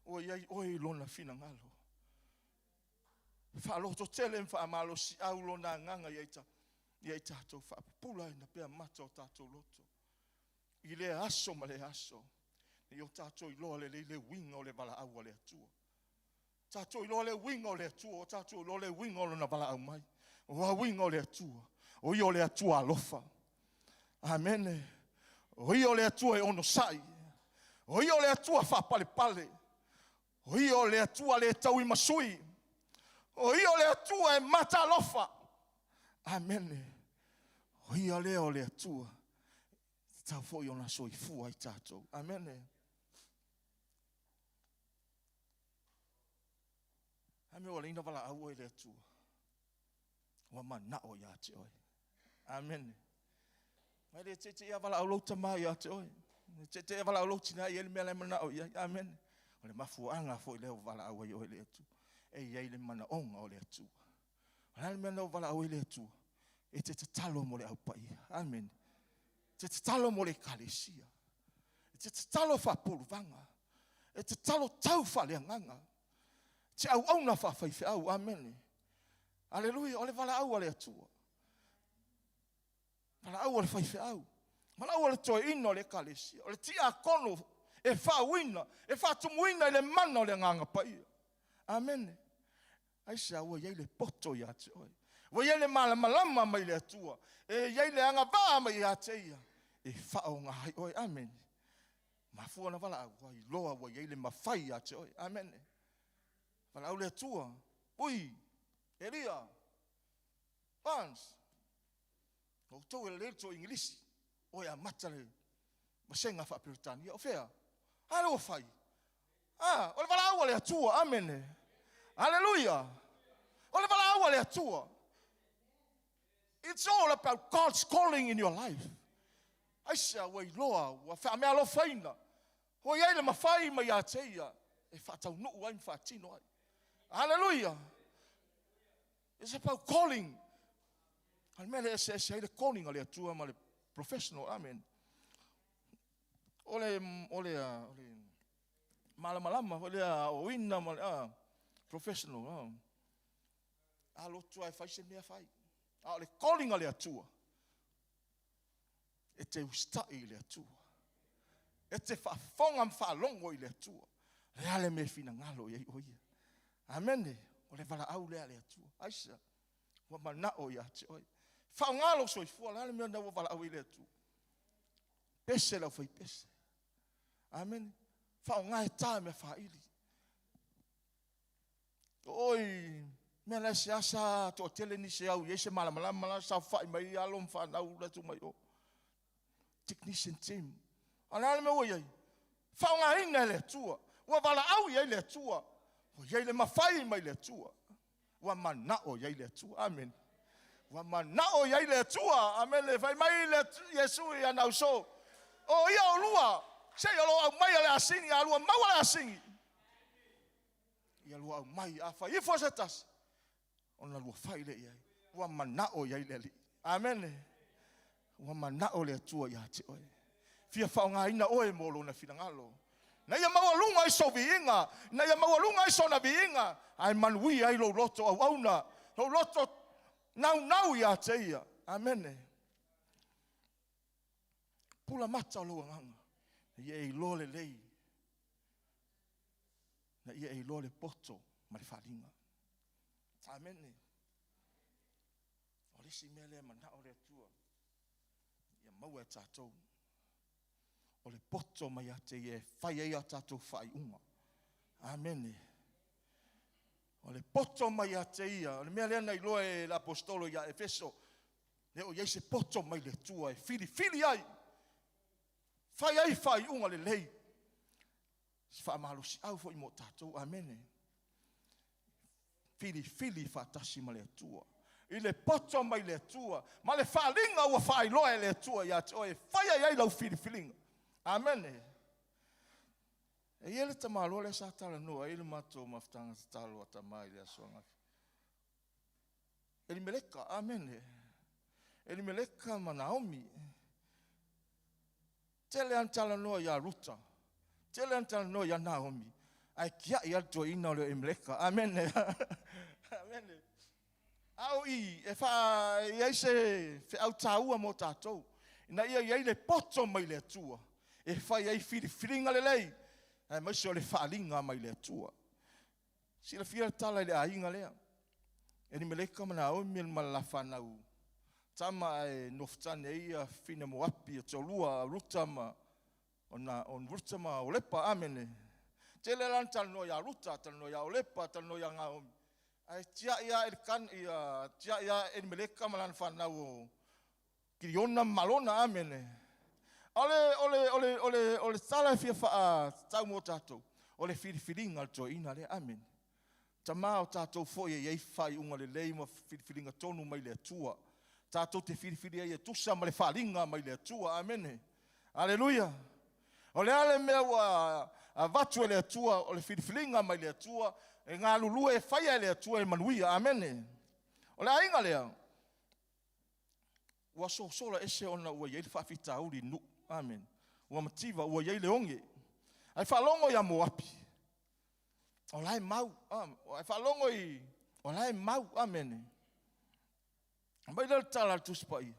Ua i ai oe i lona finagalo. Faalototele ma faamalosiau lona agaga ia i ia i tatou faapupulaina pea mata o tatou loto. I lea aso ma lea aso, ia o tatou iloa lelei le uiga o le valaau a le Atua. Tatou iloa le uiga o le Atua, o tatou iloa le uiga o lona valaau mai. O a uiga o le Atua? O ia o le Atua alofa. Amene. O ia o le Atua e onosai. O ia o le Atua faapalepale. O ia o le Atua le tauimasui. O ia o le Atua e matalofa. Amene. O ia lea o le Atua. E tatau foi ona soifua ai tatou. Amene. A mea ua leina valaau oe e le Atua. Ua manao ia te oe. Amene. Mai le teite ia valaau lou tama ia te oe. Le teite ia valaau lou tina i ai le mea la e manao i ai. Amene. O le mafuaaga foi lea ua valaau ai oe e le Atua. E i ai le manaoga o le Atua. O le a le mea na ua valaau ai le Atua? E te tatalo mo le au paia. Amene. E te tatalo mo le ekalesia. E te tatalo faapuluvaga. E tatalo tau faaleagaga. E te auauna faafaifeau. Amene. Aleluia. O le valaau a le Atua. Valaau a le faifeau. Valaau a le toeaina o le ekalesia. O le tiakono e faauina, e faatumuina i le mana o le Agaga Paia. Amene. Aisea? Ua i ai le poto ia te oe. Ua i ai le malamalama mai le Atua. E i ai le agavaa mai ia te ia e faaaoga ai oe. Amene. Mafua ona valaau, ua iloa ua i ai le mafai ia te oe. Amene. Valaau le Atua. Ui, Elia, Barnes, o outou e lelei le tou Igilisi, o e amata le vasega faa-Peretania. O fea? A lea ua fai. A, o le valaau a le Atua. Amene. Aleluia. O le valaau a le Atua. It's all about God's calling in your life. Aisea? Ua iloa, ua faameaalofaina. Ua i ai le mafai mai ia te ia e faataunuu ai ma faatino ai. Aleluia. It's about calling. A le mea lea e eseese ai le calling a le Atua ma le professional. Amen. O le, o le, o le malamalama foi lea aoaoina ma le professional. A lotu lava e fai se mea fai. A o le calling a le Atua, e te usitai i le Atua. E te faafofoga ma faalogo i le Atua. Le a le mea e finagalo i ai o ia. Amene. O le valaau lea a le Atua. Aisea? Ua manao ia te oe. Faaaoga lou soifua, o le a le mea lena ua valaau ai le Atua? Pese le aufaipese. Amene. Faaaoga e ta mea faaili. O oe i mea la e seasa toatele nisi e au i ai se malamalama la saofai mai alo ma fanau la tuu mai o. Technician team. A o le a le mea ua i ai? Faaaogaina e le Atua. Ua valaau i ai le Atua. Ua i ai le mafai mai le Atua. Ua manao i ai le Atua. Amene. Ua manao i ai le Atua. Amene. Fai mai le Iesu i ana ausō, O ia olua, seia o lo o aumaia le asini, a lua maua le asini, ia lua aumai, a fai ifo se tasi, ona lua fai lea i ai. Ua manao i ai le Alii. Amene. Ua manao le Atua ia te oe. Fia faaaogaina oe mo Lona finagalo. Ina ia maualuga ai sou viiga, ina ia maualuga ai sona viiga, ae manuia ai lou loto auauna, lou loto naunau ia te Ia. Amene. Pula mata o lou agaga, ina ia e iloa lelei, ina ia e iloa le poto ma le faaaliga. Amene. O le isi mea lea e manao le Atua ia maua e tatou, o le poto mai ia te Ia e fai ai a tatou faaiuga. Amene. O le poto mai ia te Ia, o le mea lea na iloa e le aposetolo ia Efeso, le o i ai se poto mai le Atua e filifili ai, fai ai faaiuga lelei. Se faamalosiau foi mo tatou. Amene. Filifili faatasi ma le Atua. I le poto mai le Atua, ma le faaaliga ua faailoa e le Atua ia te oe e faia i ai lau filifiliga. Amene. E i ai le tamaloa lea sa talanoa ai le matou mafutaga tatalo a tama i le aso ananafi. Elimeleka, amene. Elimeleka ma Naomi. Tele lava na talanoa ia Ruta, tele lava na talanoa ia Naomi, ae tiai lava le toeaina o le Elimeleka. Amene. Amene. A o i, e faa, e i ai se feau taua mo tatou, ina ia i ai le poto mai le Atua e fai ai filifiliga lelei, aemaise o le faaaliga mai le Atua. Silafia le tala i le aiga lea, Elimeleka ma Naomi ma le la fanau tama ae nofotane ai ia fafine Moapi e toalua, Ruta ma ona o Ruta ma Olepa. Amene. Tele la na talanoa ia Ruta, talanoa ia Olepa, talanoa ia Naomi. Ae tiai lava Elikan, ia tiai lava Elimeleka ma lana fanau o Kiliona ma Malona. Amene. O le, o le, o le, o le, o le tala e fia faatatau mo tatou, o le filifiliga a le toeaina lea. Amene. Tama o tatou foi e i ai faaiuga lelei ma filifiliga tonu mai le Atua. Tatou te filifili ai e tusa ma le faaaliga mai le Atua. Amene. Aleluia. O le a le mea ua avatu e le Atua, o le filifiliga mai le Atua, e galulue e faia e le Atua e manuia. Amene. O le aiga lea, ua sosola ese ona ua i ai le faafitauli i nuu. Amene. Ua mativa, ua i ai le oge. Ae faalogo ia Moapi, o la e mau. Ae faalogo i, o la e mau. Amene. Aumai lea le tala a le Tusi Paia.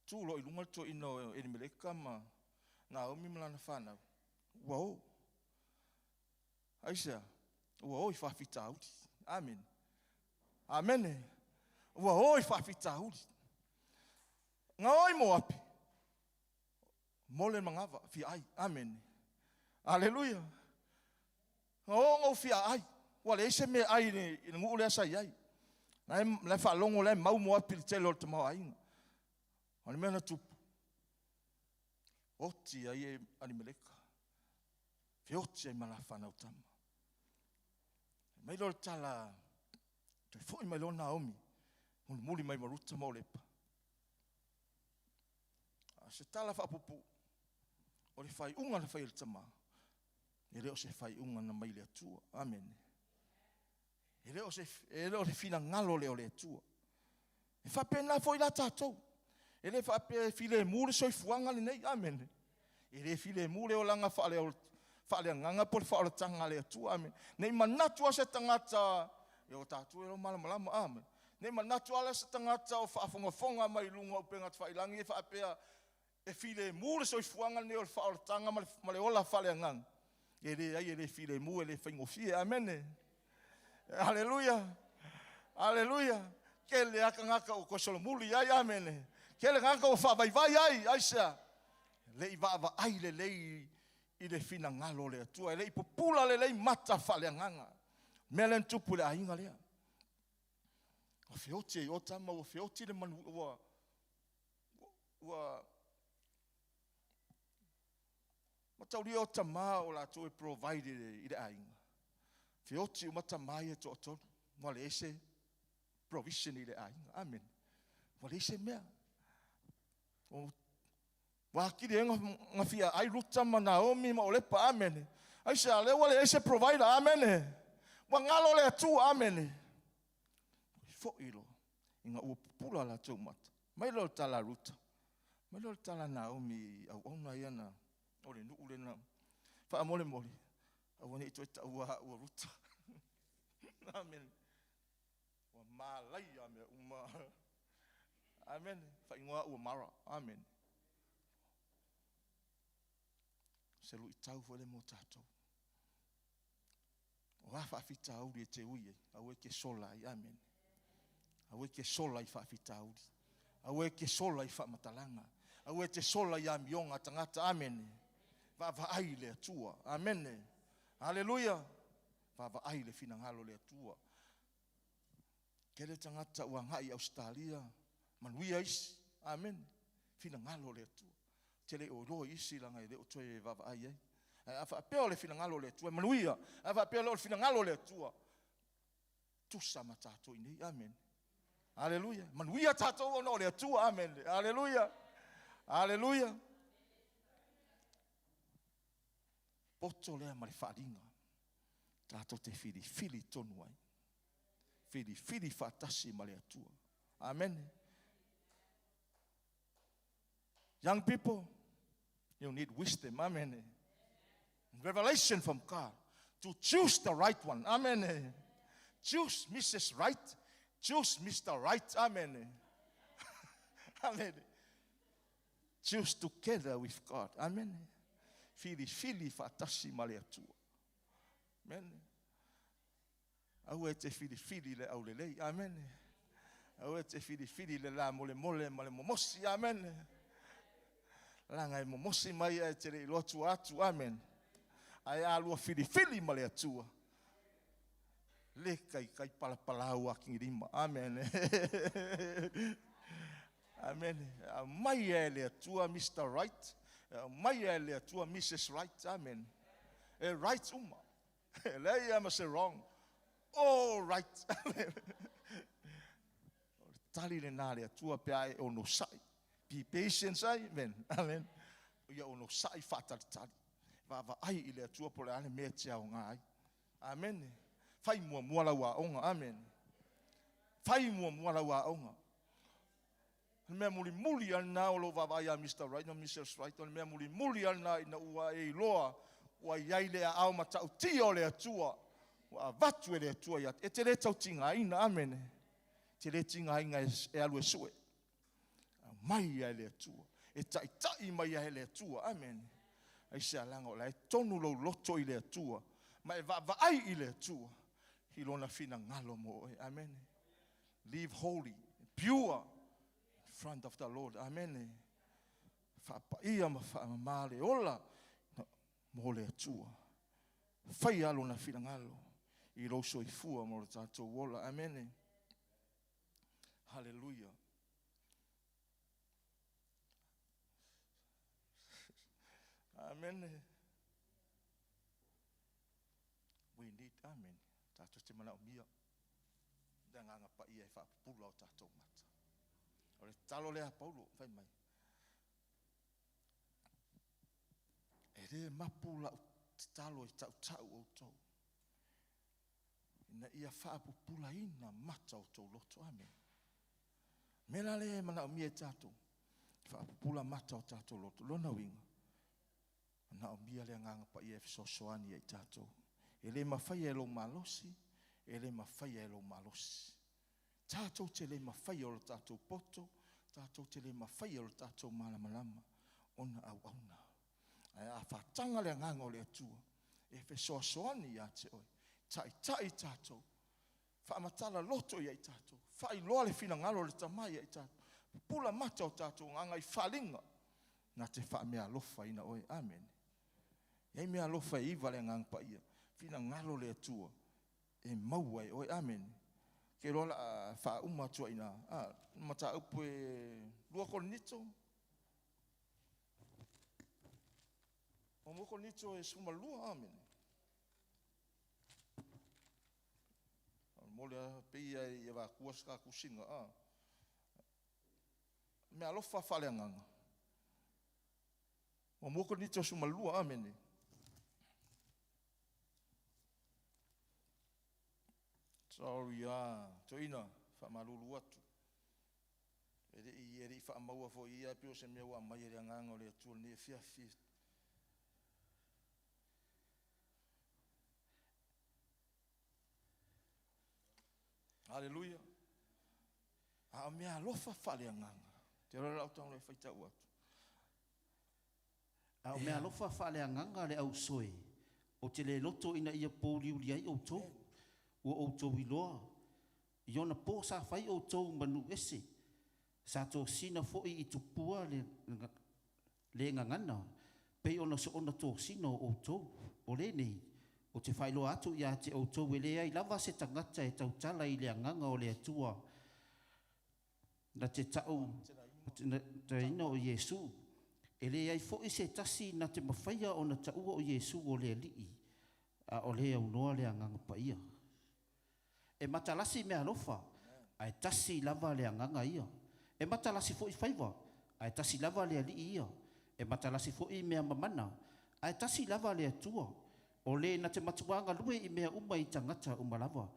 Tu loa i luga le toeaina o Elimeleka ma Naomi ma lana fanau. Ua o. Aisea? Ua o i faafitauli. Amene. Amene. Ua o i faafitauli. Na o i Moapi. Mo le manava, fia ai. Amene. Aleluia. Na o ona ou fia ai. Ua leai se mea ai i le nuu lea sa i ai. La e, la e faalogo, la e mau Moapi i le tele o le tamaoaiga. O le mea na tupu, oti ai e Alimeleka, feoti ai ma la fanau tama. Mai lea o le tala, toe foi mai loa Naomi, mulimuli mai ma Ruta ma Olepa. A se tala faapuupuu, o le faaiuga na fai e le tama, e le o se faaiuga na mai le Atua. Amene. E le o se, e le o le finagalo lea o le Atua. E faapena foi la tatou. E le faapea e filemu le soifuaga lenei. Amene. E le filemu le olaga faaleagaga po o le faaolataga a le Atua. Amene. Ne i manatu lava se tagata, ia o tatou e le o malamalama. Amene. Ne i manatu lava se tagata o faafogafoga mai i luga o upega tafailagi e faapea e filemu le soifuaga lenei o le faaolataga ma le ola faaleagaga. E leai, e le filemu, e le faigofie. Amene. Aleluia. Aleluia. Kele a tagata ua toe solomuli ai. Amene. Kele tagata ua faavaivai ai. Aisea? E le i vaavaai lelei i le finagalo o le Atua. E le i pupula lelei mata faaleagaga. Mea lea na tupu i le aiga lea. Ua feoti ai o tama, ua feoti le manu, ua mataulia o tama o latou e provide i le aiga. Feoti uma tama ia e toatolu. Ua leai se provision i le aiga. Amene. Ua leai se mea. Ua atili ai ona fia ai Ruta ma Naomi ma Olepa. Amene. Aisea? Lea ua leai se provider. Amene. Ua galo le Atua. Amene. Foi loa ina ua pupula latou mata. Mai lea o le tala a Ruta. Mai lea o le tala a Naomi i auauna ia na o le nuu lena. Faamolemole, aua ne i toe taua au o Ruta. Amene. Ua malaia mea uma. Amene. Faaigoa au o Mara. Amene. Se luitau foi le mo tatou. O a faafitauli e te ui ai, aua e te sola ai. Amene. Aua e te sola i faafitauli. Aua e te sola i faamatalaga. Aua e te sola i amioga a tagata. Amene. Vaavaai i le Atua. Amene. Aleluia. Vaavaai i le finagalo o le Atua. Tele tagata ua agai i Ausetalia, manuia isi. Amene. Finagalo o le Atua. Te le o iloa isi laga e le o toe vaavaai ai. Ae a faapea o le finagalo o le Atua, manuia. Ae a faapea o le finagalo o le Atua, tusa ma tatou i nei. Amene. Aleluia. Manuia tatou ona o le Atua. Amene. Aleluia. Aleluia. Poto lea ma le faaliga. Tatou te filifili tonu ai. Filifili faatasi ma le Atua. Amene. Young people, you need wisdom. Amen. Revelation from God to choose the right one. Amen. Choose Mrs. Right. Choose Mr. Right. Amen. Amen. Choose together with God. Amen. Filifili faatasi ma le Atua. Amen. Aua e te filifili le aulelei. Amen. Aua e te filifili le la molemole ma le momosi. Amen. Laga e momosi mai ae te le iloa tua atu. Amen. Ae a lua filifili ma le Atua. Le kai kai palapalau a kingilima. Amen. Amen. Mai e le Atua Mr. Right. Mai e le Atua Mrs. Right. Amen. E right uma. Le ia ma se wrong. All right. O le tali le nā le Atua pe a e ono sai. Be patient, amen. Amen. Ia ono sai faatalitali. Vaavaai i le Atua po le a le mea te aoga ai. Amen. Fai muamua lau aoga. Amen. Fai muamua lau aoga. Le mea mulimuli a lena o lo vaavaai a Mr. Right ma Mrs. Right, o le mea mulimuli a lena ina ua e iloa ua iai le aao matautia o le Atua, ua avatu e le Atua ia e te le tautigaina. Amene. Te le tigaina e alu e sue. Mai ia e le Atua. E taitai mai ia e le Atua. Amene. Ai se alaga o la e tonu lou loto i le Atua. Ma e vaavaai i le Atua. I lona finagalo mo oe. Amene. Live holy, pure in front of the Lord. Amen. Faapaia ma faamama le ola mo le Atua. Fai alo na finagalo i lou soifua mo le tatou ola. Amen. Hallelujah. Amen. We need, amen. Tatou te manaomia le agaga paia e faapupula o tatou mata. O le talo lea a Paulo, fai mai. E le mapu lau tatalo e tautau outou. Ina ia faapupulaina mata o tou loto. Amen. Mea la lea e manaomia e tatou. Faapupula mata o tatou loto. Lona uiga. Manaomia le agaga paia e fesoasoani ai tatou. E le mafaia e lou malosi, e le mafaia e lou malosi. Tatou te le mafaia o le tatou poto, tatou te le mafaia o le tatou malamalama, ona auauna. Ae a faataga le agaga o le Atua, e fesoasoani ia te oe. Taitai tatou. Faamatala loto ia i tatou. Faailoa le finagalo o le Tama ia i tatou. Pupula mata o tatou agaga i faaaliga na te faameaalofaina oe. Amene. E i ai meaalofa e iva a le Agaga Paia, finagalo le Atua e maua e oe. Amene. Ou te iloa o le a faauma atu ai i ina. A, mataupu e 2 Korinito. 1 Korinito e 12. Amene. Mo le pei e i avatua se tatusiga. A. Meaalofa faaleagaga. 1 Korinito 12. Amene. Sorry, ah, toeaina, faamalulu atu. E le i, e le i faamaua foi ia, pei o se mea ua aumai e le Agaga o le Atua i lenei afiafi. Aleluia. A o meaalofa faaleagaga. Te iloa lau tago e faitau atu. A o meaalofa faaleagaga le ausoe, ou te le loto ina ia pouliuli ai outou. Ua outou iloa, i ona po sa fai outou ma nuu ese, sa tosina foi i tupua le, le gagana, pei ona soona tosina o outou. O lenei, ou te faailoa atu ia te outou e leai lava se tagata e tautala i le agaga o le Atua na te ta'uina o Iesu. E leai foi se tasi na te mafaia ona ta'ua o Iesu o le Alii, a o le aunoa le Agaga Paia. E matalasi meaalofa, ae tasi lava le Agaga ia. E matalasi foi faiva, ae tasi lava le Alii ia. E matalasi foi mea mamana, ae tasi lava le Atua. O le na te matuā galue i mea uma i tagata uma lava.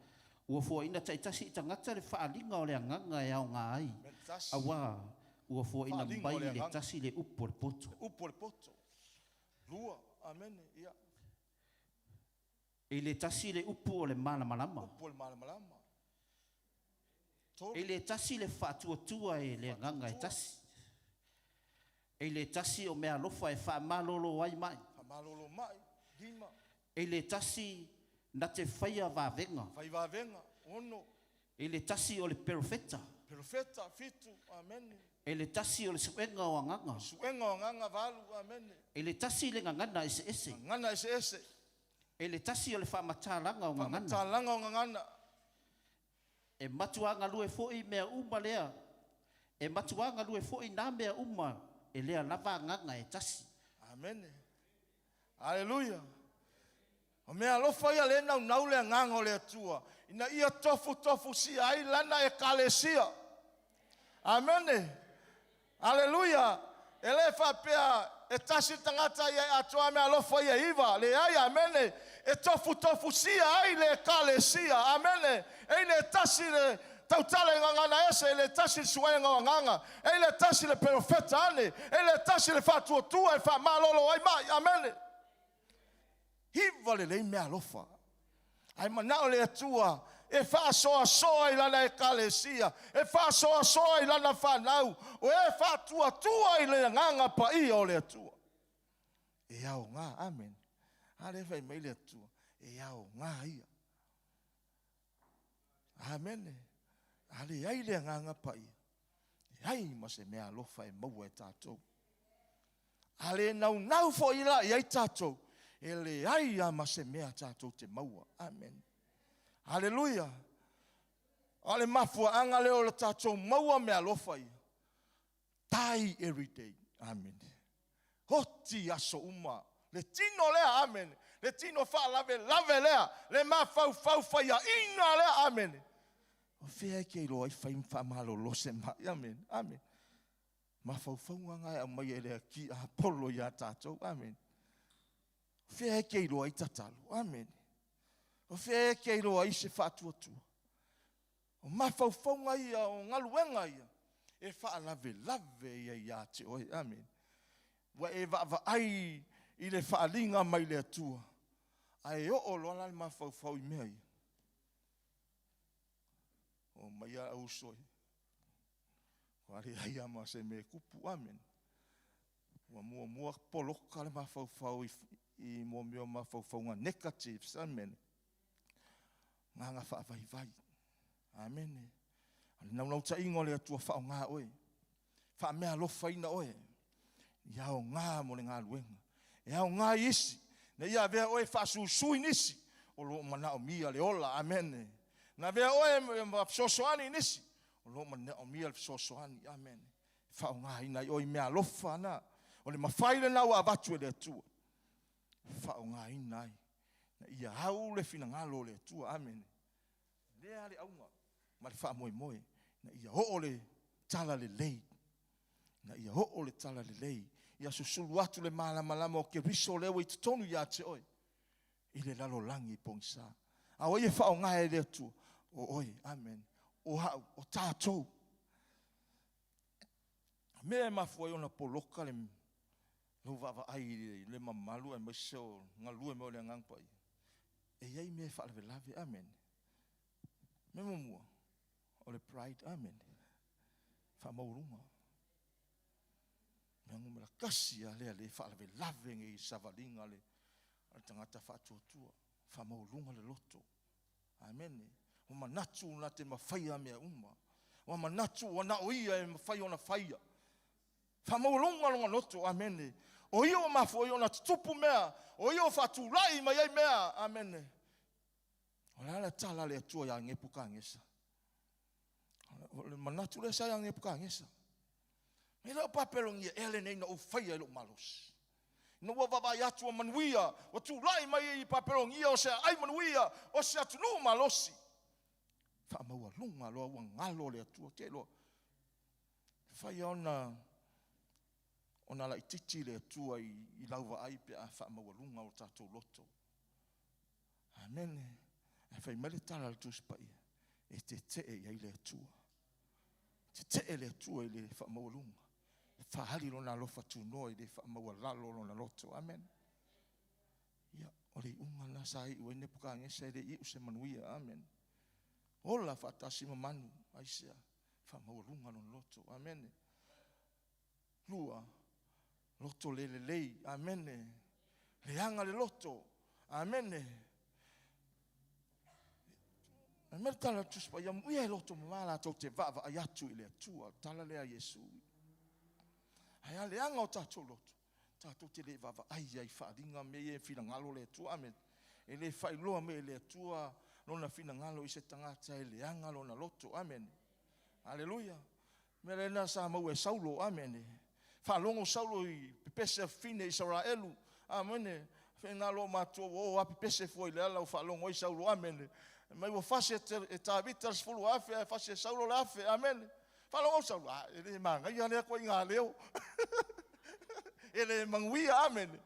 Ua foaina taitasi i tagata le faaaliga o le Agaga e aoga ai. Auā ua foaina Faaaliga o mai le i le Agaga. tasi le upu o le poto. Upu o le poto. Lua. Amene. Ia. E le tasi le upu o le malamalama. Upu o le malamalama. Tolu. E le tasi le faatuatua e le Agaga e Faatuatua. tasi. E le tasi o meaalofa e faamalolo ai mai. Faamalolo mai. Lima. E le tasi na te faia vavega. Fai vavega. Ono. E le tasi o le perofeta. Perofeta. Fitu. Amene. E le tasi o le suega o agaga. Suega o agaga valu. Amene. E le tasi le gagana eseese. Gagana eseese. E le tasi o le faamatalaga o gagana. Faamatalaga o gagana. E matuā galue foi mea uma lea. E matuā galue foi nā mea uma e lea lava Agaga e tasi. Amene. Aleluia. O meaalofa ia le naunau le Agaga o le Atua. Ina ia tofutofusia ai lana ekalesia. Amene. Aleluia. E le faapea e tasi le tagata ia e atoa meaalofa ia iva. Leai, amene. E tofutofusia ai le ekalesia. Amene. E le tasi le tautala i gagana ese, e le tasi le suega o agaga, e le tasi le perofeta ane, e le tasi le faatuatua e faamalolo ai mai. Amene. Hiva lelei meaalofa. Ae manao le Atua e faasoasoa i lana ekalesia, e faasoasoa i lana fanau, o e faatuatua i le Agaga Paia o le Atua. E aoga, amen. A le fai mai le Atua, e aoga ia. Amene. A leai le Agaga Paia, e ai ma se meaalofa e maua e tatou. A le naunau foi la i ai tatou, e leai a ma se mea tatou te maua. Amen. Aleluia. O le mafuaaga lea o le tatou maua meaalofa ia. Die every day. Amen. Oti aso uma. Le tino lea, amen. Le tino faalavelave lea. Le mafaufau faiaina lea, amen. O fea e ke iloa ai fai ma faamalolo se mai. Amen. Amen. Mafaufauga na e aumai e le aki a polo ia tatou. Amen. O fea e ke iloa ai tatalo. Amen. O fea e ke iloa ai se faatuatua. O mafaufauga ia, o galuega ia, e faalavelave ia ia te oe. Amen. Ua e vaavaai i le faaaliga mai le Atua. Ae oo loa la le mafaufau i mea ia. O mai a au uso e. Ua leai a ma se mea tupu. Amen. Ua muamua poloka le mafaufau i mo mea o mafaufauga negatives. Amen. Agaga faavaivai. Amene. O le naunautaiga o le Atua faaaoga oe, faameaalofaina oe, ia aoga mo le galuega. E aoga i isi, ina ia avea oe e faasuisui nisi o lo o manaomia le ola. Amene. Na avea oe ma fesoasoani i nisi o lo o manaomia le fesoasoani. Amene. E faaaogaina ai oe i meaalofa na. O le mafai lena ua avatu e le Atua. E faaaogaina ai ina ia au le finagalo o le Atua. Amene. Lea le auga ma le faamoemoe ina ia oo le tala lelei, ina ia oo le tala lelei, ia susulu atu le malamalama o Keriso lea ua i totonu ia te oe i le lalolagi pogisa. A o ai e faaaoga e le Atua? O oe. Amene. O au, o tatou. O mea e mafua ai ona poloka le lou vaavaai i le mamalu aemaise o galue mai o le Agaga Paia, e i ai mea e faalavelave. Amene. Mea muamua, o le pride. Amene. Faamaualuga. Mea numera kasi lava lea lea e faalavelave nei i savaliga a le tagata faatuatua. Faamaualuga le loto. Amene. Ua manatu na te mafaia mea uma. Ua manatu ua na o ia e mafai ona faia. Faamaualuga lona loto. Amene. O ia ua mafua ai ona tutupu mea. O ia ua faatulai mai ai mea. Amene. O le a le tala a le Atua ia Nepukanesa? O le manatu lea sa ia Nepukanesa. E le o Papelonia ea lenei na ou faia i lou malosi. Ina ua vaavaai atu ua manuia, ua tulai mai i Papelonia o se aai manuia, o se atunuu malosi. Faamaualuga loa ua galo le Atua. Te iloa, fai ona ona laititi le Atua i lau vaai pe a faamaualuga o tatou loto. Amene. Ae fai mai le tala a le Tusi Paia, e tetee i ai le Atua. Tetee le Atua i le faamaualuga. E faaali lona alofa tunoa i le faamaualalo lona loto. Amene. Ia, o le iuga lena sa iu ai Nepukanesa e le iu se manuia. Amene. Ola faatasi ma manu, aisea, faamaualuga lona loto. Amene. Lua, loto le lelei. Amene. Leaga le loto. Amene. Fai mai le tala a le Tusi Paia, amuia e loto mama latou te vaavaai atu i le Atua. Tala lea a Iesu. Ae a leaga o tatou loto, tatou te le vaavaai ai i faaaliga mea ia e finagalo le Atua. Amene. E le faailoa mai e le Atua lona finagalo i se tagata e leaga lona loto. Amene. Aleluia. Mea lena sa maua e Saulo. Amene. Faalogo Saulo i pepese a fafine Isaraelu. Amene. Fena loa matua ua o a pepese fua i le ala ua faalogo ai Saulo. Amene. Mai ua fasi e Tavita le 10,000 ae fasi e Saulo le 1,000. Amene. Faalogo Saulo, a e le magaia lea koiga leo. E le manuia. Amene.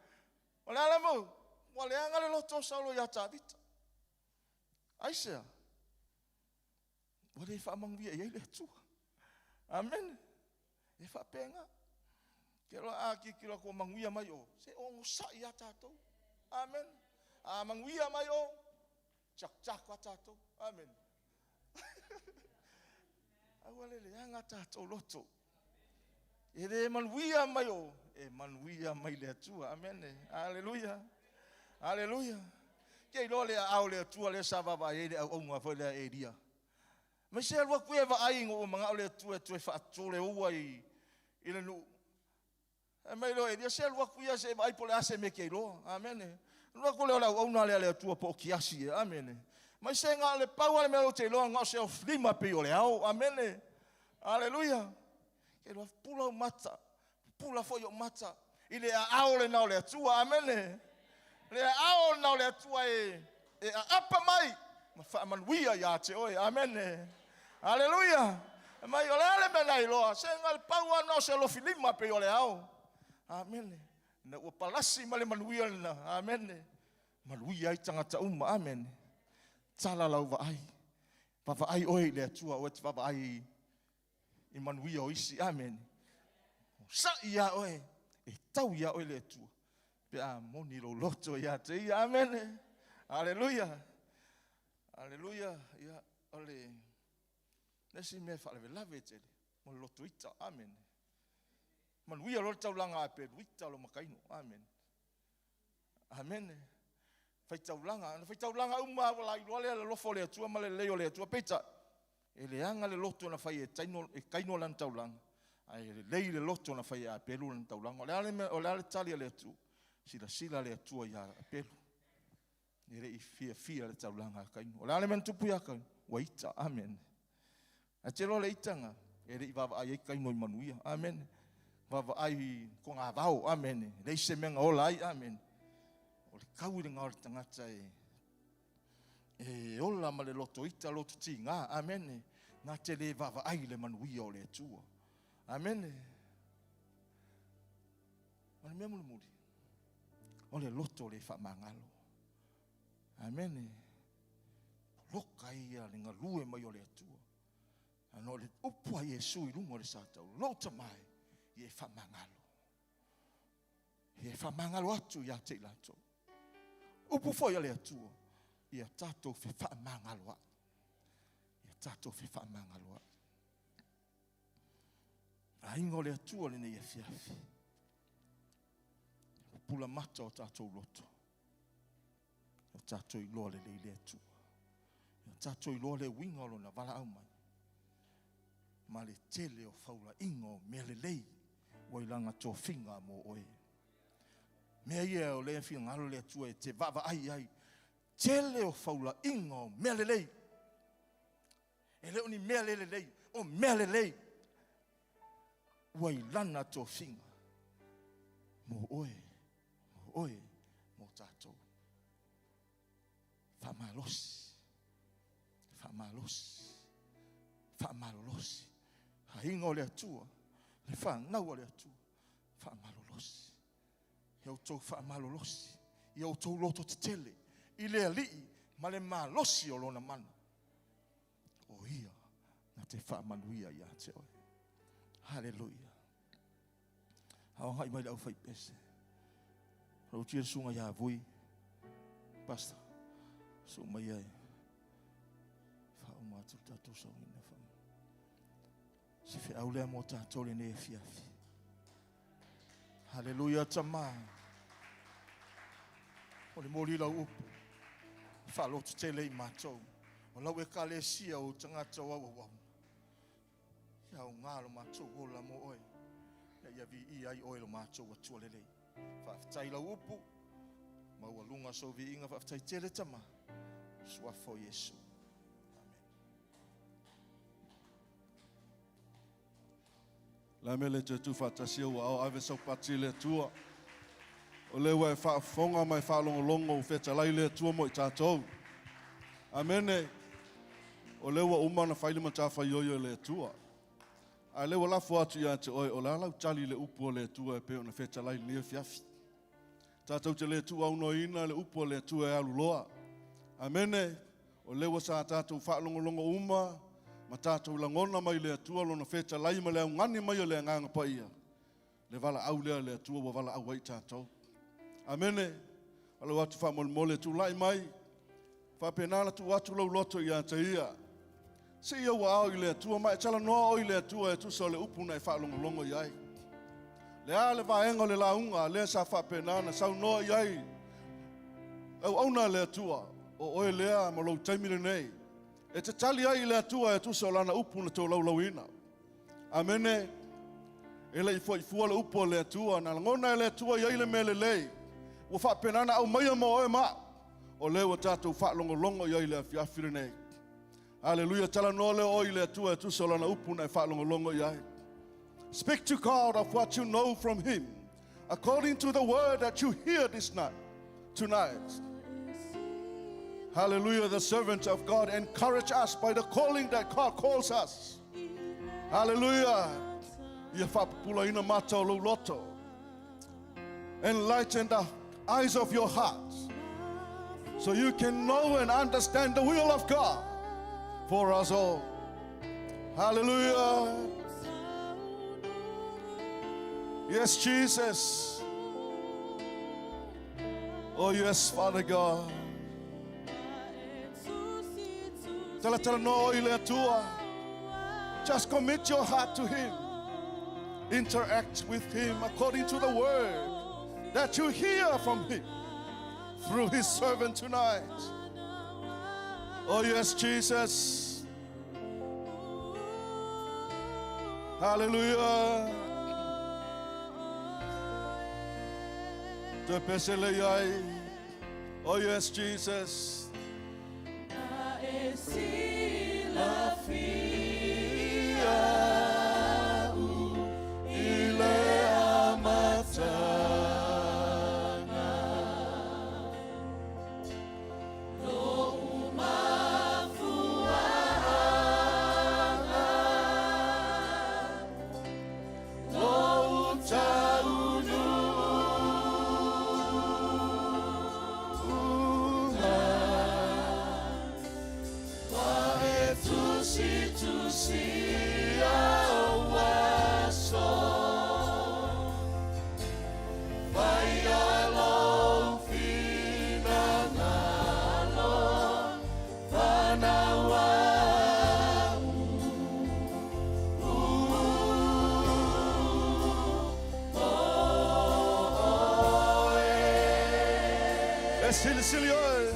O le ala mau, ua leaga le loto o Saulo ia Tavita. Aisea? Ua le faamanuia i ai le Atua. Amene. E faapena. Ke loa a tilotilo atu ua manuia mai o, se onosai ia tatou. Amene. A manuia mai o, tiakutiako a tatou. Amene. Aua le leaga tatou loto. E le manuia mai o, e manuia mai le Atua. Amene. Aleluia. Aleluia. Ke iloa le aao le Atua lea sa vaavaai ai le auauna foi lea Elia. Mai se alu atu ia e vaai ina ua manao le Atua e toe faatoleua i le nuu. Fai mai lea o Elia, se alu atu ia se i vaai po o le a se mea e te iloa. Amene. Alu atu lea o le auauna lea a le Atua po o Kiasi ea. Amene. Mai se na o le pau lava le mea ou te iloa na o se lima pei o le ao. Amene. Aleluia. Ke iloa, pupula ou mata, pupula foi ou mata i le aao lena o le Atua. Amene. Le aao lena o le Atua e aapa mai ma faamanuia ia te oe. Amene. Aleluia. Mai o le a le mea na iloa, se na le pau lava na o se alofi lima pei o le ao. Amene. Na ua palasi ma le manuia lena. Amene. Manuia ai tagata uma. Amene. Tala lau vaai. Vaavaai oe i le Atua, oe te vaavaai i manuia o isi. Amene. Sa'i ia oe, e tau ia oe le Atua, pe a moni lou loto ia te ia. Amene. Aleluia. Aleluia. Ia, o le nesi mea e faalavelave tele, mo le loto ita. Amene. Manuia loa le taulaga a pelu ita lo makaino. Amene. Amene. Faitaulaga, na faitaulaga uma ua lailoa lea le alofa o le Atua ma le lelei o le Atua. Peitai, E leaga le loto na fai e Taino, e Kaino lana taulaga, ae lelei le loto na fai e Apelu lana taulaga. O le a le mea, o le a le tali a le Atua? Silasila le Atua ia Apelu. E le i fiafia le taulaga a Kaino. O le a le mea na tupu ia Kaino? Ua ita. Amene. Ae te iloa le itaga, e le i vaavaai ai Kaino i manuia. Amene. Vaavaai i kogavao. Amene. E leai se mea na ola ai. Amene. O le kau i le gao o le tagata e e ola ma le loto ita, loto tiga. Amene. Na te le vaavaai i le manuia o le Atua. Amene. O le mea mulimuli, o le loto le faamagalo. Amene. Poloka ia le galue mai o le Atua. Ana o le upu a Iesu i luga o le sa taula, lou Tama e, ia e faamagalo. Ia e faamagalo atu ia te i latou. Upu foi a le Atua, ia tatou fefaamagaloai. Ia tatou fefaamagaloai. Aiga o le Atua lenei afiafi. Pupula mata o tatou loto. O tatou iloa lelei le Atua. Ia tatou iloa le uiga o lona valaau mai. Ma le tele o faulaiga o mea lelei ua i lana tofiga mo oe. Mea ia o lea finagalo le Atua e te vaavaai ai. Tele o faulaiga o mea lelei. E le o ni mea le lelei, o mea lelei. Ua i lana tofiga mo oe, mo oe, mo tatou. Faamalosi, faamalosi, faamalolosi. Aiga o le Atua, le fanau a le Atua, faamalolosi. Ia outou faamalolosi, ia outou loto tetele i le Alii ma le malosi o lona mana. O ia na te faamanuia ia te oe. Haleluia. Aogai mai le aufaipese. Lou tia le susuga ia Vui. Pastor, suu mai ai. Faauma atu le tatou sauniga wha. Se feau lea mo tatou lenei afiafi. Haleluia Tama. O le moli lau upu. Faaloto tele i matou. O lau ekalesia o tagata o au au. Ia aoga lo matou ola mo oe. Ia ia viia ai oe lo matou Atua lelei. Faafetai lau upu. Maualuga sou viiga faafetai tele Tama. Suafa o Iesu. Le a mea le toe tuufaatasi ua ao ave sau pati i le Atua. O lea ua e faafofoga ma e faalogologo ua fetalai le Atua mo i tatou. Amene. O lea ua uma ona fai le matafaioi a le Atua. A lea ua lafo atu ia te oe, o le a lau tali i le upu a le Atua e pei ona fetalai i lenei afiafi. Tatou te le tuuaunoaina le upu a le Atua e alu loa. Amene. O lea ua sa tatou faalogologo uma ma tatou lagona mai le Atua lona fetalai ma le augani mai o le Agaga Paia, le valaau lea a le Atua ua valaau ai i tatou. Amene. Alo atu faamolemole tulai mai, faapena ona tuu atu lou loto ia te ia. Sii ou aao i le Atua ma e talanoa oe i le Atua e tusa o le upu na e faalogologo i ai. Le a le vaega o le lauga lea sa faapena ona saunoa i ai auauna a le Atua, o oe lea ma lou taimi lenei e te tali ai i le Atua e tusa o lana upu na tolaulauina. Amene. E le i foi fua le upu a le Atua, na lagona e le Atua i ai le mea lelei, ua faapena ona aumaia mo oe ma au, o lea ua tatou faalogologo i ai i le afiafi lenei. Aleluia, talanoa lea oe i le Atua e tusa o lana upu na e faalogologo i ai. Speak to God of what you know from Him, according to the word that you hear this night, tonight. Hallelujah, the servant of God encourage us by the calling that God calls us. Hallelujah. Ia faapupulaina mata o lou loto. Enlighten the eyes of your heart so you can know and understand the will of God for us all. Hallelujah. Yes, Jesus. Oh, yes, Father God. Talatalanoa i le Atua. Just commit your heart to Him. Interact with Him according to the word that you hear from Him through His servant tonight. Oh, yes, Jesus. Hallelujah. Toe pese le iai. Oh yes, Jesus. E silisili oe.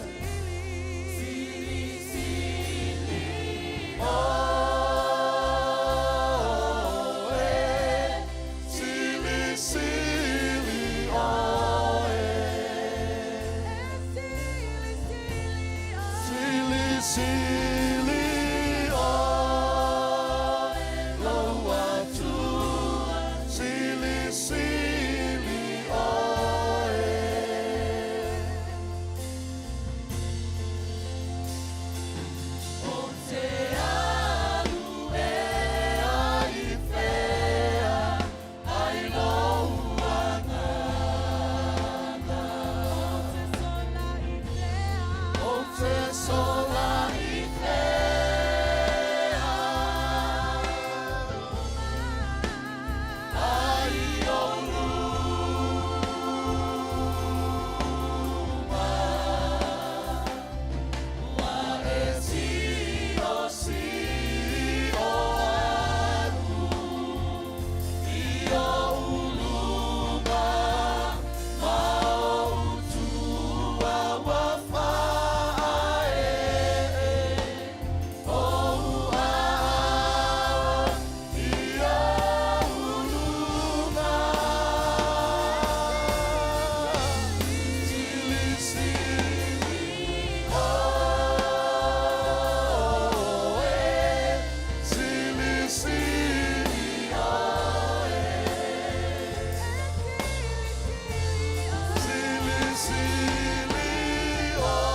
Sili, sili oe. Sili, sili oe. Lou Atua. Sili, sili oe. Ou te sola i fea ai o luma Ua e sio sio atu I o uluma ma o utua wa faaee O uao i o uluma Sili sili oe Sili sili oe Sili sili oe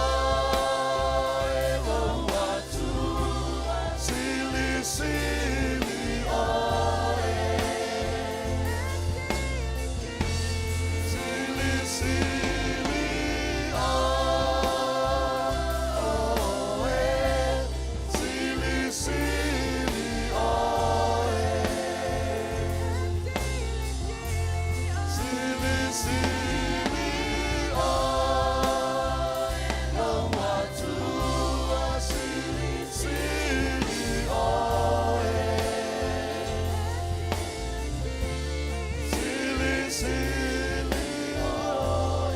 Lou Atua Sili sili oe Sili sili oe Sili sili oe Sili sili oe Lou Atua Sili sili oe Sili sili oe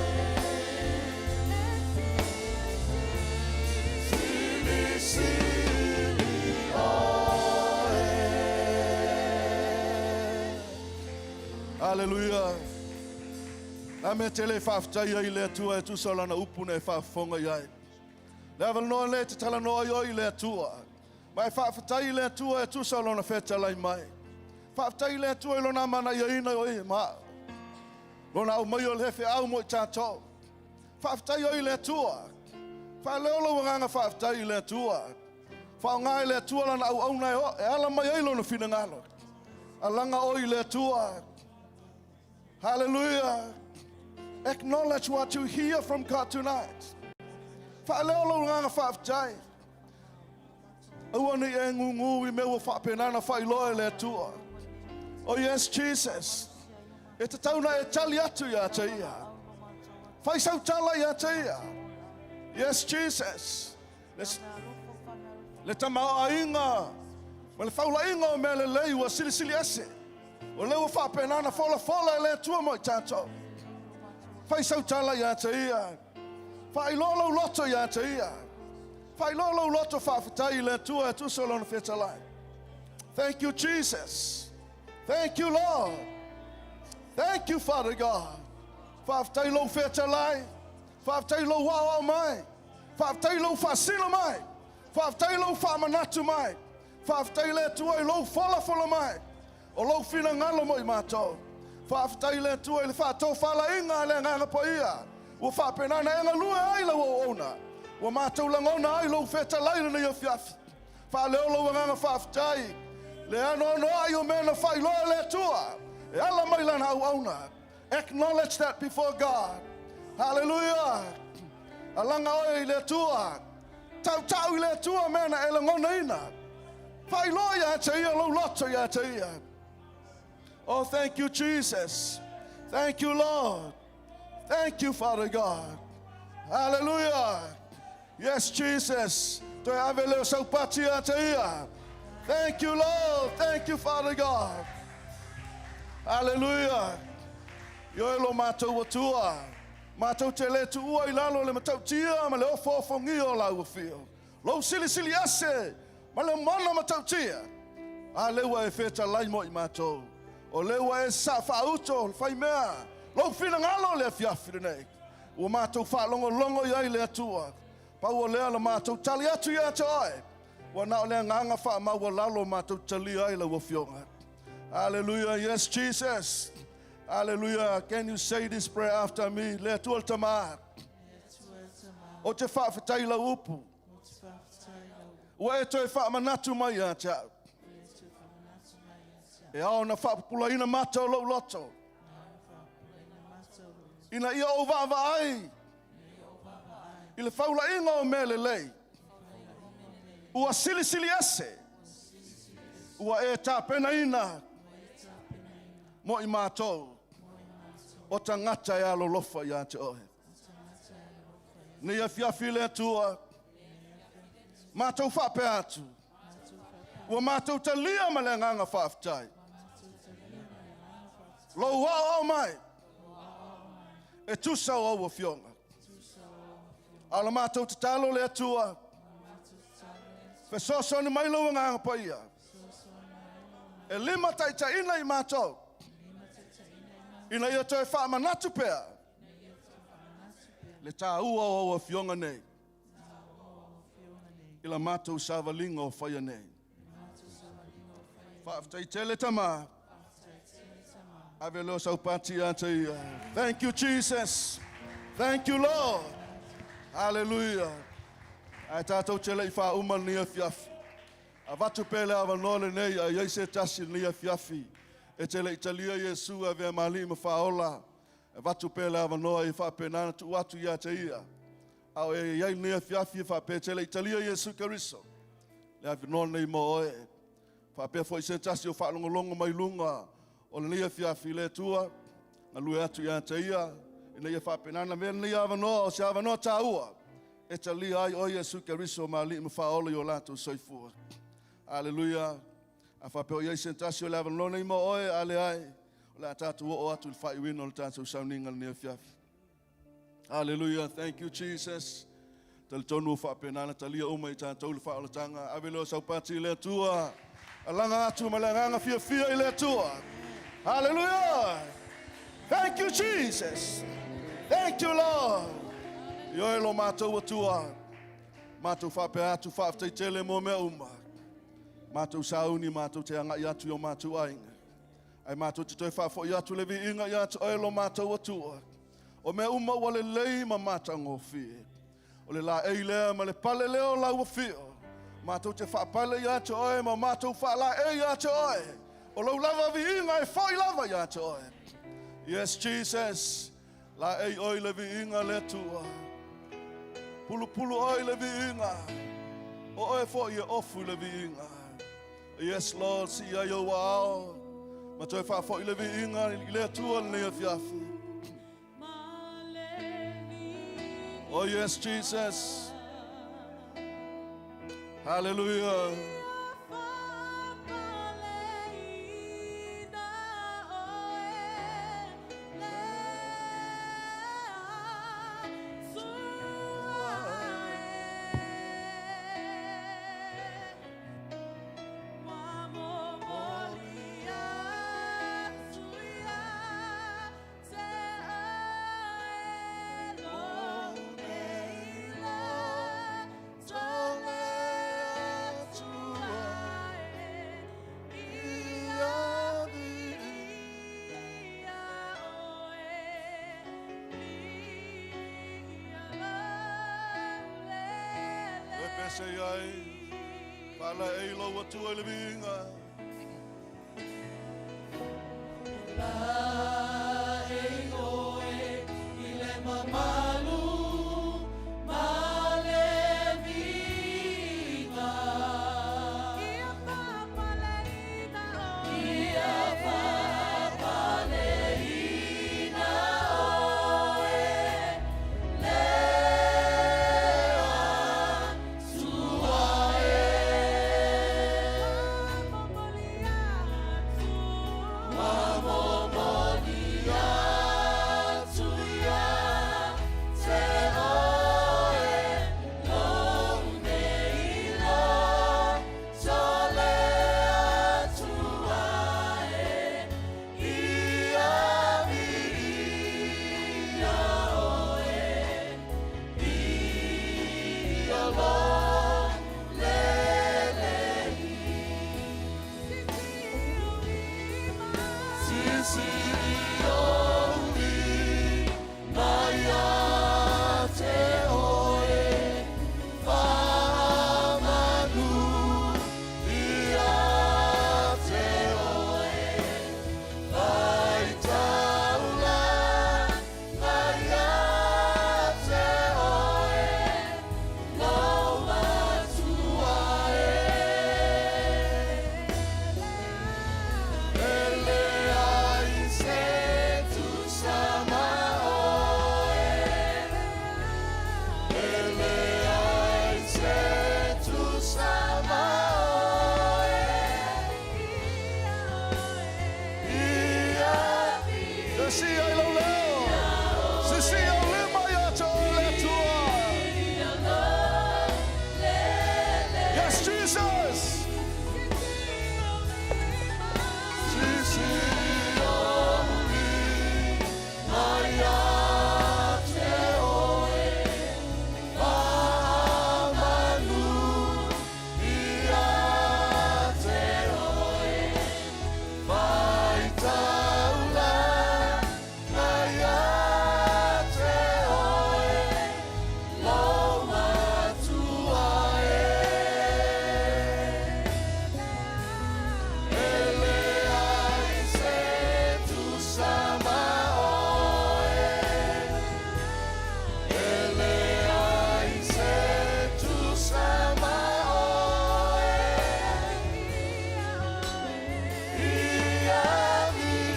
Sili sili oe Hallelujah. La mea tele faafetai ai le Atua e tusa o lana upu na e faafofoga i ai. Le avanoa le te talanoa ai oe i le Atua. Ma e faafetai i le Atua e tusa o lona fetalai mai. Faafetai i le Atua i lona amanaiaina o e ma. Lona au mai o le feau mo i tātou. Faafetai oe i le Atua. Faaleo lou agaga faafetai i le Atua. Faaaoga e le Atua lana auauna e, o, e ala mai ai lona finagalo. Alaga oe i le Atua. Hallelujah. Acknowledge what you hear from God tonight. Faaleo lou agaga faafetai. Aua ne i e gugu i mea ua faapenana faailoa e le Atua. Oh yes, Jesus. E tatau na e tali atu ia te ia. Fai sau tala ia te ia. Yes, Jesus. Le, le tamaoaiga ma le faulaiga o mea lelei ua silisili ese. O lea ua faapenana folafola e le Atua mo i tātou. Fai sau tala ia te ia. Faailoa lou loto ia te ia. Faailoa lou loto faafetai i le Atua e tusa o lona fetalai. Thank you, Jesus. Thank you, Lord. Thank you, Father God. Faafetai lou fetalai. Faafetai lou aoao mai. Faafetai lou faasino mai. Faafetai lou faamanatu mai. Faafetai le Atua i lou folafola mai o lou finagalo mo i matou. Faafetai le Atua i le faatofalaiga a le Agaga Paia ua faapena ona e galue ai lau auauna. Ua matou lagona ai lou fetalai i lenei afiafi. Faaleo lou agaga faafetai le anoanoai o mea na faailoa e le Atua e ala mai lana auauna. Acknowledge that before God. Hallelujah. Alaga oe i le Atua. Tautau i le Atua mea na e lagonaina. Faailoa ia te ia lou loto ia te ia. Oh, thank you, Jesus. Thank you, Lord. Thank you, Father God. Hallelujah. Yes, Jesus. Toe ave leo saupati ia te ia. Thank you, Lord. Thank you, Father God. Hallelujah. Ioe lo matou Atua. Matou te le tuua i lalo le matautia ma le ofoofogia o lau afio. Lou silisili ese ma le mana matautia. A lea ua e fetalai mo i matou. O lea ua e saa faauto le faimea. Lou finagalo le afiafi lenei. Ua matou faalogologo i ai le Atua. Pau o lea la matou tali atu ia te oe. Ua na o le agaga faamaualalo matou talia ai lau afioga. Hallelujah. Yes, Jesus. Hallelujah. Can you say this prayer after me? Le Atua le Tama. O te faafetai lau upu. Ua e toe faamanatu mai ia te au. E ao na faapupulaina mata o lou loto. Ina ia ou vaavaai i le faulaiga o mea lelei. Ua silisili ese. Ua e tapenaina mo i matou o tagata e alolofa ia te oe. Nei afiafi le Atua, matou faapea atu, ua matou talia ma le agaga faafetai. Lou aoao mai, e tusa o au afioga. A o la matou tatalo le Atua, fesoasoani mai lou agaga paia, e lima taitaiina i matou, ina ia toe faamanatu pea le tāua o au afioga nei i la matou savaliga o faia nei. Faafetai tele Tama. Ave leo saupati ia te ia. Thank you, Jesus. Thank you, Lord. Hallelujah. Ae tātou te lei whauma lenei afiafi. Avatu pea le avanoa lenei a iai se tasi lenei afiafi. E te lei talia Iesu e avea ma alii ma faaola. Avatu pea le avanoa e faapena na tuu atu ia te ia. A o e iai lenei afiafi e faapea e te lei talia Iesu Keriso. Le avanoa lenei mo oe. Faapea foi se tasi o faalogologo mai luga o lenei afiafi le Atua, galue atu ia te ia, ina ia faapena na avea lenei avanoa o se avanoa tāua e talia ai oe Iesu Keriso ma alii ma faaola i o latou soifua. Aleluia. A faapea o i ai se tasi o le avanoa nei mo oe, a leai, o le a tatou oo atu i le faaiuina o le tatou sauniga lenei afiafi. Hallelujah. Thank you, Jesus. Talitonu ua faapena na talia uma i tatou le faaolataga. Ave leo saupati i le Atua. Alaga atu ma le agaga fiafia i le Atua. Hallelujah. Thank you, Jesus. Thank you, Lord. Ioe lo matou Atua. Matou faapea atu faafetai tele mo mea uma. Matou sauni matou te agai atu i o matou aiga. Ae matou te toe faafoi atu le viiga ia te oe lo matou Atua. O mea uma ua lelei ma matagofie. O le laei lea ma le pale lea o lau afio. Matou te faapale ia te oe ma matou faalaei ia te oe. O lou lava viiga e foi lava ia te oe. Yes, Jesus. Laei oe i le viiga le Atua. Pulupulu oe i le viiga. O oe foi e ofu i le viiga. Yes, Lord, sii ai ou aao. Ma toe faafoi le viiga i le Atua lenei afiafi. Oh yes, Jesus. Hallelujah. Se ai, whaala e lau atua i le viiga. La e oe i le mamalu ma le viiga. Ia fa'apaleina oe. Ia fa'apaleina oe le Atua e. Ua momoli atu. Ua momoli atu ia te oe lou nei loto le Atua e. Ia viia oe. Ia lo lelei. Sisi o lima ia te oe. Fa'amanu ia te oe. Faitaulaga ia te oe. Lou Matua e. E leai se tusa ma oe. E leai se tusa ma oe. Ia Sisi ai lau leo. Sisi au lima ia te o le Atua. Yes, Jesus. Sisi o lima ia te oe. Fa'amanu ia te oe. Faitaulaga ia te oe. Lou Matua e. E leai se tusa ma oe. E leai se tusa ma oe. Ia viia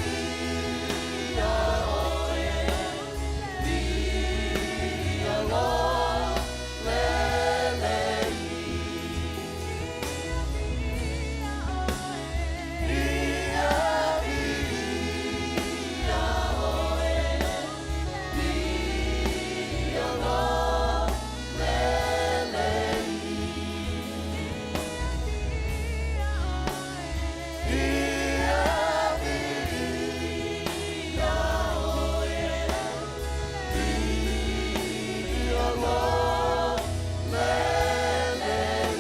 oe. Ia lo lelei. Ia viia oe. Ia lo lelei. Ia viia oe. Ia lo lelei.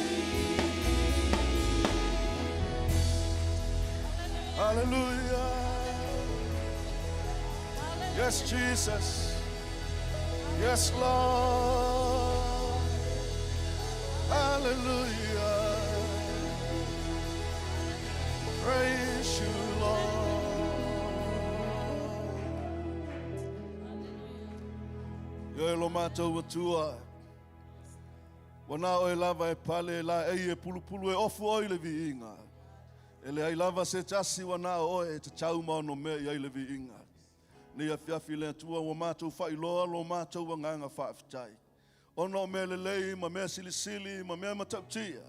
Hallelujah. Yes, Jesus. Yes, Lord. Hallelujah. Praise you, Lord. Ioe lo matou Atua. Ua na oe lava e pale la ei e pulupulu e ofu oi le viiga. E leai lava se tasi ua na o oe e te tau ma ono mea i ai le viiga. Nei afiafi le Atua ua matou faailoa lo matou agaga faafetai. Ona o mea lelei ma mea silisili ma mea matautia.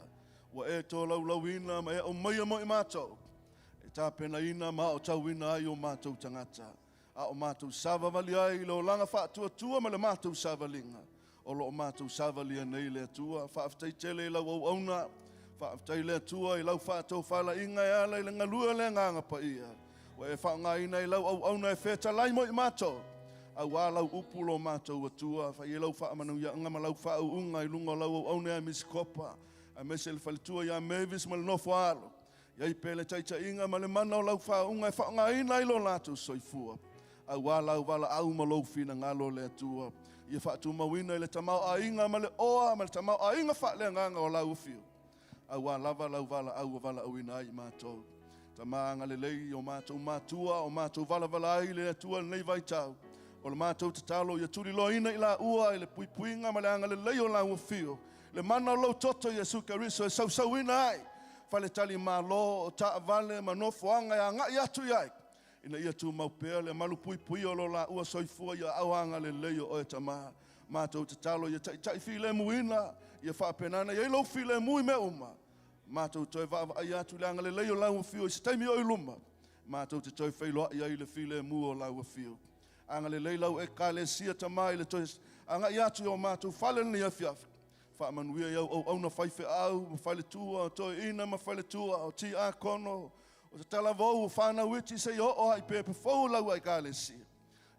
Ua e tolaulauina ma e aumaia mo i matou. E tapenaina ma o tauina ai o matou tagata. A o matou savavali ai i le olaga faatuatua ma le matou savaliga. O lo o matou savalia nei le Atua. Faafetai tele i lau auauna. Faafetai le Atua i lau faatofalaiga e ala i le galue le agaga paia. Ua e faaaogaina i lau auauna e fetalai mo i matou. Auā lau upu lo matou Atua. Fai e lau faamanuiaga ma lau faauuga i luga o lau auauna ia Misikopa. Aemaise le faletua ia Mavis ma le nofo alo. Iai pe le taitaiga ma le mana o lau faauuga e faaaogaina ai lo latou soifua. Auā lau valaau ma lou finagalo le Atua. Ia faatumauina i le tamaoaiga ma le oa ma le tamaoaiga faaleagaga o lau afio, auā lava lau valaau ua valaauina ai i matou. Tama agalelei i o matou matua o matou valavala ai i le Atua i lenei vaitau. O le matou tatalo ia tuliloaina i laua i le puipuiga ma le agalelei o lau afio, le mana o lou toto Iesu Keriso e sausauina ai faletalimalo o taavale ma nofoaga e agai atu i ai, ina ia tumau pea le malupuipuia o lo laua soifua i aao agalelei o oe Tama. Matou tatalo ia taitai filemuina, ia faapena ona i ai lou filemu i mea uma. Matou toe vaavaai atu i le agalelei o lau afio i se taimi o i luma, matou te toe feiloai ai i le filemu o lau afio. Agalelei lau Ekalesia Tama i le toe agai atu i o matou fale i lenei afiafi. Faamanuia i au auauna faifeau ma faletua, o toeaina ma faletua, o tiakono, o talavou, o fanau iti seia oo lava i pepe fou o lau Ekalesia.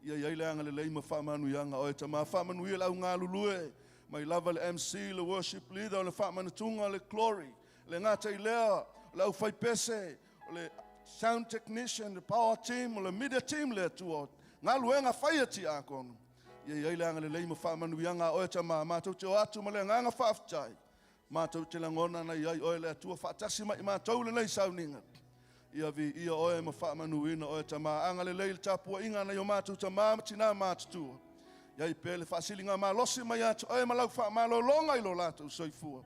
Ia i ai le agalelei ma faamanuiaga oe Tama. Faamanuia le au galulue mai lava le MC, le worship leader, o le faamanatuga, le glory, le gata i lea, o le aufaipese, o le sound technician, le power team, o le media team le Atua, galuega fai a tiakono. Ia i ai le agalelei ma faamanuiaga a oe Tama, matou te o atu ma le agaga faafetai. Matou te lagona na i ai oe le Atua faatasi ma i matou i lenei sauniga. Ia viia oe ma faamanuina oe Tama. Agalelei i le tapuaiga a nai o matou tama ma tina matutua. I ai pea le faasiligamalosi mai ia te oe ma lau faamalologa i lo latou soifua,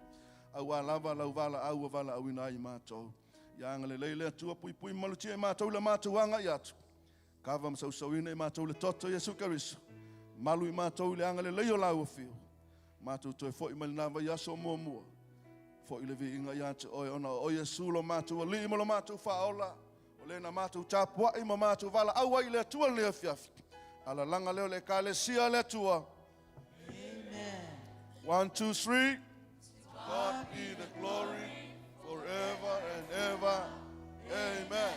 auā lava lau valaau ua valaauina ai i matou. Ia agalelei le Atua puipui ma malutia i matou i le matou agai atu. Kava ma sausauina i matou i le toto o Iesu Keriso. Malu i matou i le agalelei o lau afio. Matou toe foi mai lena vaiaso o muamua. Foi le viiga ia te oe ona o oe Iesu lo matou Alii ma lo matou Faaola, o le na matou tapuai ma matou valaau ai i le Atua i lenei afiafi. Alalaga lea o le Ekalesia a le Atua. Amen. 1, 2, 3. To God be the glory forever and ever. Amen.